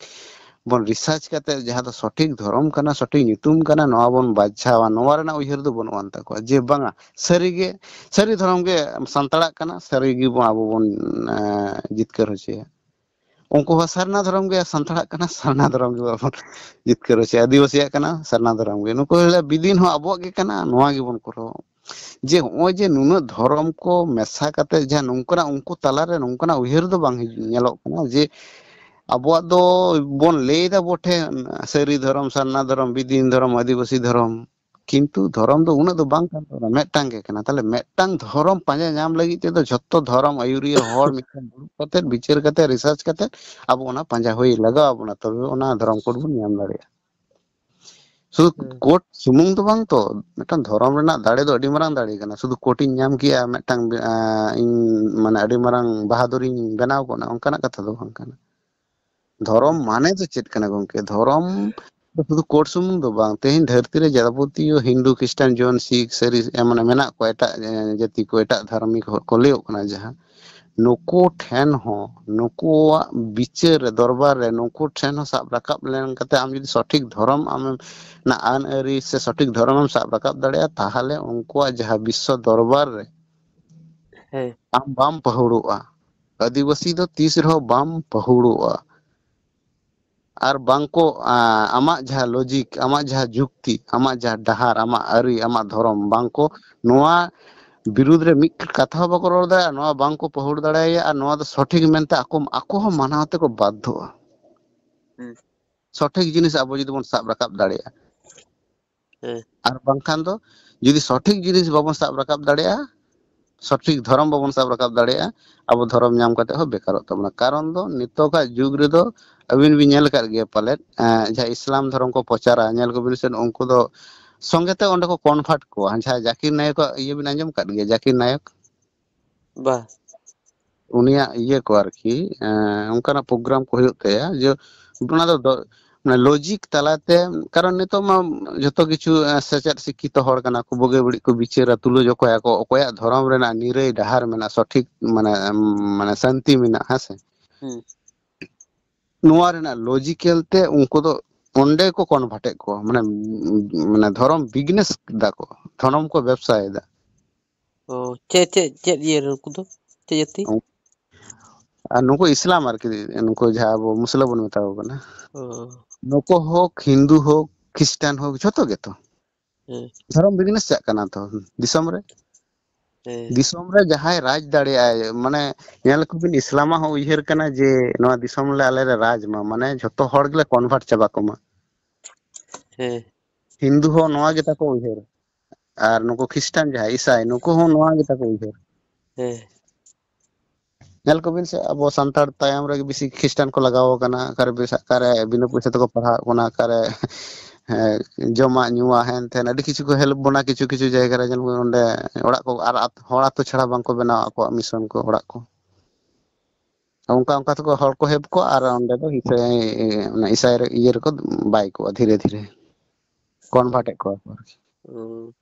ᱵᱚᱱ research ᱠᱟᱛᱮ ᱡᱟᱦᱟᱸ ᱫᱚ ᱥᱚᱴᱷᱤᱠ ᱫᱷᱚᱨᱚᱢ ᱠᱟᱱᱟ, ᱥᱚᱴᱷᱤᱠ ᱧᱩᱛᱩᱢ ᱠᱟᱱᱟ, ᱱᱚᱣᱟ ᱵᱚᱱ ᱵᱟᱪᱷᱟᱣᱟ, ᱱᱚᱣᱟ ᱨᱮᱱᱟᱜ ᱩᱭᱦᱟᱹᱨ ᱫᱚ ᱵᱟᱹᱱᱩᱜ ᱟᱱ ᱛᱟᱠᱚᱣᱟ ᱡᱮ ᱵᱟᱝᱟ ᱥᱟᱹᱨᱤᱜᱮ ᱥᱟᱹᱨᱤ ᱫᱷᱚᱨᱚᱢ ᱜᱮ ᱥᱟᱱᱛᱟᱲᱟᱜ ᱠᱟᱱᱟ, ᱥᱟᱹᱨᱤ ᱜᱮᱵᱚᱱ ᱟᱵᱚ ᱵᱚᱱ, ᱮᱸ, ᱡᱤᱛᱠᱟᱹᱨ ᱦᱚᱪᱚᱭᱟ᱾ ᱩᱱᱠᱩ ᱦᱚᱸ ᱥᱟᱨᱱᱟ ᱫᱷᱚᱨᱚᱢ ᱜᱮ ᱥᱟᱱᱛᱟᱲᱟᱜ ᱠᱟᱱᱟ, ᱥᱟᱨᱱᱟ ᱫᱷᱚᱨᱚᱢ ᱜᱮ ᱵᱟᱵᱚᱱ ᱡᱤᱛᱠᱟᱹᱨ ᱦᱚᱪᱚᱭᱟ, ᱟᱹᱫᱤᱵᱟᱹᱥᱤᱭᱟᱜ ᱠᱟᱱᱟ, ᱥᱟᱨᱱᱟ ᱫᱷᱚᱨᱚᱢ ᱜᱮ᱾ ᱱᱩᱠᱩ ᱦᱚᱸ ᱞᱟᱹᱭᱟ ᱵᱤᱫᱤᱱ ᱦᱚᱸ ᱟᱵᱚᱣᱟᱜ ᱜᱮ ᱠᱟᱱᱟ, ᱱᱚᱣᱟ ᱜᱮᱵᱚᱱ ᱠᱚᱨᱟᱣᱟ᱾ ᱡᱮ ᱦᱚᱸᱜᱼᱚᱭ ᱡᱮ ᱱᱩᱱᱟᱹᱜ ᱫᱷᱚᱨᱚᱢ ᱠᱚ ᱢᱮᱥᱟ ᱠᱟᱛᱮ ᱡᱟᱦᱟᱸ ᱱᱚᱝᱠᱟᱱᱟᱜ ᱩᱱᱠᱩ ᱛᱟᱞᱟᱨᱮ ᱱᱚᱝᱠᱟᱱᱟᱜ ᱩᱭᱦᱟᱹᱨ ᱫᱚ ᱵᱟᱝ ᱦᱤᱡᱩᱜ, ᱧᱮᱞᱚᱜ ᱠᱟᱱᱟ ᱡᱮ ᱟᱵᱚᱣᱟᱜ ᱫᱚ ᱵᱚᱱ ᱞᱟᱹᱭ ᱮᱫᱟ ᱵᱚᱴᱷᱮ ᱥᱟᱹᱨᱤ ᱫᱷᱚᱨᱚᱢ, ᱥᱟᱨᱱᱟ ᱫᱷᱚᱨᱚᱢ, ᱵᱤᱫᱤᱱ ᱫᱷᱚᱨᱚᱢ, ᱟᱹᱫᱤᱵᱟᱹᱥᱤ ᱫᱷᱚᱨᱚᱢ, ᱠᱤᱱᱛᱩ ᱫᱷᱚᱨᱚᱢ ᱫᱚ ᱩᱱᱟᱹᱜ ᱫᱚ ᱵᱟᱝ ᱠᱟᱱ ᱛᱟᱵᱚᱱᱟ, ᱢᱤᱫᱴᱟᱝ ᱜᱮ ᱠᱟᱱᱟ᱾ ᱛᱟᱦᱞᱮ ᱢᱤᱫᱴᱟᱝ ᱫᱷᱚᱨᱚᱢ ᱯᱟᱸᱡᱟ ᱧᱟᱢ ᱞᱟᱹᱜᱤᱫ ᱛᱮᱫᱚ ᱡᱷᱚᱛᱚ ᱫᱷᱚᱨᱚᱢ ᱟᱹᱭᱩᱨᱤᱭᱟᱹ ᱦᱚᱲ ᱢᱤᱫᱴᱟᱝ ᱫᱩᱲᱩᱵ ᱠᱟᱛᱮ, ᱵᱤᱪᱟᱹᱨ ᱠᱟᱛᱮ, ᱨᱤᱥᱟᱨᱪ ᱠᱟᱛᱮ ᱟᱵᱚ ᱚᱱᱟ ᱯᱟᱸᱡᱟ ᱦᱩᱭ ᱞᱟᱜᱟᱣ ᱟᱵᱚᱱᱟ, ᱛᱚᱵᱮ ᱚᱱᱟ ᱫᱷᱚᱨᱚᱢ ᱠᱳᱰ ᱵᱚᱱ ᱧᱟᱢ ᱫᱟᱲᱮᱭᱟᱜᱼᱟ᱾ ᱥᱩᱫᱷᱩ ᱦᱮᱸ᱾ ᱠᱳᱰ ᱥᱩᱢᱩᱝ ᱫᱚ ᱵᱟᱝ ᱛᱚ, ᱢᱤᱫᱴᱟᱝ ᱫᱷᱚᱨᱚᱢ ᱨᱮᱱᱟᱜ ᱫᱟᱲᱮ ᱫᱚ ᱟᱹᱰᱤ ᱢᱟᱨᱟᱝ ᱫᱟᱲᱮ ᱠᱟᱱᱟ᱾ ᱥᱩᱫᱷᱩ ᱠᱳᱰ ᱤᱧ ᱧᱟᱢ ᱠᱮᱜᱼᱟ, ᱢᱤᱫᱴᱟᱝ, ᱟᱸ, ᱤᱧ ᱢᱟᱱᱮ ᱟᱹᱰᱤ ᱢᱟᱨᱟᱝ ᱵᱟᱦᱟᱫᱩᱨᱤᱧ ᱵᱮᱱᱟᱣ ᱠᱚᱜᱼᱟ, ᱚᱱᱠᱟᱱᱟᱜ ᱠᱟᱛᱷᱟ ᱫᱚ ᱵᱟᱝ ᱠᱟᱱᱟ᱾ ᱫᱷᱚᱨᱚᱢ ᱢᱟᱱᱮ ᱫᱚ ᱪᱮᱫ ᱠᱟᱱᱟ ᱜᱚᱝᱠᱮ? ᱫᱷᱚᱨᱚᱢ ᱫᱚ ᱥᱩᱫᱷᱩ ᱠᱳᱰ ᱥᱩᱢᱩᱝ ᱫᱚ ᱵᱟᱝ, ᱛᱮᱦᱮᱧ ᱫᱷᱟᱹᱨᱛᱤ ᱨᱮ ᱡᱟᱵᱚᱛᱤᱭᱚ ᱦᱤᱱᱫᱩ, ᱠᱷᱨᱤᱥᱴᱟᱱ, ᱡᱚᱭᱱ, ᱥᱤᱠᱷ, ᱥᱟᱹᱨᱤ, ᱮ, ᱢᱟᱱᱮ ᱢᱮᱱᱟᱜ ᱠᱚᱣᱟ, ᱮᱴᱟᱜ, ᱮ, ᱡᱟᱹᱛᱤ ᱠᱚ, ᱮᱴᱟᱜ ᱫᱷᱟᱨᱢᱤᱠ ᱦᱚᱲ ᱠᱚ ᱞᱟᱹᱭᱚᱜ ᱠᱟᱱᱟ ᱡᱟᱦᱟᱸ, ᱱᱩᱠᱩ ᱴᱷᱮᱱ ᱦᱚᱸ, ᱱᱩᱠᱩᱣᱟᱜ ᱵᱤᱪᱟᱹᱨ ᱨᱮ, ᱫᱚᱨᱵᱟᱨ ᱨᱮ ᱱᱩᱠᱩ ᱴᱷᱮᱱ ᱦᱚᱸ ᱥᱟᱵ ᱨᱟᱠᱟᱵ ᱞᱮᱱ ᱠᱟᱛᱮ ᱟᱢ ᱡᱩᱫᱤ ᱥᱚᱴᱷᱤᱠ ᱫᱷᱚᱨᱚᱢ ᱟᱢᱮᱢ, ᱚᱱᱟ ᱟᱹᱱ ᱟᱹᱨᱤ ᱥᱮ ᱥᱚᱴᱷᱤᱠ ᱫᱷᱚᱨᱚᱢᱮᱢ ᱥᱟᱵ ᱨᱟᱠᱟᱵ ᱫᱟᱲᱮᱭᱟᱜᱼᱟ, ᱛᱟᱦᱚᱞᱮ ᱩᱱᱠᱩᱣᱟᱜ ᱡᱟᱦᱟᱸ ᱵᱤᱥᱥᱚ ᱫᱚᱨᱵᱟᱨ ᱨᱮ ᱦᱮᱸ᱾ ᱟᱢ ᱵᱟᱢ ᱯᱟᱹᱦᱩᱲᱚᱜᱼᱟ᱾ ᱟᱹᱫᱤᱵᱟᱹᱥᱤ ᱫᱚ ᱛᱤᱥ ᱨᱮᱦᱚᱸ ᱵᱟᱢ ᱯᱟᱹᱦᱩᱲᱚᱜᱼᱟ᱾ ᱟᱨ ᱵᱟᱝ ᱠᱚ, ᱟ-, ᱟᱢᱟᱜ ᱡᱟᱦᱟᱸ ᱞᱚᱡᱤᱠ, ᱟᱢᱟᱜ ᱡᱟᱦᱟᱸ ᱡᱩᱠᱛᱤ, ᱟᱢᱟᱜ ᱡᱟᱦᱟᱸ ᱰᱟᱦᱟᱨ, ᱟᱢᱟᱜ ᱟᱹᱨᱤ, ᱟᱢᱟᱜ ᱫᱷᱚᱨᱚᱢ, ᱵᱟᱝ ᱠᱚ, ᱱᱚᱣᱟ ᱵᱤᱨᱩᱫᱽ ᱨᱮ ᱢᱤᱫ ᱠᱟᱛᱷᱟ ᱦᱚᱸ ᱵᱟᱠᱚ ᱨᱚᱲ ᱫᱟᱲᱮᱭᱟᱜᱼᱟ, ᱱᱚᱣᱟ ᱵᱟᱝ ᱠᱚ ᱯᱟᱹᱦᱩᱲ ᱫᱟᱲᱮᱭᱟᱜᱼᱟ, ᱟᱨ ᱱᱚᱣᱟ ᱫᱚ ᱥᱚᱴᱷᱤᱠ ᱢᱮᱱᱛᱮ ᱟᱠᱚ, ᱟᱠᱚ ᱦᱚᱸ ᱢᱟᱱᱟᱣ ᱛᱮᱠᱚ ᱵᱟᱫᱽᱫᱷᱚᱜᱼᱟ᱾ ᱦᱩᱸ᱾ ᱥᱚᱴᱷᱤᱠ ᱡᱤᱱᱤᱥ ᱟᱵᱚ ᱡᱩᱫᱤ ᱵᱚᱱ ᱥᱟᱵ ᱨᱟᱠᱟᱵ ᱫᱟᱲᱮᱭᱟᱜᱼᱟ᱾ ᱦᱮᱸ᱾ ᱟᱨ ᱵᱟᱝᱠᱷᱟᱱ ᱫᱚ ᱡᱩᱫᱤ ᱥᱚᱴᱷᱤᱠ ᱡᱤᱱᱤᱥ ᱵᱟᱵᱚᱱ ᱥᱟᱵ ᱨᱟᱠᱟᱵ ᱫᱟᱲᱮᱭᱟᱜᱼᱟ, ᱥᱚᱴᱷᱤᱠ ᱫᱷᱚᱨᱚᱢ ᱵᱟᱵᱚᱱ ᱥᱟᱵ ᱨᱟᱠᱟᱵ ᱫᱟᱲᱮᱭᱟᱜᱼᱟ, ᱟᱵᱚ ᱫᱷᱚᱨᱚᱢ ᱧᱟᱢ ᱠᱟᱛᱮ ᱦᱚᱸ ᱵᱮᱠᱟᱨᱚᱜ ᱛᱟᱵᱚᱱᱟ᱾ ᱠᱟᱨᱚᱱ ᱫᱚ ᱱᱤᱛᱚᱜᱟᱜ ᱡᱩᱜᱽ ᱨᱮᱫᱚ ᱟᱹᱵᱤᱱ ᱵᱤᱱ ᱧᱮᱞ ᱟᱠᱟᱫ ᱜᱮᱭᱟ ᱯᱟᱞᱮᱫ, ᱮᱸ, ᱡᱟᱦᱟᱸ ᱤᱥᱞᱟᱢ ᱫᱷᱚᱨᱚᱢ ᱠᱚ ᱯᱨᱚᱪᱟᱨᱟ, ᱧᱮᱞ ᱠᱚᱵᱤᱱ ᱥᱮ ᱩᱱᱠᱩ ᱫᱚ ᱥᱚᱸᱜᱮ ᱛᱮ ᱚᱸᱰᱮ ᱠᱚ ᱠᱚᱱᱵᱷᱟᱨᱴ ᱠᱚᱣᱟ᱾ ᱡᱟᱦᱟᱸ ᱡᱟᱠᱤᱨ ᱱᱟᱭᱚᱠᱟᱜ ᱤᱭᱟᱹ ᱵᱤᱱ ᱟᱸᱡᱚᱢ ᱟᱠᱟᱫ ᱜᱮᱭᱟ, ᱡᱟᱠᱤᱨ ᱱᱟᱭᱚᱠ? ᱵᱟ᱾ ᱩᱱᱤᱭᱟᱜ ᱤᱭᱟᱹ ᱠᱚ ᱟᱨᱠᱤ, ᱮᱸ, ᱚᱱᱠᱟᱱᱟᱜ ᱯᱨᱳᱜᱨᱟᱢ ᱠᱚ ᱦᱩᱭᱩᱜ ᱛᱟᱭᱟ ᱡᱮ ᱚᱱᱟ ᱫᱚ ᱫᱚ-, ᱢᱟᱱᱮ ᱞᱚᱡᱤᱠ ᱛᱟᱞᱟᱛᱮ, ᱠᱟᱨᱚᱱ ᱱᱤᱛᱚᱜ ᱢᱟ ᱡᱷᱚᱛᱚ ᱠᱤᱪᱷᱩ, ᱮᱸ, ᱥᱮᱪᱮᱫ ᱥᱤᱠᱠᱷᱤᱛᱚ ᱦᱚᱲ ᱠᱟᱱᱟ ᱠᱚ, ᱵᱩᱜᱤ ᱵᱟᱹᱲᱤᱡ ᱠᱚ ᱵᱤᱪᱟᱹᱨᱟ, ᱛᱩᱞᱟᱹ ᱡᱚᱠᱷᱟᱭᱟᱠᱚ, ᱚᱠᱚᱭᱟᱜ ᱫᱷᱚᱨᱚᱢ ᱨᱮᱱᱟᱜ ᱱᱤᱨᱟᱹᱭ ᱰᱟᱦᱟᱨ ᱢᱮᱱᱟᱜᱼᱟ, ᱥᱚᱴᱷᱤᱠ ᱢᱟᱱᱮ, ᱮᱢ, ᱢᱟᱱᱮ ᱥᱟᱱᱛᱤ ᱢᱮᱱᱟᱜᱼᱟ, ᱦᱮᱸ ᱥᱮ? ᱦᱩᱸ᱾ ᱱᱚᱣᱟ ᱨᱮᱱᱟᱜ ᱞᱚᱡᱤᱠᱮᱞ ᱛᱮ ᱩᱱᱠᱩ ᱫᱚ ᱚᱸᱰᱮ ᱠᱚ ᱠᱚᱱᱵᱷᱟᱨᱴᱮᱫ ᱠᱚᱣᱟ, ᱢᱟᱱᱮ, ᱢᱟᱱᱮ ᱫᱷᱚᱨᱚᱢ ᱵᱤᱡᱽᱱᱮᱥ ᱫᱟᱠᱚ, ᱫᱷᱚᱨᱚᱢ ᱠᱚ ᱵᱮᱵᱥᱟᱭᱮᱫᱟ᱾ ᱚ, ᱪᱮᱫ, ᱪᱮᱫ, ᱪᱮᱫ ᱤᱭᱟᱹ ᱨᱮ ᱱᱩᱠᱩ ᱫᱚ? ᱪᱮᱫ ᱡᱟᱹᱛᱤ? ᱟᱨ ᱱᱩᱠᱩ ᱤᱥᱞᱟᱢ ᱟᱨᱠᱤ, ᱱᱩᱠᱩ ᱡᱟᱦᱟᱸ ᱟᱵᱚ ᱢᱩᱥᱞᱟᱹ ᱵᱚᱱ ᱢᱮᱛᱟ ᱠᱚ ᱠᱟᱱᱟ᱾ ᱚ, ᱱᱩᱠᱩ ᱦᱳᱠ, ᱦᱤᱱᱫᱩ ᱦᱳᱠ, ᱠᱷᱨᱤᱥᱴᱟᱱ ᱦᱳᱠ, ᱡᱷᱚᱛᱚ ᱜᱮᱛᱚ ᱦᱮᱸ, ᱫᱷᱚᱨᱚᱢ ᱵᱤᱡᱽᱱᱮᱥ ᱪᱟᱜ ᱠᱟᱱᱟ ᱛᱚ ᱫᱤᱥᱚᱢ ᱨᱮ᱾ ᱦᱮᱸ᱾ ᱫᱤᱥᱚᱢ ᱨᱮ ᱡᱟᱦᱟᱸᱭ ᱨᱟᱡᱽ ᱫᱟᱲᱮᱭᱟᱜᱼᱟᱭ, ᱢᱟᱱᱮ, ᱧᱮᱞ ᱠᱚᱵᱤᱱ, ᱤᱥᱞᱟᱢᱟᱜ ᱦᱚᱸ ᱩᱭᱦᱟᱹᱨ ᱠᱟᱱᱟ ᱡᱮ ᱱᱚᱣᱟ ᱫᱤᱥᱚᱢ ᱨᱮ ᱟᱞᱮ ᱞᱮ ᱨᱟᱡᱽ ᱢᱟ, ᱢᱟᱱᱮ ᱡᱷᱚᱛᱚ ᱦᱚᱲ ᱜᱮᱞᱮ ᱠᱚᱱᱵᱷᱟᱨᱴ ᱪᱟᱵᱟ ᱠᱚᱢᱟ᱾ ᱦᱮᱸ᱾ ᱦᱤᱱᱫᱩ ᱦᱚᱸ ᱱᱚᱣᱟ ᱜᱮᱛᱟ ᱠᱚ ᱩᱭᱦᱟᱹᱨ, ᱟᱨ ᱱᱩᱠᱩ ᱠᱷᱨᱤᱥᱴᱟᱱ ᱡᱟᱦᱟᱸᱭ ᱤᱥᱟᱭ, ᱱᱩᱠᱩ ᱦᱚᱸ ᱱᱚᱣᱟ ᱜᱮᱛᱟ ᱠᱚ ᱩᱭᱦᱟᱹᱨ᱾ ᱦᱮᱸ᱾ ᱧᱮᱞ ᱠᱚᱵᱤᱱ ᱥᱮ, ᱟᱵᱚ ᱥᱟᱱᱛᱟᱲ ᱛᱟᱭᱚᱢ ᱨᱮᱜᱮ ᱵᱮᱥᱤ ᱠᱷᱨᱤᱥᱴᱟᱱ ᱠᱚ ᱞᱟᱜᱟᱣ ᱟᱠᱟᱱᱟ᱾ ᱚᱠᱟᱨᱮ ᱵᱮᱥ, ᱚᱠᱟᱨᱮ ᱵᱤᱱᱟᱹ ᱯᱚᱭᱥᱟ ᱛᱮᱠᱚ ᱯᱟᱲᱦᱟᱣ ᱠᱟᱱᱟ, ᱚᱠᱟᱨᱮ ᱦᱮᱸ, ᱡᱚᱢᱟᱜ ᱧᱩᱣᱟᱜ ᱦᱮᱱ ᱛᱷᱮᱱ ᱟᱹᱰᱤ ᱠᱤᱪᱷᱩ ᱠᱚ help ᱵᱚᱱᱟ᱾ ᱠᱤᱪᱷᱩ ᱠᱤᱪᱷᱩ ᱡᱟᱭᱜᱟ ᱨᱮ ᱧᱮᱞ ᱵᱚᱱ, ᱚᱸᱰᱮ ᱚᱲᱟᱜ ᱠᱚ ᱟᱨ ᱟᱛ-, ᱦᱚᱲ ᱟᱛᱳ ᱪᱷᱟᱲᱟ ᱵᱟᱝᱠᱚ ᱵᱮᱱᱟᱣᱟ ᱟᱠᱚᱣᱟᱜ ᱢᱤᱥᱚᱱ ᱠᱚ, ᱚᱲᱟᱜ ᱠᱚ᱾ ᱚᱱᱠᱟ ᱚᱱᱠᱟ ᱛᱮᱠᱚ ᱦᱚᱲ ᱠᱚ help ᱠᱚᱣᱟ ᱟᱨ ᱚᱸᱰᱮ ᱫᱚ ᱤᱥᱟᱹᱭ, ᱚᱱᱟ ᱤᱥᱟᱹᱭ ᱨᱮ, ᱤᱭᱟᱹ ᱨᱮᱠᱚ ᱵᱟᱭ ᱠᱚᱜᱼᱟ, ᱫᱷᱤᱨᱮ ᱫᱷᱤᱨᱮ convert ᱮᱫ ᱠᱚᱣᱟ ᱠᱚ ᱟᱨᱠᱤ᱾ ᱦᱩᱸ᱾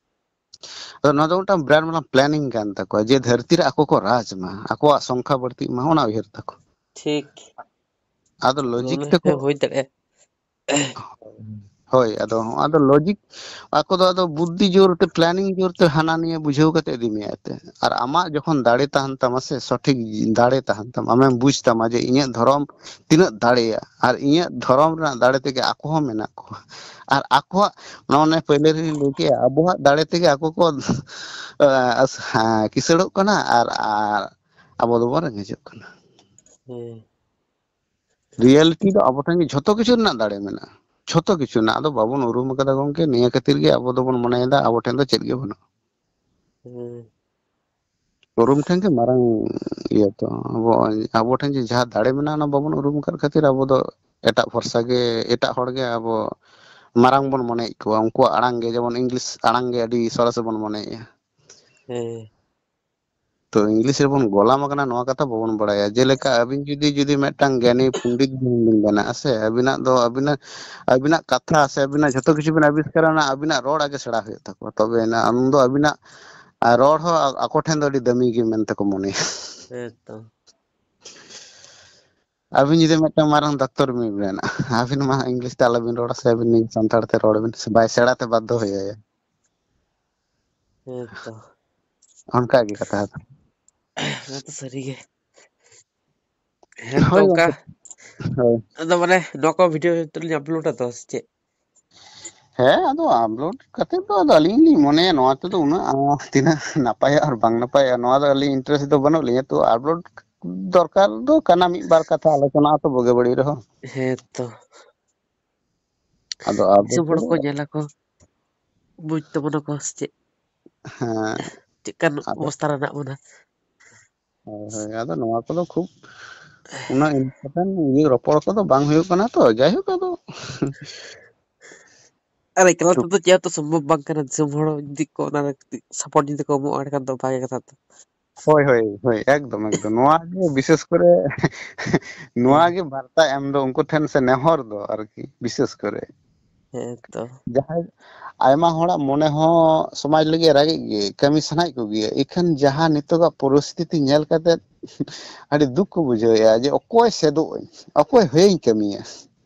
ᱟᱫᱚ ᱱᱚᱣᱟ ᱫᱚ ᱢᱤᱫᱴᱟᱝ ᱵᱤᱨᱟᱴ ᱢᱟᱨᱟᱝ planning ᱠᱟᱱ ᱛᱟᱠᱚᱣᱟ ᱡᱮ ᱫᱷᱟᱹᱨᱛᱤ ᱨᱮ ᱟᱠᱚ ᱠᱚ ᱨᱟᱡᱽ ᱢᱟ, ᱟᱠᱚᱣᱟᱜ ᱥᱚᱝᱠᱷᱟ ᱵᱟᱹᱲᱛᱤᱜ ᱢᱟ, ᱚᱱᱟ ᱩᱭᱦᱟᱹᱨ ᱛᱟᱠᱚ᱾ ᱴᱷᱤᱠ᱾ ᱟᱫᱚ logic ᱢᱚᱱᱮ ᱛᱮᱠᱚ ᱦᱚᱸ ᱦᱩᱭ ᱫᱟᱲᱮᱭᱟᱜᱼᱟ᱾ ᱦᱳᱭ, ᱟᱫᱚ ᱟᱫᱚ logic, ᱟᱠᱚ ᱫᱚ ᱟᱫᱚ ᱵᱩᱫᱽᱫᱷᱤ ᱡᱳᱨ ᱛᱮ, planning ᱡᱳᱨ ᱛᱮ ᱦᱟᱱᱟ ᱱᱤᱭᱟᱹ ᱵᱩᱡᱷᱟᱹᱣ ᱠᱟᱛᱮ ᱤᱫᱤ ᱢᱮᱭᱟ ᱮᱱᱛᱮ᱾ ᱟᱨ ᱟᱢᱟᱜ ᱡᱚᱠᱷᱚᱱ ᱫᱟᱲᱮ ᱛᱟᱦᱮᱱ ᱛᱟᱢᱟ ᱥᱮ, ᱥᱚᱴᱷᱤᱠ ᱫᱟᱲᱮ ᱛᱟᱦᱮᱱ ᱛᱟᱢᱟ, ᱟᱢᱮᱢ ᱵᱩᱡᱽ ᱛᱟᱢᱟ ᱡᱮ ᱤᱧᱟᱹᱜ ᱫᱷᱚᱨᱚᱢ ᱛᱤᱱᱟᱹᱜ ᱫᱟᱲᱮᱭᱟ, ᱟᱨ ᱤᱧᱟᱹᱜ ᱫᱷᱚᱨᱚᱢ ᱨᱮᱱᱟᱜ ᱫᱟᱲᱮ ᱛᱮᱜᱮ ᱟᱠᱚ ᱦᱚᱸ ᱢᱮᱱᱟᱜ ᱠᱚᱣᱟ᱾ ᱟᱨ ᱟᱠᱚᱣᱟᱜ, ᱱᱚᱜᱼᱚ ᱱᱚᱣᱟ ᱯᱳᱭᱞᱳ ᱨᱮᱧ ᱞᱟᱹᱭ ᱠᱮᱜᱼᱟ, ᱟᱵᱚᱣᱟᱜ ᱫᱟᱲᱮ ᱛᱮᱜᱮ ᱟᱠᱚ ᱠᱚ, ᱟᱸ, ᱟᱥ-, ᱦᱮᱸ, ᱠᱤᱥᱟᱹᱲᱚᱜ ᱠᱟᱱᱟ ᱟᱨ, ᱟᱨ ᱟᱵᱚ ᱫᱚᱵᱚᱱ ᱨᱮᱸᱜᱮᱡᱚᱜ ᱠᱟᱱᱟ᱾ ᱦᱮᱸ᱾ Reality ᱫᱚ ᱟᱵᱚ ᱴᱷᱮᱱ ᱜᱮ ᱡᱷᱚᱛᱚ ᱠᱤᱪᱷᱩ ᱨᱮᱱᱟᱜ ᱫᱟᱲᱮ ᱢᱮᱱᱟᱜᱼᱟ, ᱡᱷᱚᱛᱚ ᱠᱤᱪᱷᱩ ᱨᱮᱱᱟᱜ᱾ ᱟᱫᱚ ᱵᱟᱵᱚᱱ ᱩᱨᱩᱢ ᱟᱠᱟᱫᱟ ᱜᱚᱝᱠᱮ, ᱱᱤᱭᱟᱹ ᱠᱷᱟᱹᱛᱤᱨ ᱜᱮ ᱟᱵᱚ ᱫᱚᱵᱚᱱ ᱢᱚᱱᱮᱭᱮᱫᱟ ᱟᱵᱚ ᱴᱷᱮᱱ ᱫᱚ ᱪᱮᱫ ᱜᱮ ᱵᱟᱹᱱᱩᱜᱼᱟ᱾ ᱦᱮᱸ᱾ ᱩᱨᱩᱢ ᱴᱷᱮᱱ ᱜᱮ ᱢᱟᱨᱟᱝ ᱤᱭᱟᱹ ᱫᱚ᱾ ᱟᱵᱚ, ᱟᱵᱚ ᱴᱷᱮᱱ ᱡᱮ ᱡᱟᱦᱟᱸ ᱫᱟᱲᱮ ᱢᱮᱱᱟᱜᱼᱟ, ᱚᱱᱟ ᱵᱟᱵᱚᱱ ᱩᱨᱩᱢ ᱟᱠᱟᱫ ᱠᱷᱟᱹᱛᱤᱨ ᱟᱵᱚ ᱫᱚ ᱮᱴᱟᱜ ᱵᱷᱚᱨᱥᱟ ᱜᱮ, ᱮᱴᱟᱜ ᱦᱚᱲ ᱜᱮ ᱟᱵᱚ ᱢᱟᱨᱟᱝ ᱵᱚᱱ ᱢᱚᱱᱮᱭᱮᱫ ᱠᱚᱣᱟ᱾ ᱩᱱᱠᱩᱣᱟᱜ ᱟᱲᱟᱝ ᱜᱮ, ᱡᱮᱢᱚᱱ English ᱟᱲᱟᱝ ᱜᱮ ᱟᱹᱰᱤ ᱥᱚᱨᱮᱥ ᱵᱚᱱ ᱢᱚᱱᱮᱭᱮᱫᱼᱟ᱾ ᱦᱮᱸ᱾ ᱛᱚ English ᱨᱮᱵᱚᱱ ᱜᱚᱞᱟᱢ ᱟᱠᱟᱱᱟ, ᱱᱚᱣᱟ ᱠᱟᱛᱷᱟ ᱵᱟᱵᱚᱱ ᱵᱟᱲᱟᱭᱟ᱾ ᱡᱮᱞᱮᱠᱟ ᱟᱹᱵᱤᱱ ᱡᱩᱫᱤ, ᱡᱩᱫᱤ ᱢᱤᱫᱴᱟᱝ ᱜᱮᱭᱟᱱᱤ ᱯᱚᱱᱰᱤᱛ ᱵᱤᱱ, ᱵᱤᱱ ᱵᱮᱱᱟᱜᱼᱟ ᱥᱮ, ᱟᱹᱵᱤᱱᱟᱜ ᱫᱚ ᱟᱹᱵᱤᱱᱟᱜ, ᱟᱹᱵᱤᱱᱟᱜ ᱠᱟᱛᱷᱟ ᱥᱮ ᱟᱹᱵᱤᱱᱟᱜ ᱡᱷᱚᱛᱚ ᱠᱤᱪᱷᱩ ᱵᱤᱱ ᱟᱵᱤᱥᱠᱟᱨᱟ, ᱚᱱᱟ ᱟᱹᱵᱤᱱᱟᱜ ᱨᱚᱲ ᱟᱜᱮ ᱥᱮᱬᱟ ᱦᱩᱭᱩᱜ ᱛᱟᱠᱚᱣᱟ, ᱛᱚᱵᱮ ᱟᱱᱟ ᱩᱱᱫᱚ ᱟᱹᱵᱤᱱᱟᱜ ᱟᱨ ᱨᱚᱲ ᱦᱚᱸ ᱟ-, ᱟᱠᱚ ᱴᱷᱮᱱ ᱫᱚ ᱟᱹᱰᱤ ᱫᱟᱹᱢᱤ ᱜᱮ ᱢᱮᱱᱛᱮ ᱠᱚ ᱢᱚᱱᱮᱭᱟ᱾ ᱦᱮᱸ ᱛᱚ᱾ ᱟᱹᱵᱤᱱ ᱡᱩᱫᱤ ᱢᱤᱫᱴᱟᱝ ᱢᱟᱨᱟᱝ ᱰᱟᱠᱛᱚᱨ ᱵᱤᱱ ᱵᱮᱱᱟᱜᱼᱟ, ᱟᱹᱵᱤᱱ ᱢᱟ English ᱛᱮ ᱟᱞᱚᱵᱤᱱ ᱨᱚᱲᱟ ᱥᱮ, ᱟᱹᱵᱤᱱ ᱱᱤᱡᱮ ᱥᱟᱱᱛᱟᱲ ᱛᱮ ᱨᱚᱲ ᱵᱤᱱ ᱥᱮ, ᱵᱟᱭ ᱥᱮᱬᱟ ᱛᱮ ᱵᱟᱫᱽᱫᱷᱚ ᱦᱩᱭ ᱟᱭᱟ᱾ ᱦᱮᱸ ᱛᱚ᱾ ᱚᱱᱠᱟ ᱜᱮ ᱠᱟᱛᱷᱟ ᱫᱚ᱾ ᱚᱱᱟ ᱛᱚ ᱥᱟᱹᱨᱤ ᱜᱮ᱾ ᱦᱮᱸ ᱛᱚ, ᱦᱳᱭ ᱚᱱᱠᱟ ᱜᱚᱝᱠᱮ᱾ ᱦᱳᱭ᱾ ᱟᱫᱚ ᱢᱟᱱᱮ ᱱᱚᱣᱟ ᱠᱚ video ᱛᱩᱞᱤᱧ upload ᱟ ᱛᱚ, ᱥᱮ ᱪᱮᱫ? ᱦᱮᱸ, ᱟᱫᱚ upload ᱠᱟᱛᱮ ᱫᱚ ᱟᱫᱚ ᱟᱹᱞᱤᱧ ᱞᱤᱧ ᱢᱚᱱᱮᱭᱟ ᱱᱚᱣᱟ ᱛᱮᱫᱚ ᱩᱱᱟᱹᱜ, ᱟᱸ, ᱛᱤᱱᱟᱹᱜ ᱱᱟᱯᱟᱭᱚᱜᱼᱟ ᱟᱨ ᱵᱟᱝ ᱱᱟᱯᱟᱭᱚᱜᱼᱟ, ᱱᱚᱣᱟ ᱫᱚ ᱟᱹᱞᱤᱧ interest ᱫᱚ ᱵᱟᱹᱱᱩᱜ ᱞᱤᱧᱟ᱾ ᱛᱚ, upload ᱫᱚᱨᱠᱟᱨ ᱫᱚ ᱠᱟᱱᱟ, ᱢᱤᱫ ᱵᱟᱨ ᱠᱟᱛᱷᱟ ᱟᱞᱳᱪᱚᱱᱟᱜᱼᱟ ᱛᱚ ᱵᱩᱜᱤ ᱵᱟᱹᱲᱤᱡ ᱨᱮᱦᱚᱸ᱾ ᱦᱮᱸ ᱛᱚ᱾ ᱟᱫᱚ ᱟᱵᱚ ᱫᱤᱥᱚᱢ ᱦᱚᱲ ᱠᱚᱫᱚ ᱠᱚ ᱧᱮᱞᱟ ᱠᱚ᱾ ᱵᱩᱡᱽ ᱛᱟᱵᱚᱱᱟ ᱠᱚ ᱥᱮ ᱪᱮᱫ, ᱦᱮᱸ᱾ ᱪᱮᱫᱠᱟᱱ ᱟᱫᱚ ᱚᱵᱚᱥᱛᱟ ᱨᱮ ᱢᱮᱱᱟᱜ ᱵᱚᱱᱟ᱾ ᱦᱳᱭ, ᱦᱳᱭ᱾ ᱟᱫᱚ ᱱᱚᱣᱟ ᱠᱚᱫᱚ ᱠᱷᱩᱵ ᱩᱱᱟᱹᱜ important ᱤᱭᱟᱹ ᱨᱚᱯᱚᱲ ᱠᱚᱫᱚ ᱵᱟᱝ ᱦᱩᱭᱩᱜ ᱠᱟᱱᱟ ᱛᱚ, ᱡᱟᱭᱦᱳᱠ᱾ ᱟᱫᱚ ᱟᱨ ᱮᱠᱞᱟ ᱛᱮᱫᱚ ᱪᱮᱫ ᱦᱚᱸᱛᱚ ᱥᱚᱢᱵᱷᱚᱵ ᱵᱟᱝ ᱠᱟᱱᱟ᱾ ᱫᱤᱥᱚᱢ ᱦᱚᱲ ᱡᱩᱫᱤ ᱠᱚ ᱚᱱᱟ ᱨᱮ ᱠᱟᱹᱴᱤᱡ support ᱡᱩᱫᱤ ᱠᱚ ᱮᱢᱚᱜᱼᱟ, ᱮᱸᱰᱮᱠᱷᱟᱱ ᱫᱚ ᱵᱷᱟᱜᱮ ᱠᱟᱛᱷᱟ ᱛᱚ᱾ ᱦᱳᱭ, ᱦᱳᱭ, ᱦᱳᱭ, ᱮᱠᱫᱚᱢ, ᱮᱠᱫᱚᱢ᱾ ᱱᱚᱣᱟ ᱜᱮ ᱵᱤᱥᱮᱥ ᱠᱚᱨᱮ ᱱᱚᱣᱟ ᱦᱮᱸ, ᱜᱮ ᱵᱟᱨᱛᱟ ᱮᱢ ᱫᱚ ᱩᱱᱠᱩ ᱴᱷᱮᱱ, ᱥᱮ ᱱᱮᱦᱚᱨ ᱫᱚ ᱟᱨᱠᱤ ᱵᱤᱥᱮᱥ ᱠᱚᱨᱮ᱾ ᱦᱮᱸ ᱛᱚ᱾ ᱡᱟᱦᱟᱸᱭ ᱟᱭᱢᱟ ᱦᱚᱲᱟᱜ ᱢᱚᱱᱮ ᱦᱚᱸ ᱥᱚᱢᱟᱡᱽ ᱞᱟᱹᱜᱤᱫ ᱨᱟᱹᱜᱤᱜ ᱜᱮ, ᱠᱟᱹᱢᱤ ᱥᱟᱱᱟᱭᱮᱫ ᱠᱚᱜᱮᱭᱟ, ᱤᱠᱷᱟᱹᱱ ᱡᱟᱦᱟᱸ ᱱᱤᱛᱚᱜᱟᱜ ᱯᱚᱨᱤᱥᱛᱷᱤᱛᱤ ᱧᱮᱞ ᱠᱟᱛᱮ ᱟᱹᱰᱤ ᱫᱩᱠ ᱠᱚ ᱵᱩᱡᱷᱟᱹᱣᱮᱫᱼᱟ ᱡᱮ ᱚᱠᱚᱭ ᱥᱮᱫᱚᱜ ᱟᱹᱧ, ᱚᱠᱚᱭ ᱦᱚᱭᱮᱧ ᱠᱟᱹᱢᱤᱭᱟ᱾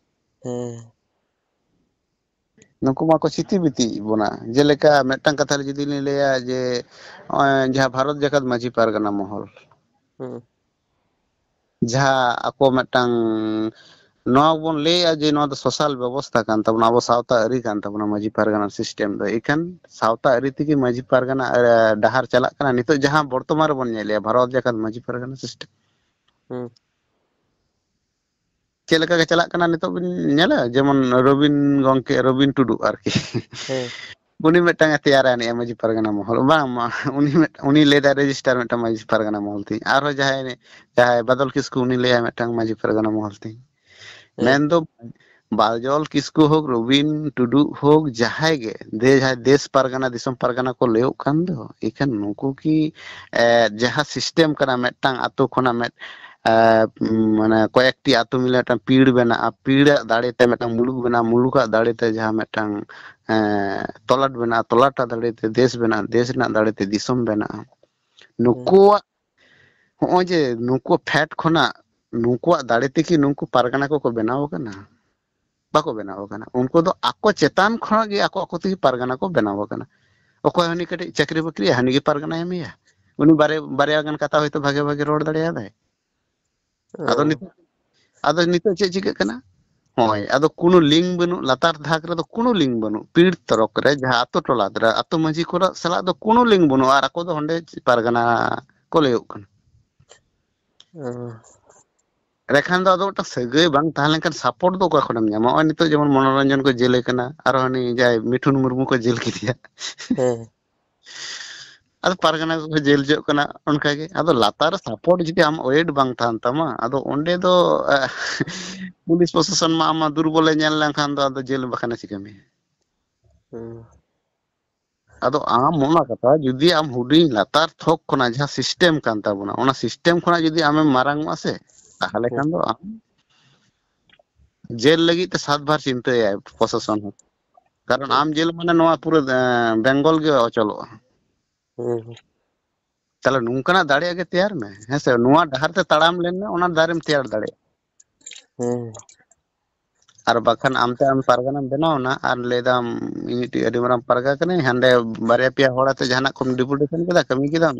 ᱦᱮᱸ᱾ ᱱᱩᱠᱩ ᱢᱟᱠᱚ ᱥᱤᱛᱤ ᱵᱤᱛᱤᱭᱮᱫ ᱵᱚᱱᱟ᱾ ᱡᱮᱞᱮᱠᱟ ᱢᱤᱫᱴᱟᱝ ᱠᱟᱛᱷᱟ ᱨᱮ ᱡᱩᱫᱤ ᱞᱤᱧ ᱞᱟᱹᱭᱟ ᱡᱮ ᱱᱚᱜᱼᱚᱭ ᱡᱟᱦᱟᱸ ᱵᱷᱟᱨᱚᱛ ᱡᱟᱠᱟᱛ ᱢᱟᱹᱡᱷᱤ ᱯᱟᱨᱜᱟᱱᱟ ᱢᱚᱦᱚᱞ, ᱦᱩᱸ᱾ ᱡᱟᱦᱟᱸ ᱟᱠᱚ ᱢᱤᱫᱴᱟᱝ ᱱᱚᱣᱟ ᱵᱚᱱ ᱞᱟᱹᱭᱮᱫᱼᱟ ᱡᱮ ᱱᱚᱣᱟ ᱫᱚ social ᱵᱮᱵᱚᱥᱛᱷᱟ ᱠᱟᱱ ᱛᱟᱵᱚᱱᱟ, ᱟᱵᱚ ᱥᱟᱶᱛᱟ ᱟᱹᱨᱤ ᱠᱟᱱ ᱛᱟᱵᱚᱱᱟ ᱢᱟᱹᱡᱷᱤ ᱯᱟᱨᱜᱟᱱᱟ system ᱫᱚ᱾ ᱤᱠᱷᱟᱹᱱ ᱥᱟᱶᱛᱟ ᱟᱹᱨᱤ ᱛᱮᱜᱮ ᱢᱟᱹᱡᱷᱤ ᱯᱟᱨᱜᱟᱱᱟ, ᱮ, ᱰᱟᱦᱟᱨ ᱪᱟᱞᱟᱜ ᱠᱟᱱᱟ᱾ ᱱᱤᱛᱚᱜ ᱡᱟᱦᱟᱸ ᱵᱚᱨᱛᱚᱢᱟᱱ ᱨᱮᱵᱚᱱ ᱧᱮᱞᱮᱜᱼᱟ ᱵᱷᱟᱨᱚᱛ ᱡᱟᱠᱟᱛ ᱢᱟᱹᱡᱷᱤ ᱯᱟᱨᱜᱟᱱᱟ system᱾ ᱦᱩᱸ᱾ ᱪᱮᱫ ᱞᱮᱠᱟ ᱜᱮ ᱪᱟᱞᱟᱜ ᱠᱟᱱᱟ ᱱᱤᱛᱚᱜ ᱵᱤᱱ ᱧᱮᱞᱟ, ᱡᱮᱢᱚᱱ ᱨᱚᱵᱤᱱ ᱜᱚᱝᱠᱮ, ᱨᱚᱵᱤᱱ ᱴᱩᱰᱩ ᱟᱨᱠᱤ᱾ ᱦᱮᱸ᱾ ᱩᱱᱤ ᱢᱤᱫᱴᱟᱝ ᱮ ᱛᱮᱭᱟᱨᱟ ᱟᱱᱤᱡᱼᱟ ᱢᱟᱹᱡᱷᱤ ᱯᱟᱨᱜᱟᱱᱟ ᱢᱚᱦᱚᱞ᱾ ᱵᱟᱝ, ᱢᱟ, ᱩᱱᱤ ᱢᱤᱫ-, ᱩᱱᱤ ᱞᱟᱹᱭ ᱫᱟᱭ register ᱢᱤᱫᱴᱟᱝ ᱢᱟᱹᱡᱷᱤ ᱯᱟᱨᱜᱟᱱᱟ ᱢᱚᱦᱚᱞ ᱛᱤᱧ᱾ ᱟᱨᱦᱚᱸ ᱡᱟᱦᱟᱸᱭ, ᱡᱟᱦᱟᱸᱭ ᱵᱟᱫᱚᱞ ᱠᱤᱥᱠᱩ, ᱩᱱᱤ ᱞᱟᱹᱭᱟᱭ ᱢᱤᱫᱴᱟᱝ ᱢᱟᱹᱡᱷᱤ ᱯᱟᱨᱜᱟᱱᱟ ᱢᱚᱦᱚᱞ ᱛᱤᱧ᱾ ᱦᱮᱸ᱾ ᱢᱮᱱᱫᱚ ᱵᱟᱫᱚᱞ ᱠᱤᱥᱠᱩ ᱦᱳᱠ, ᱨᱚᱵᱤᱱ ᱴᱩᱰᱩ ᱦᱳᱠ, ᱡᱟᱦᱟᱸᱭ ᱜᱮ, ᱫᱮ-, ᱡᱟᱦᱟᱸᱭ ᱫᱮᱥ ᱯᱟᱨᱜᱟᱱᱟ, ᱫᱤᱥᱚᱢ ᱯᱟᱨᱜᱟᱱᱟ ᱠᱚ ᱞᱟᱹᱭᱚᱜ ᱠᱟᱱ ᱫᱚ, ᱮᱱᱠᱷᱟᱱ ᱱᱩᱠᱩ ᱠᱤ, ᱮ, ᱡᱟᱦᱟᱸ system ᱠᱟᱱᱟ ᱢᱤᱫᱴᱟᱝ ᱟᱛᱳ ᱠᱷᱚᱱᱟᱜ ᱢᱤᱫ, ᱮ, ᱢᱟᱱᱮ ᱠᱚᱭᱮᱠᱴᱤ ᱟᱛᱳ ᱢᱤᱞᱮ ᱢᱤᱫᱴᱟᱝ ᱯᱤᱲ ᱵᱮᱱᱟᱜᱼᱟ, ᱯᱤᱲᱟᱜ ᱫᱟᱲᱮᱛᱮ ᱢᱤᱫᱴᱟᱝ ᱢᱩᱞᱩᱠ ᱵᱮᱱᱟᱜᱼᱟ, ᱢᱩᱞᱩᱠᱟᱜ ᱫᱟᱲᱮᱛᱮ ᱡᱟᱦᱟᱸ ᱢᱤᱫᱴᱟᱝ, ᱮ, ᱛᱚᱞᱟᱴ ᱵᱮᱱᱟᱜᱼᱟ, ᱛᱚᱞᱟᱴᱟᱜ ᱫᱟᱲᱮᱛᱮ ᱫᱮᱥ ᱵᱮᱱᱟᱜᱼᱟ, ᱫᱮᱥ ᱨᱮᱱᱟᱜ ᱫᱟᱲᱮᱛᱮ ᱫᱤᱥᱚᱢ ᱵᱮᱱᱟᱜᱼᱟ᱾ ᱦᱮᱸ᱾ ᱱᱩᱠᱩᱣᱟᱜ, ᱦᱚᱸᱜᱼᱚᱭ ᱡᱮ ᱱᱩᱠᱩ ᱯᱷᱮᱰ ᱠᱷᱚᱱᱟᱜ ᱱᱩᱠᱩᱣᱟᱜ ᱫᱟᱲᱮ ᱛᱮᱠᱤ ᱱᱩᱠᱩ ᱯᱟᱨᱜᱟᱱᱟ ᱠᱚᱠᱚ ᱵᱮᱱᱟᱣ ᱟᱠᱟᱱᱟ? ᱵᱟᱠᱚ ᱵᱮᱱᱟᱣ ᱟᱠᱟᱱᱟ᱾ ᱩᱱᱠᱩ ᱫᱚ ᱟᱠᱚ ᱪᱮᱛᱟᱱ ᱠᱷᱚᱱᱟᱜ ᱜᱮ ᱟᱠᱚ ᱟᱠᱚ ᱛᱮᱜᱮ ᱯᱟᱨᱜᱟᱱᱟ ᱠᱚ ᱵᱮᱱᱟᱣ ᱟᱠᱟᱱᱟ᱾ ᱚᱠᱚᱭ ᱦᱟᱹᱱᱤ ᱠᱟᱹᱴᱤᱡ ᱪᱟᱹᱠᱨᱤ ᱵᱟᱹᱠᱨᱤᱭᱟ, ᱦᱟᱹᱱᱤ ᱜᱮ ᱯᱟᱨᱜᱟᱱᱟᱭ ᱮᱢᱮᱭᱟ᱾ ᱩᱱᱤ ᱵᱟᱨᱭᱟ, ᱵᱟᱨᱭᱟ ᱜᱟᱱ ᱠᱟᱛᱷᱟ ᱦᱚᱭᱛᱳ ᱵᱷᱟᱜᱮ ᱵᱷᱟᱜᱮ ᱨᱚᱲ ᱫᱟᱲᱮᱭᱟᱫᱟᱭ᱾ ᱟᱫᱚ ᱚ᱾ ᱱᱤᱛᱚᱜ, ᱟᱫᱚ ᱱᱤᱛᱚᱜ ᱪᱮᱫ ᱪᱤᱠᱟᱹᱜ ᱠᱟᱱᱟ? ᱦᱳᱭ, ᱟᱫᱚ ᱠᱳᱱᱳ link ᱵᱟᱹᱱᱩᱜ, ᱞᱟᱛᱟᱨ ᱛᱷᱟᱠ ᱨᱮᱫᱚ ᱠᱳᱱᱳ link ᱵᱟᱹᱱᱩᱜ, ᱯᱤᱲ ᱛᱚᱨᱚᱠ ᱨᱮ ᱡᱟᱦᱟᱸ ᱟᱛᱳ ᱴᱚᱞᱟ ᱨᱮ ᱟᱛᱳ ᱢᱟᱹᱡᱷᱤ ᱠᱚᱨᱮ ᱥᱟᱞᱟᱜ ᱫᱚ ᱠᱳᱱᱳ link ᱵᱟᱹᱱᱩᱜ, ᱟᱨ ᱟᱠᱚ ᱫᱚ ᱚᱸᱰᱮ ᱯᱟᱨᱜᱟᱱᱟ ᱠᱚ ᱞᱟᱹᱭᱚᱜ ᱠᱟᱱᱟ᱾ ᱚ᱾ ᱮᱸᱰᱮᱠᱷᱟᱱ ᱫᱚ ᱟᱫᱚ ᱢᱤᱫᱴᱟᱝ ᱥᱟᱹᱜᱟᱹᱭ ᱵᱟᱝ ᱛᱟᱦᱮᱸ ᱞᱮᱱᱠᱷᱟᱱ ᱥᱟᱯᱳᱨᱴ ᱫᱚ ᱚᱠᱟ ᱠᱷᱚᱱᱮᱢ ᱧᱟᱢᱟ? ᱱᱚᱜᱼᱚᱭ ᱱᱤᱛᱚᱜ ᱡᱮᱢᱚᱱ ᱢᱚᱱᱳᱨᱚᱧᱡᱚᱱ ᱠᱚ ᱡᱮᱞᱮ ᱠᱟᱱᱟ, ᱟᱨᱚ ᱦᱟᱹᱱᱤ ᱡᱟᱦᱟᱸᱭ ᱢᱤᱴᱷᱩᱱ ᱢᱩᱨᱢᱩ ᱠᱚ ᱡᱮᱞ ᱠᱮᱫᱮᱭᱟ᱾ ᱦᱮᱸ᱾ ᱟᱫᱚ ᱯᱟᱨᱜᱟᱱᱟ ᱠᱚᱠᱚ ᱡᱮᱞ ᱦᱚᱪᱚᱜ ᱠᱟᱱᱟ ᱚᱱᱠᱟᱜᱮ᱾ ᱟᱫᱚ ᱞᱟᱛᱟᱨ ᱨᱮ ᱥᱟᱯᱳᱨᱴ ᱡᱩᱫᱤ ᱟᱢ ᱳᱭᱮᱴ ᱵᱟᱝ ᱛᱟᱦᱮᱱ ᱛᱟᱢᱟ, ᱟᱫᱚ ᱚᱸᱰᱮ ᱫᱚ ᱟᱦ, ᱯᱩᱞᱤᱥ ᱯᱨᱚᱥᱟᱥᱚᱱ ᱢᱟ ᱟᱢ ᱢᱟ ᱫᱩᱨᱵᱚᱞᱮ ᱧᱮᱞ ᱞᱮᱱᱠᱷᱟᱱ ᱫᱚ ᱟᱫᱚ ᱡᱮᱞ ᱵᱟᱠᱷᱟᱱᱮ ᱪᱤᱠᱟᱹ ᱢᱮᱭᱟ? ᱦᱩᱸ᱾ ᱟᱫᱚ ᱟᱢ ᱚᱱᱟ ᱠᱟᱛᱷᱟ ᱡᱩᱫᱤ ᱟᱢ ᱦᱩᱰᱤᱧ ᱞᱟᱛᱟᱨ ᱛᱷᱚᱠ ᱠᱷᱚᱱᱟᱜ ᱡᱟᱦᱟᱸ ᱥᱤᱥᱴᱮᱢ ᱠᱟᱱ ᱛᱟᱵᱚᱱᱟ, ᱚᱱᱟ ᱥᱤᱥᱴᱮᱢ ᱠᱷᱚᱱᱟᱜ ᱡᱩᱫᱤ ᱟᱢᱮᱢ ᱢᱟᱨᱟᱝ ᱚᱜᱼᱟ ᱥᱮ, ᱛᱟᱦᱚᱞᱮ ᱦᱩᱸ᱾ ᱠᱷᱟᱱ ᱫᱚ ᱟᱢ ᱡᱮᱞ ᱞᱟᱹᱜᱤᱫ ᱛᱮ ᱥᱟᱛ ᱵᱟᱨ ᱪᱤᱱᱛᱟᱹᱭᱟᱭ ᱯᱨᱚᱥᱟᱥᱚᱱ ᱦᱚᱸ᱾ ᱠᱟᱨᱚᱱ ᱦᱩᱸ᱾ ᱟᱢ ᱡᱮᱞ ᱢᱟᱱᱮ ᱱᱚᱣᱟ ᱯᱩᱨᱟᱹ ᱮᱸ, ᱵᱮᱝᱜᱚᱞ ᱜᱮ ᱚᱪᱚᱞᱚᱜᱼᱟ᱾ ᱦᱩᱸ᱾ ᱛᱟᱦᱚᱞᱮ ᱱᱚᱝᱠᱟᱱᱟᱜ ᱫᱟᱲᱮᱭᱟᱜ ᱜᱮ ᱛᱮᱭᱟᱨ ᱢᱮ, ᱦᱮᱸ ᱥᱮ? ᱱᱚᱣᱟ ᱰᱟᱦᱟᱨ ᱛᱮ ᱛᱟᱲᱟᱢ ᱞᱮᱱ ᱢᱮ, ᱚᱱᱟ ᱫᱟᱨᱮᱢ ᱛᱮᱭᱟᱨ ᱫᱟᱲᱮᱭᱟᱜᱼᱟ᱾ ᱦᱩᱸ᱾ ᱟᱨ ᱵᱟᱠᱷᱟᱱ ᱟᱢᱛᱮ ᱟᱢ ᱯᱟᱨᱜᱟᱱᱟᱢ ᱵᱮᱱᱟᱣᱱᱟ ᱟᱨ ᱞᱟᱹᱭ ᱫᱟᱢ, "ᱤᱧ ᱢᱤᱫᱴᱤᱡ ᱟᱹᱰᱤ ᱢᱟᱨᱟᱝ ᱯᱟᱨᱜᱟ ᱠᱟᱹᱱᱟᱹᱧ, ᱦᱟᱸᱰᱮ ᱵᱟᱨᱭᱟ ᱯᱮᱭᱟ ᱦᱚᱲ ᱟᱛᱮ ᱡᱟᱦᱟᱱᱟᱜ ᱠᱚᱢ ᱰᱮᱯᱩᱴᱮᱥᱚᱱ ᱠᱮᱫᱟ, ᱠᱟᱹᱢᱤ ᱠᱮᱫᱟᱢ,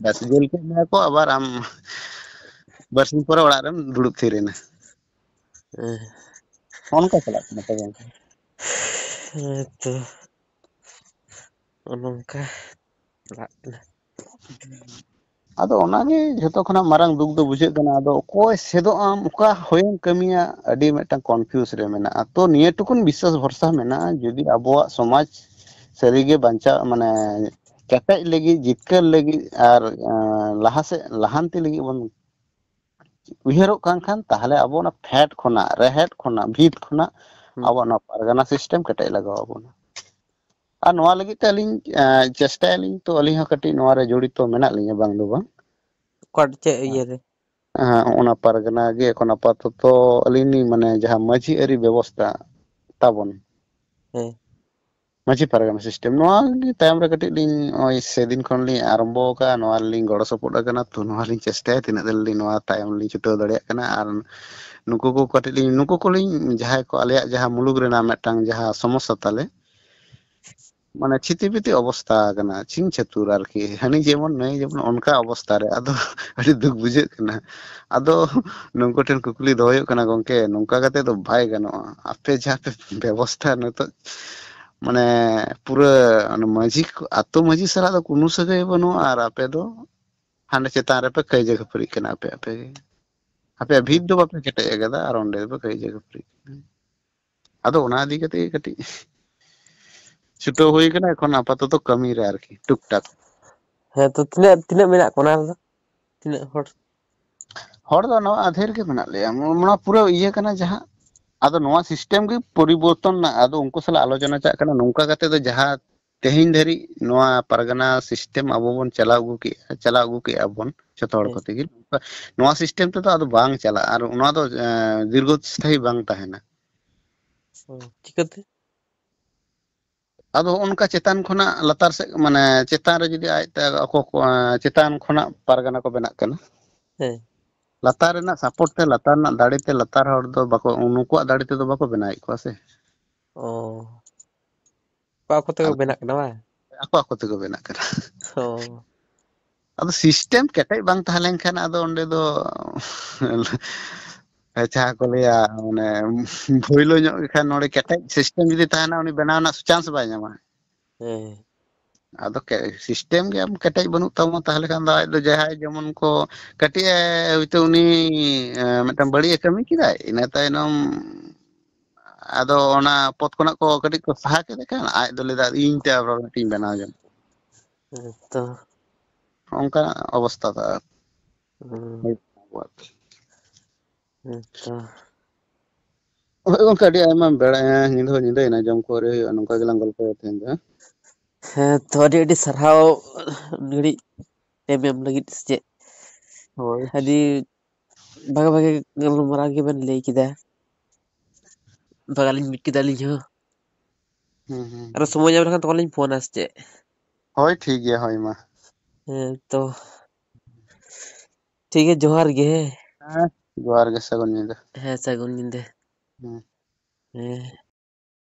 ᱵᱟᱥ ᱡᱮᱞ ᱠᱮᱫ ᱢᱮᱭᱟ ᱠᱚ, ᱟᱵᱟᱨ ᱟᱢ ᱵᱟᱨᱥᱤᱧ ᱯᱚᱨᱮ ᱚᱲᱟᱜ ᱨᱮᱢ ᱫᱩᱲᱩᱵ ᱛᱷᱤᱨ ᱮᱱᱟ᱾" ᱦᱮᱸ᱾ ᱱᱚᱜᱼᱚ ᱱᱚᱝᱠᱟ ᱪᱟᱞᱟᱜ ᱠᱟᱱᱟ ᱛᱚ ᱜᱚᱝᱠᱮ᱾ ᱦᱮᱸ ᱛᱚ᱾ ᱱᱚᱜᱼᱚ ᱱᱚᱝᱠᱟ ᱪᱟᱞᱟᱜ ᱠᱟᱱᱟ᱾ ᱟᱫᱚ ᱚᱱᱟᱜᱮ ᱡᱷᱚᱛᱚ ᱠᱷᱚᱱᱟᱜ ᱢᱟᱨᱟᱝ ᱫᱩᱠ ᱫᱚ ᱵᱩᱡᱷᱟᱹᱜ ᱠᱟᱱᱟ᱾ ᱟᱫᱚ ᱚᱠᱚᱭ ᱥᱮᱫᱚᱜ ᱟᱢ, ᱚᱠᱟ ᱦᱚᱭᱮᱢ ᱠᱟᱹᱢᱤᱭᱟ, ᱟᱹᱰᱤ ᱢᱤᱫᱴᱟᱝ ᱠᱚᱱᱯᱷᱤᱭᱩᱡᱽ ᱨᱮ ᱢᱮᱱᱟᱜᱼᱟ᱾ ᱛᱚ ᱱᱤᱭᱟᱹ ᱴᱩᱠᱩᱱ ᱵᱤᱥᱥᱟᱥ ᱵᱷᱚᱨᱥᱟ ᱢᱮᱱᱟᱜᱼᱟ, ᱡᱩᱫᱤ ᱟᱵᱚᱣᱟᱜ ᱥᱚᱢᱟᱡᱽ ᱥᱟᱹᱨᱤᱜᱮ ᱵᱟᱧᱪᱟᱣ, ᱢᱟᱱᱮ ᱠᱮᱴᱮᱡ ᱞᱟᱹᱜᱤᱫ, ᱡᱤᱛᱠᱟᱹᱨ ᱞᱟᱹᱜᱤᱫ ᱟᱨ, ᱟᱸ, ᱞᱟᱦᱟ ᱥᱮᱫ ᱞᱟᱦᱟᱱᱛᱤ ᱞᱟᱹᱜᱤᱫ ᱵᱚᱱ ᱩᱭᱦᱟᱹᱨᱚᱜ ᱠᱟᱱ ᱠᱷᱟᱱ, ᱛᱟᱦᱚᱞᱮ ᱟᱵᱚ ᱚᱱᱟ ᱯᱷᱮᱰ ᱠᱷᱚᱱᱟᱜ, ᱨᱮᱦᱮᱫ ᱠᱷᱚᱱᱟᱜ, ᱵᱷᱤᱛ ᱠᱷᱚᱱᱟᱜ ᱦᱩᱸ᱾ ᱟᱵᱚ ᱱᱚᱣᱟ ᱯᱟᱨᱜᱟᱱᱟ ᱥᱤᱥᱴᱮᱢ ᱠᱮᱴᱮᱡ ᱞᱟᱜᱟᱣ ᱟᱵᱚᱱᱟ᱾ ᱟᱨ ᱱᱚᱣᱟ ᱞᱟᱹᱜᱤᱫ ᱛᱮ ᱟᱹᱞᱤᱧ, ᱮᱸ, ᱪᱮᱥᱴᱟᱭᱟᱞᱤᱧ, ᱛᱚ ᱟᱹᱞᱤᱧ ᱦᱚᱸ ᱠᱟᱹᱴᱤᱡ ᱱᱚᱣᱟ ᱨᱮ ᱡᱚᱲᱤᱛᱚ ᱢᱮᱱᱟᱜ ᱞᱤᱧᱟ, ᱵᱟᱝ ᱫᱚ ᱵᱟᱝ᱾ ᱚᱠᱟ ᱪᱮᱫ ᱤᱭᱟᱹ ᱨᱮ? ᱦᱮᱸ, ᱚᱱᱟ ᱯᱟᱨᱜᱟᱱᱟ ᱜᱮ ᱮᱠᱷᱚᱱ ᱟᱯᱟᱛᱚᱛᱚ ᱟᱹᱞᱤᱧ ᱞᱤᱧ, ᱢᱟᱱᱮ, ᱡᱟᱦᱟᱸ ᱢᱟᱹᱡᱷᱤ ᱟᱹᱨᱤ ᱵᱮᱵᱚᱥᱛᱷᱟ ᱛᱟᱵᱚᱱ, ᱦᱮᱸ᱾ ᱢᱟᱹᱡᱷᱤ ᱯᱟᱨᱜᱟᱱᱟ ᱥᱤᱥᱴᱮᱢ, ᱱᱚᱣᱟ ᱜᱮ ᱛᱟᱭᱚᱢ ᱨᱮ ᱠᱟᱹᱴᱤᱡ ᱞᱤᱧ, ᱱᱚᱜᱼᱚᱭ ᱥᱮᱫᱤᱱ ᱠᱷᱚᱱ ᱞᱤᱧ ᱟᱨᱟᱢᱵᱚ ᱟᱠᱟᱫᱼᱟ, ᱱᱚᱣᱟ ᱨᱮᱞᱤᱧ ᱜᱚᱲᱚ ᱥᱚᱯᱚᱦᱚᱫ ᱟᱠᱟᱱᱟ᱾ ᱛᱚ ᱱᱚᱣᱟ ᱞᱤᱧ ᱪᱮᱥᱴᱟᱭᱟ ᱛᱤᱱᱟᱹᱜ ᱫᱤᱱ ᱞᱤᱧ ᱱᱚᱣᱟ ᱛᱟᱭᱚᱢ ᱞᱤᱧ ᱪᱷᱩᱴᱟᱹᱣ ᱫᱟᱲᱮᱭᱟᱜ ᱠᱟᱱᱟ᱾ ᱟᱨ ᱱᱩᱠᱩ ᱠᱚ ᱠᱟᱹᱴᱤᱡ ᱞᱤᱧ, ᱱᱩᱠᱩ ᱠᱚᱞᱤᱧ, ᱡᱟᱦᱟᱸᱭ ᱠᱚ ᱟᱞᱮᱭᱟᱜ ᱡᱟᱦᱟᱸ ᱢᱩᱞᱩᱠ ᱨᱮᱱᱟᱜ ᱢᱤᱫᱴᱟᱝ ᱡᱟᱦᱟᱸ ᱥᱚᱢᱚᱥᱥᱟ ᱛᱟᱞᱮ, ᱢᱟᱱᱮ ᱪᱷᱤᱛᱤ ᱵᱤᱛᱤ ᱚᱵᱚᱥᱛᱟ ᱟᱠᱟᱱᱟ, ᱪᱷᱤᱝ ᱪᱷᱟᱹᱛᱩᱨ ᱟᱨᱠᱤ᱾ ᱦᱟᱹᱱᱤ ᱡᱮᱢᱚᱱ ᱱᱟᱹᱭ ᱡᱮᱢᱚᱱ, ᱚᱱᱠᱟ ᱚᱵᱚᱥᱛᱟ ᱨᱮ᱾ ᱟᱫᱚ ᱟᱹᱰᱤ ᱫᱩᱠ ᱵᱩᱡᱷᱟᱹᱜ ᱠᱟᱱᱟ᱾ ᱟᱫᱚ ᱱᱩᱠᱩ ᱴᱷᱮᱱ ᱠᱩᱠᱞᱤ ᱫᱚᱦᱚ ᱦᱩᱭᱩᱜ ᱠᱟᱱᱟ, ᱜᱚᱝᱠᱮ, ᱱᱚᱝᱠᱟ ᱠᱟᱛᱮ ᱫᱚ ᱵᱟᱭ ᱜᱟᱱᱚᱜᱼᱟ᱾ ᱟᱯᱮ ᱡᱟᱦᱟᱸ ᱯᱮ ᱵᱮᱵᱚᱥᱛᱷᱟ ᱱᱤᱛᱚᱜ, ᱢᱟᱱᱮ ᱯᱩᱨᱟᱹ ᱚᱱᱟ ᱢᱟᱹᱡᱷᱤ ᱠᱚ, ᱟᱛᱳ ᱢᱟᱹᱡᱷᱤ ᱥᱟᱞᱟᱜ ᱫᱚ ᱠᱳᱱᱳ ᱥᱟᱹᱜᱟᱹᱭ ᱵᱟᱹᱱᱩᱜᱼᱟ, ᱟᱨ ᱟᱯᱮ ᱫᱚ ᱦᱟᱸᱰᱮ ᱪᱮᱛᱟᱱ ᱨᱮᱯᱮ ᱠᱟᱹᱭᱡᱟᱹ ᱠᱷᱟᱹᱯᱟᱹᱨᱤᱜ ᱠᱟᱱᱟ ᱟᱯᱮ ᱟᱯᱮ ᱜᱮ᱾ ᱟᱯᱮᱭᱟᱜ ᱵᱷᱤᱛ ᱫᱚ ᱵᱟᱯᱮ ᱠᱮᱴᱮᱡ ᱟᱠᱟᱫᱟ, ᱟᱨ ᱚᱸᱰᱮ ᱫᱚ ᱠᱟᱹᱭᱡᱟᱹ ᱠᱷᱟᱹᱯᱟᱹᱨᱤ ᱠᱟᱱᱟ᱾ ᱟᱫᱚ ᱚᱱᱟ ᱤᱫᱤ ᱠᱟᱛᱮ ᱜᱮ ᱠᱟᱹᱴᱤᱡ ᱪᱷᱩᱴᱟᱹᱣ ᱦᱩᱭ ᱠᱟᱱᱟ ᱮᱠᱷᱚᱱ ᱟᱯᱟᱛᱚᱛᱚ ᱠᱟᱹᱢᱤ ᱨᱮ ᱟᱨᱠᱤ, ᱴᱩᱠ ᱴᱟᱠ᱾ ᱦᱮᱸ, ᱛᱚ ᱛᱤᱱᱟᱹᱜ, ᱛᱤᱱᱟᱹᱜ ᱢᱮᱱᱟᱜ ᱠᱚᱣᱟ ᱚᱱᱟ ᱨᱮᱫᱚ? ᱛᱤᱱᱟᱹᱜ ᱦᱚᱲ? ᱦᱚᱲ ᱫᱚ ᱱᱚᱣᱟ ᱟᱫᱷᱮᱨ ᱜᱮ ᱢᱮᱱᱟᱜ ᱞᱮᱭᱟ, ᱱᱚᱣᱟ ᱯᱩᱨᱟᱹ ᱤᱭᱟᱹ ᱠᱟᱱᱟ ᱡᱟᱦᱟᱸ᱾ ᱟᱫᱚ ᱱᱚᱣᱟ ᱥᱤᱥᱴᱮᱢ ᱜᱮ ᱯᱚᱨᱤᱵᱚᱨᱛᱚᱱ ᱨᱮᱱᱟᱜ, ᱟᱫᱚ ᱩᱱᱠᱩ ᱥᱟᱞᱟᱜ ᱟᱞᱳᱪᱚᱱᱟ ᱪᱟᱜ ᱠᱟᱱᱟ᱾ ᱱᱚᱝᱠᱟ ᱠᱟᱛᱮ ᱫᱚ ᱡᱟᱦᱟᱸ ᱛᱮᱦᱮᱧ ᱫᱷᱟᱹᱨᱤᱡ ᱱᱚᱣᱟ ᱯᱟᱨᱜᱟᱱᱟ ᱥᱤᱥᱴᱮᱢ ᱟᱵᱚ ᱵᱚᱱ ᱪᱟᱞᱟᱣ ᱟᱹᱜᱩ ᱠᱮᱜᱼᱟ, ᱪᱟᱞᱟᱣ ᱟᱹᱜᱩ ᱠᱮᱜᱼᱟ ᱵᱚᱱ ᱡᱚᱛᱚ ᱦᱚᱲ ᱦᱮᱸ᱾ ᱠᱚᱛᱮ ᱜᱮ, ᱱᱚᱝᱠᱟ ᱱᱚᱣᱟ ᱥᱤᱥᱴᱮᱢ ᱛᱮᱫᱚ ᱟᱫᱚ ᱵᱟᱝ ᱪᱟᱞᱟᱜᱼᱟ, ᱟᱨ ᱱᱚᱣᱟ ᱫᱚ ᱮᱸ, ᱫᱤᱨᱜᱷᱚ ᱥᱛᱷᱟᱭᱤ ᱵᱟᱝ ᱛᱟᱦᱮᱱᱟ᱾ ᱦᱩᱸ, ᱪᱤᱠᱟᱹᱛᱮ? ᱟᱫᱚ ᱦᱚᱸᱜᱼᱚ ᱱᱚᱝᱠᱟ ᱪᱮᱛᱟᱱ ᱠᱷᱚᱱᱟᱜ ᱞᱟᱛᱟᱨ ᱥᱮᱫ, ᱢᱟᱱᱮ ᱪᱮᱛᱟᱱ ᱨᱮ ᱡᱩᱫᱤ ᱟᱡ ᱛᱮ ᱟᱠᱚ ᱠᱚ, ᱮᱸ, ᱪᱮᱛᱟᱱ ᱠᱷᱚᱱᱟᱜ ᱯᱟᱨᱜᱟᱱᱟ ᱠᱚ ᱵᱮᱱᱟᱜ ᱠᱟᱱᱟ, ᱦᱮᱸ᱾ ᱞᱟᱛᱟᱨ ᱨᱮᱱᱟᱜ ᱥᱟᱯᱳᱨᱴ ᱛᱮ, ᱞᱟᱛᱟᱨ ᱨᱮᱱᱟᱜ ᱫᱟᱲᱮ ᱛᱮ, ᱞᱟᱛᱟᱨ ᱦᱚᱲ ᱫᱚ ᱵᱟᱠᱚ, ᱱᱩᱠᱩᱣᱟᱜ ᱫᱟᱲᱮ ᱛᱮᱫᱚ ᱵᱟᱠᱚ ᱵᱮᱱᱟᱣᱮᱫ ᱠᱚᱣᱟ ᱥᱮ᱾ ᱚ᱾ ᱟᱠᱚ ᱟᱠᱚ ᱛᱮᱠᱚ ᱟᱫᱚ ᱵᱮᱱᱟᱜ ᱠᱟᱱᱟ ᱵᱟᱝ? ᱟᱠᱚ ᱟᱠᱚ ᱛᱮᱠᱚ ᱵᱮᱱᱟᱜ ᱠᱟᱱᱟ᱾ ᱚ᱾ ᱟᱫᱚ ᱥᱤᱥᱴᱮᱢ ᱠᱮᱴᱮᱡ ᱵᱟᱝ ᱛᱟᱦᱮᱸ ᱞᱮᱱᱠᱷᱟᱱ ᱟᱫᱚ ᱚᱸᱰᱮ ᱫᱚ ᱡᱟᱦᱟᱸ ᱠᱚ ᱞᱟᱹᱭᱟ, ᱢᱟᱱᱮ ᱵᱷᱩᱭᱞᱳ ᱧᱚᱜ ᱜᱮ ᱠᱷᱟᱱ, ᱱᱚᱰᱮ ᱠᱮᱴᱮᱡ ᱥᱤᱥᱴᱮᱢ ᱡᱩᱫᱤ ᱛᱟᱦᱮᱱᱟ, ᱩᱱᱤ ᱵᱮᱱᱟᱣ ᱨᱮᱱᱟᱜ ᱪᱟᱱᱥ ᱵᱟᱭ ᱧᱟᱢᱟ᱾ ᱦᱮᱸ᱾ ᱟᱫᱚ ᱥᱤᱥᱴᱮᱢ ᱜᱮ ᱟᱢ ᱠᱮᱴᱮᱡ ᱵᱟᱹᱱᱩᱜ ᱛᱟᱢᱟ, ᱛᱟᱦᱚᱞᱮ ᱠᱷᱟᱱ ᱫᱚ ᱟᱡ ᱫᱚ ᱡᱟᱦᱟᱸᱭ ᱡᱮᱢᱚᱱ ᱠᱚ ᱠᱟᱹᱴᱤᱡ ᱮ ᱦᱚᱭᱛᱳ ᱩᱱᱤ ᱮ, ᱢᱤᱫᱴᱟᱝ ᱵᱟᱹᱲᱤᱡ ᱮ ᱠᱟᱹᱢᱤ ᱠᱮᱫᱟᱭ, ᱤᱱᱟᱹ ᱛᱟᱭᱱᱚᱢ ᱟᱫᱚ ᱚᱱᱟ ᱯᱚᱫ ᱠᱷᱚᱱᱟᱜ ᱠᱚ ᱠᱟᱹᱴᱤᱡ ᱠᱚ ᱥᱟᱦᱟ ᱠᱮᱫᱮ ᱠᱷᱟᱱ ᱟᱡ ᱫᱚ ᱞᱟᱹᱭᱫᱟ, "ᱤᱧ ᱛᱮ ᱟᱨᱚ ᱢᱤᱫᱴᱤᱧ ᱵᱮᱱᱟᱣ ᱡᱚᱝ᱾" ᱦᱮᱸ ᱛᱚ᱾ ᱚᱱᱠᱟ ᱚᱵᱚᱥᱛᱟ ᱫᱚ ᱟᱨ ᱦᱩᱸ᱾ ᱦᱩᱭᱩᱜ ᱠᱟᱱᱟ ᱟᱵᱚᱣᱟᱜ᱾ ᱦᱮᱸ ᱛᱚ᱾ ᱦᱳᱭ ᱜᱚᱝᱠᱮ, ᱟᱹᱰᱤ ᱟᱭᱢᱟ ᱵᱮᱲᱟ, ᱧᱤᱫᱟᱹ ᱦᱚᱸ ᱧᱤᱫᱟᱹᱭᱮᱱᱟ, ᱡᱚᱢ ᱠᱚ ᱟᱹᱣᱨᱤ ᱦᱩᱭᱩᱜᱼᱟ, ᱱᱚᱝᱠᱟ ᱜᱮᱞᱟᱝ ᱜᱚᱞᱯᱚᱭᱟ ᱛᱮᱦᱮᱧ ᱫᱚ, ᱦᱮᱸ? ᱦᱮᱸ ᱛᱚ, ᱟᱹᱰᱤ ᱟᱹᱰᱤ ᱥᱟᱨᱦᱟᱣ ᱩᱱ ᱜᱷᱟᱹᱲᱤᱡ ᱴᱟᱭᱤᱢ ᱮᱢ ᱞᱟᱹᱜᱤᱫ ᱥᱮ ᱪᱮᱫ? ᱦᱳᱭ᱾ ᱟᱹᱰᱤ ᱵᱷᱟᱜᱮ ᱵᱷᱟᱜᱮ ᱜᱟᱞᱢᱟᱨᱟᱣ ᱜᱮᱵᱮᱱ ᱞᱟᱹᱭ ᱠᱮᱫᱟ, ᱵᱷᱟᱜᱮ ᱞᱤᱧ ᱵᱩᱡᱽ ᱠᱮᱫᱟ ᱟᱹᱞᱤᱧ ᱦᱚᱸ᱾ ᱦᱩᱸ, ᱦᱩᱸ, ᱟᱨᱚ ᱦᱩᱸ᱾ ᱥᱚᱢᱚᱭ ᱧᱟᱢ ᱞᱮᱠᱷᱟᱱ ᱛᱚᱠᱷᱚᱱ ᱞᱤᱧ ᱯᱷᱳᱱᱟ ᱥᱮ ᱪᱮᱫ? ᱦᱳᱭ, ᱴᱷᱤᱠ ᱜᱮᱭᱟ, ᱦᱳᱭ ᱢᱟ᱾ ᱦᱮᱸ ᱛᱚ, ᱴᱷᱤᱠ ᱜᱮᱭᱟ, ᱡᱚᱦᱟᱨ ᱜᱮ, ᱦᱮᱸ᱾ ᱦᱮᱸ, ᱡᱚᱦᱟᱨ ᱜᱮ, ᱥᱟᱹᱜᱩᱱ ᱧᱤᱫᱟᱹ᱾ ᱦᱮᱸ, ᱥᱟᱹᱜᱩᱱ ᱧᱤᱫᱟᱹ᱾ ᱦᱩᱸ᱾ ᱦᱮᱸ᱾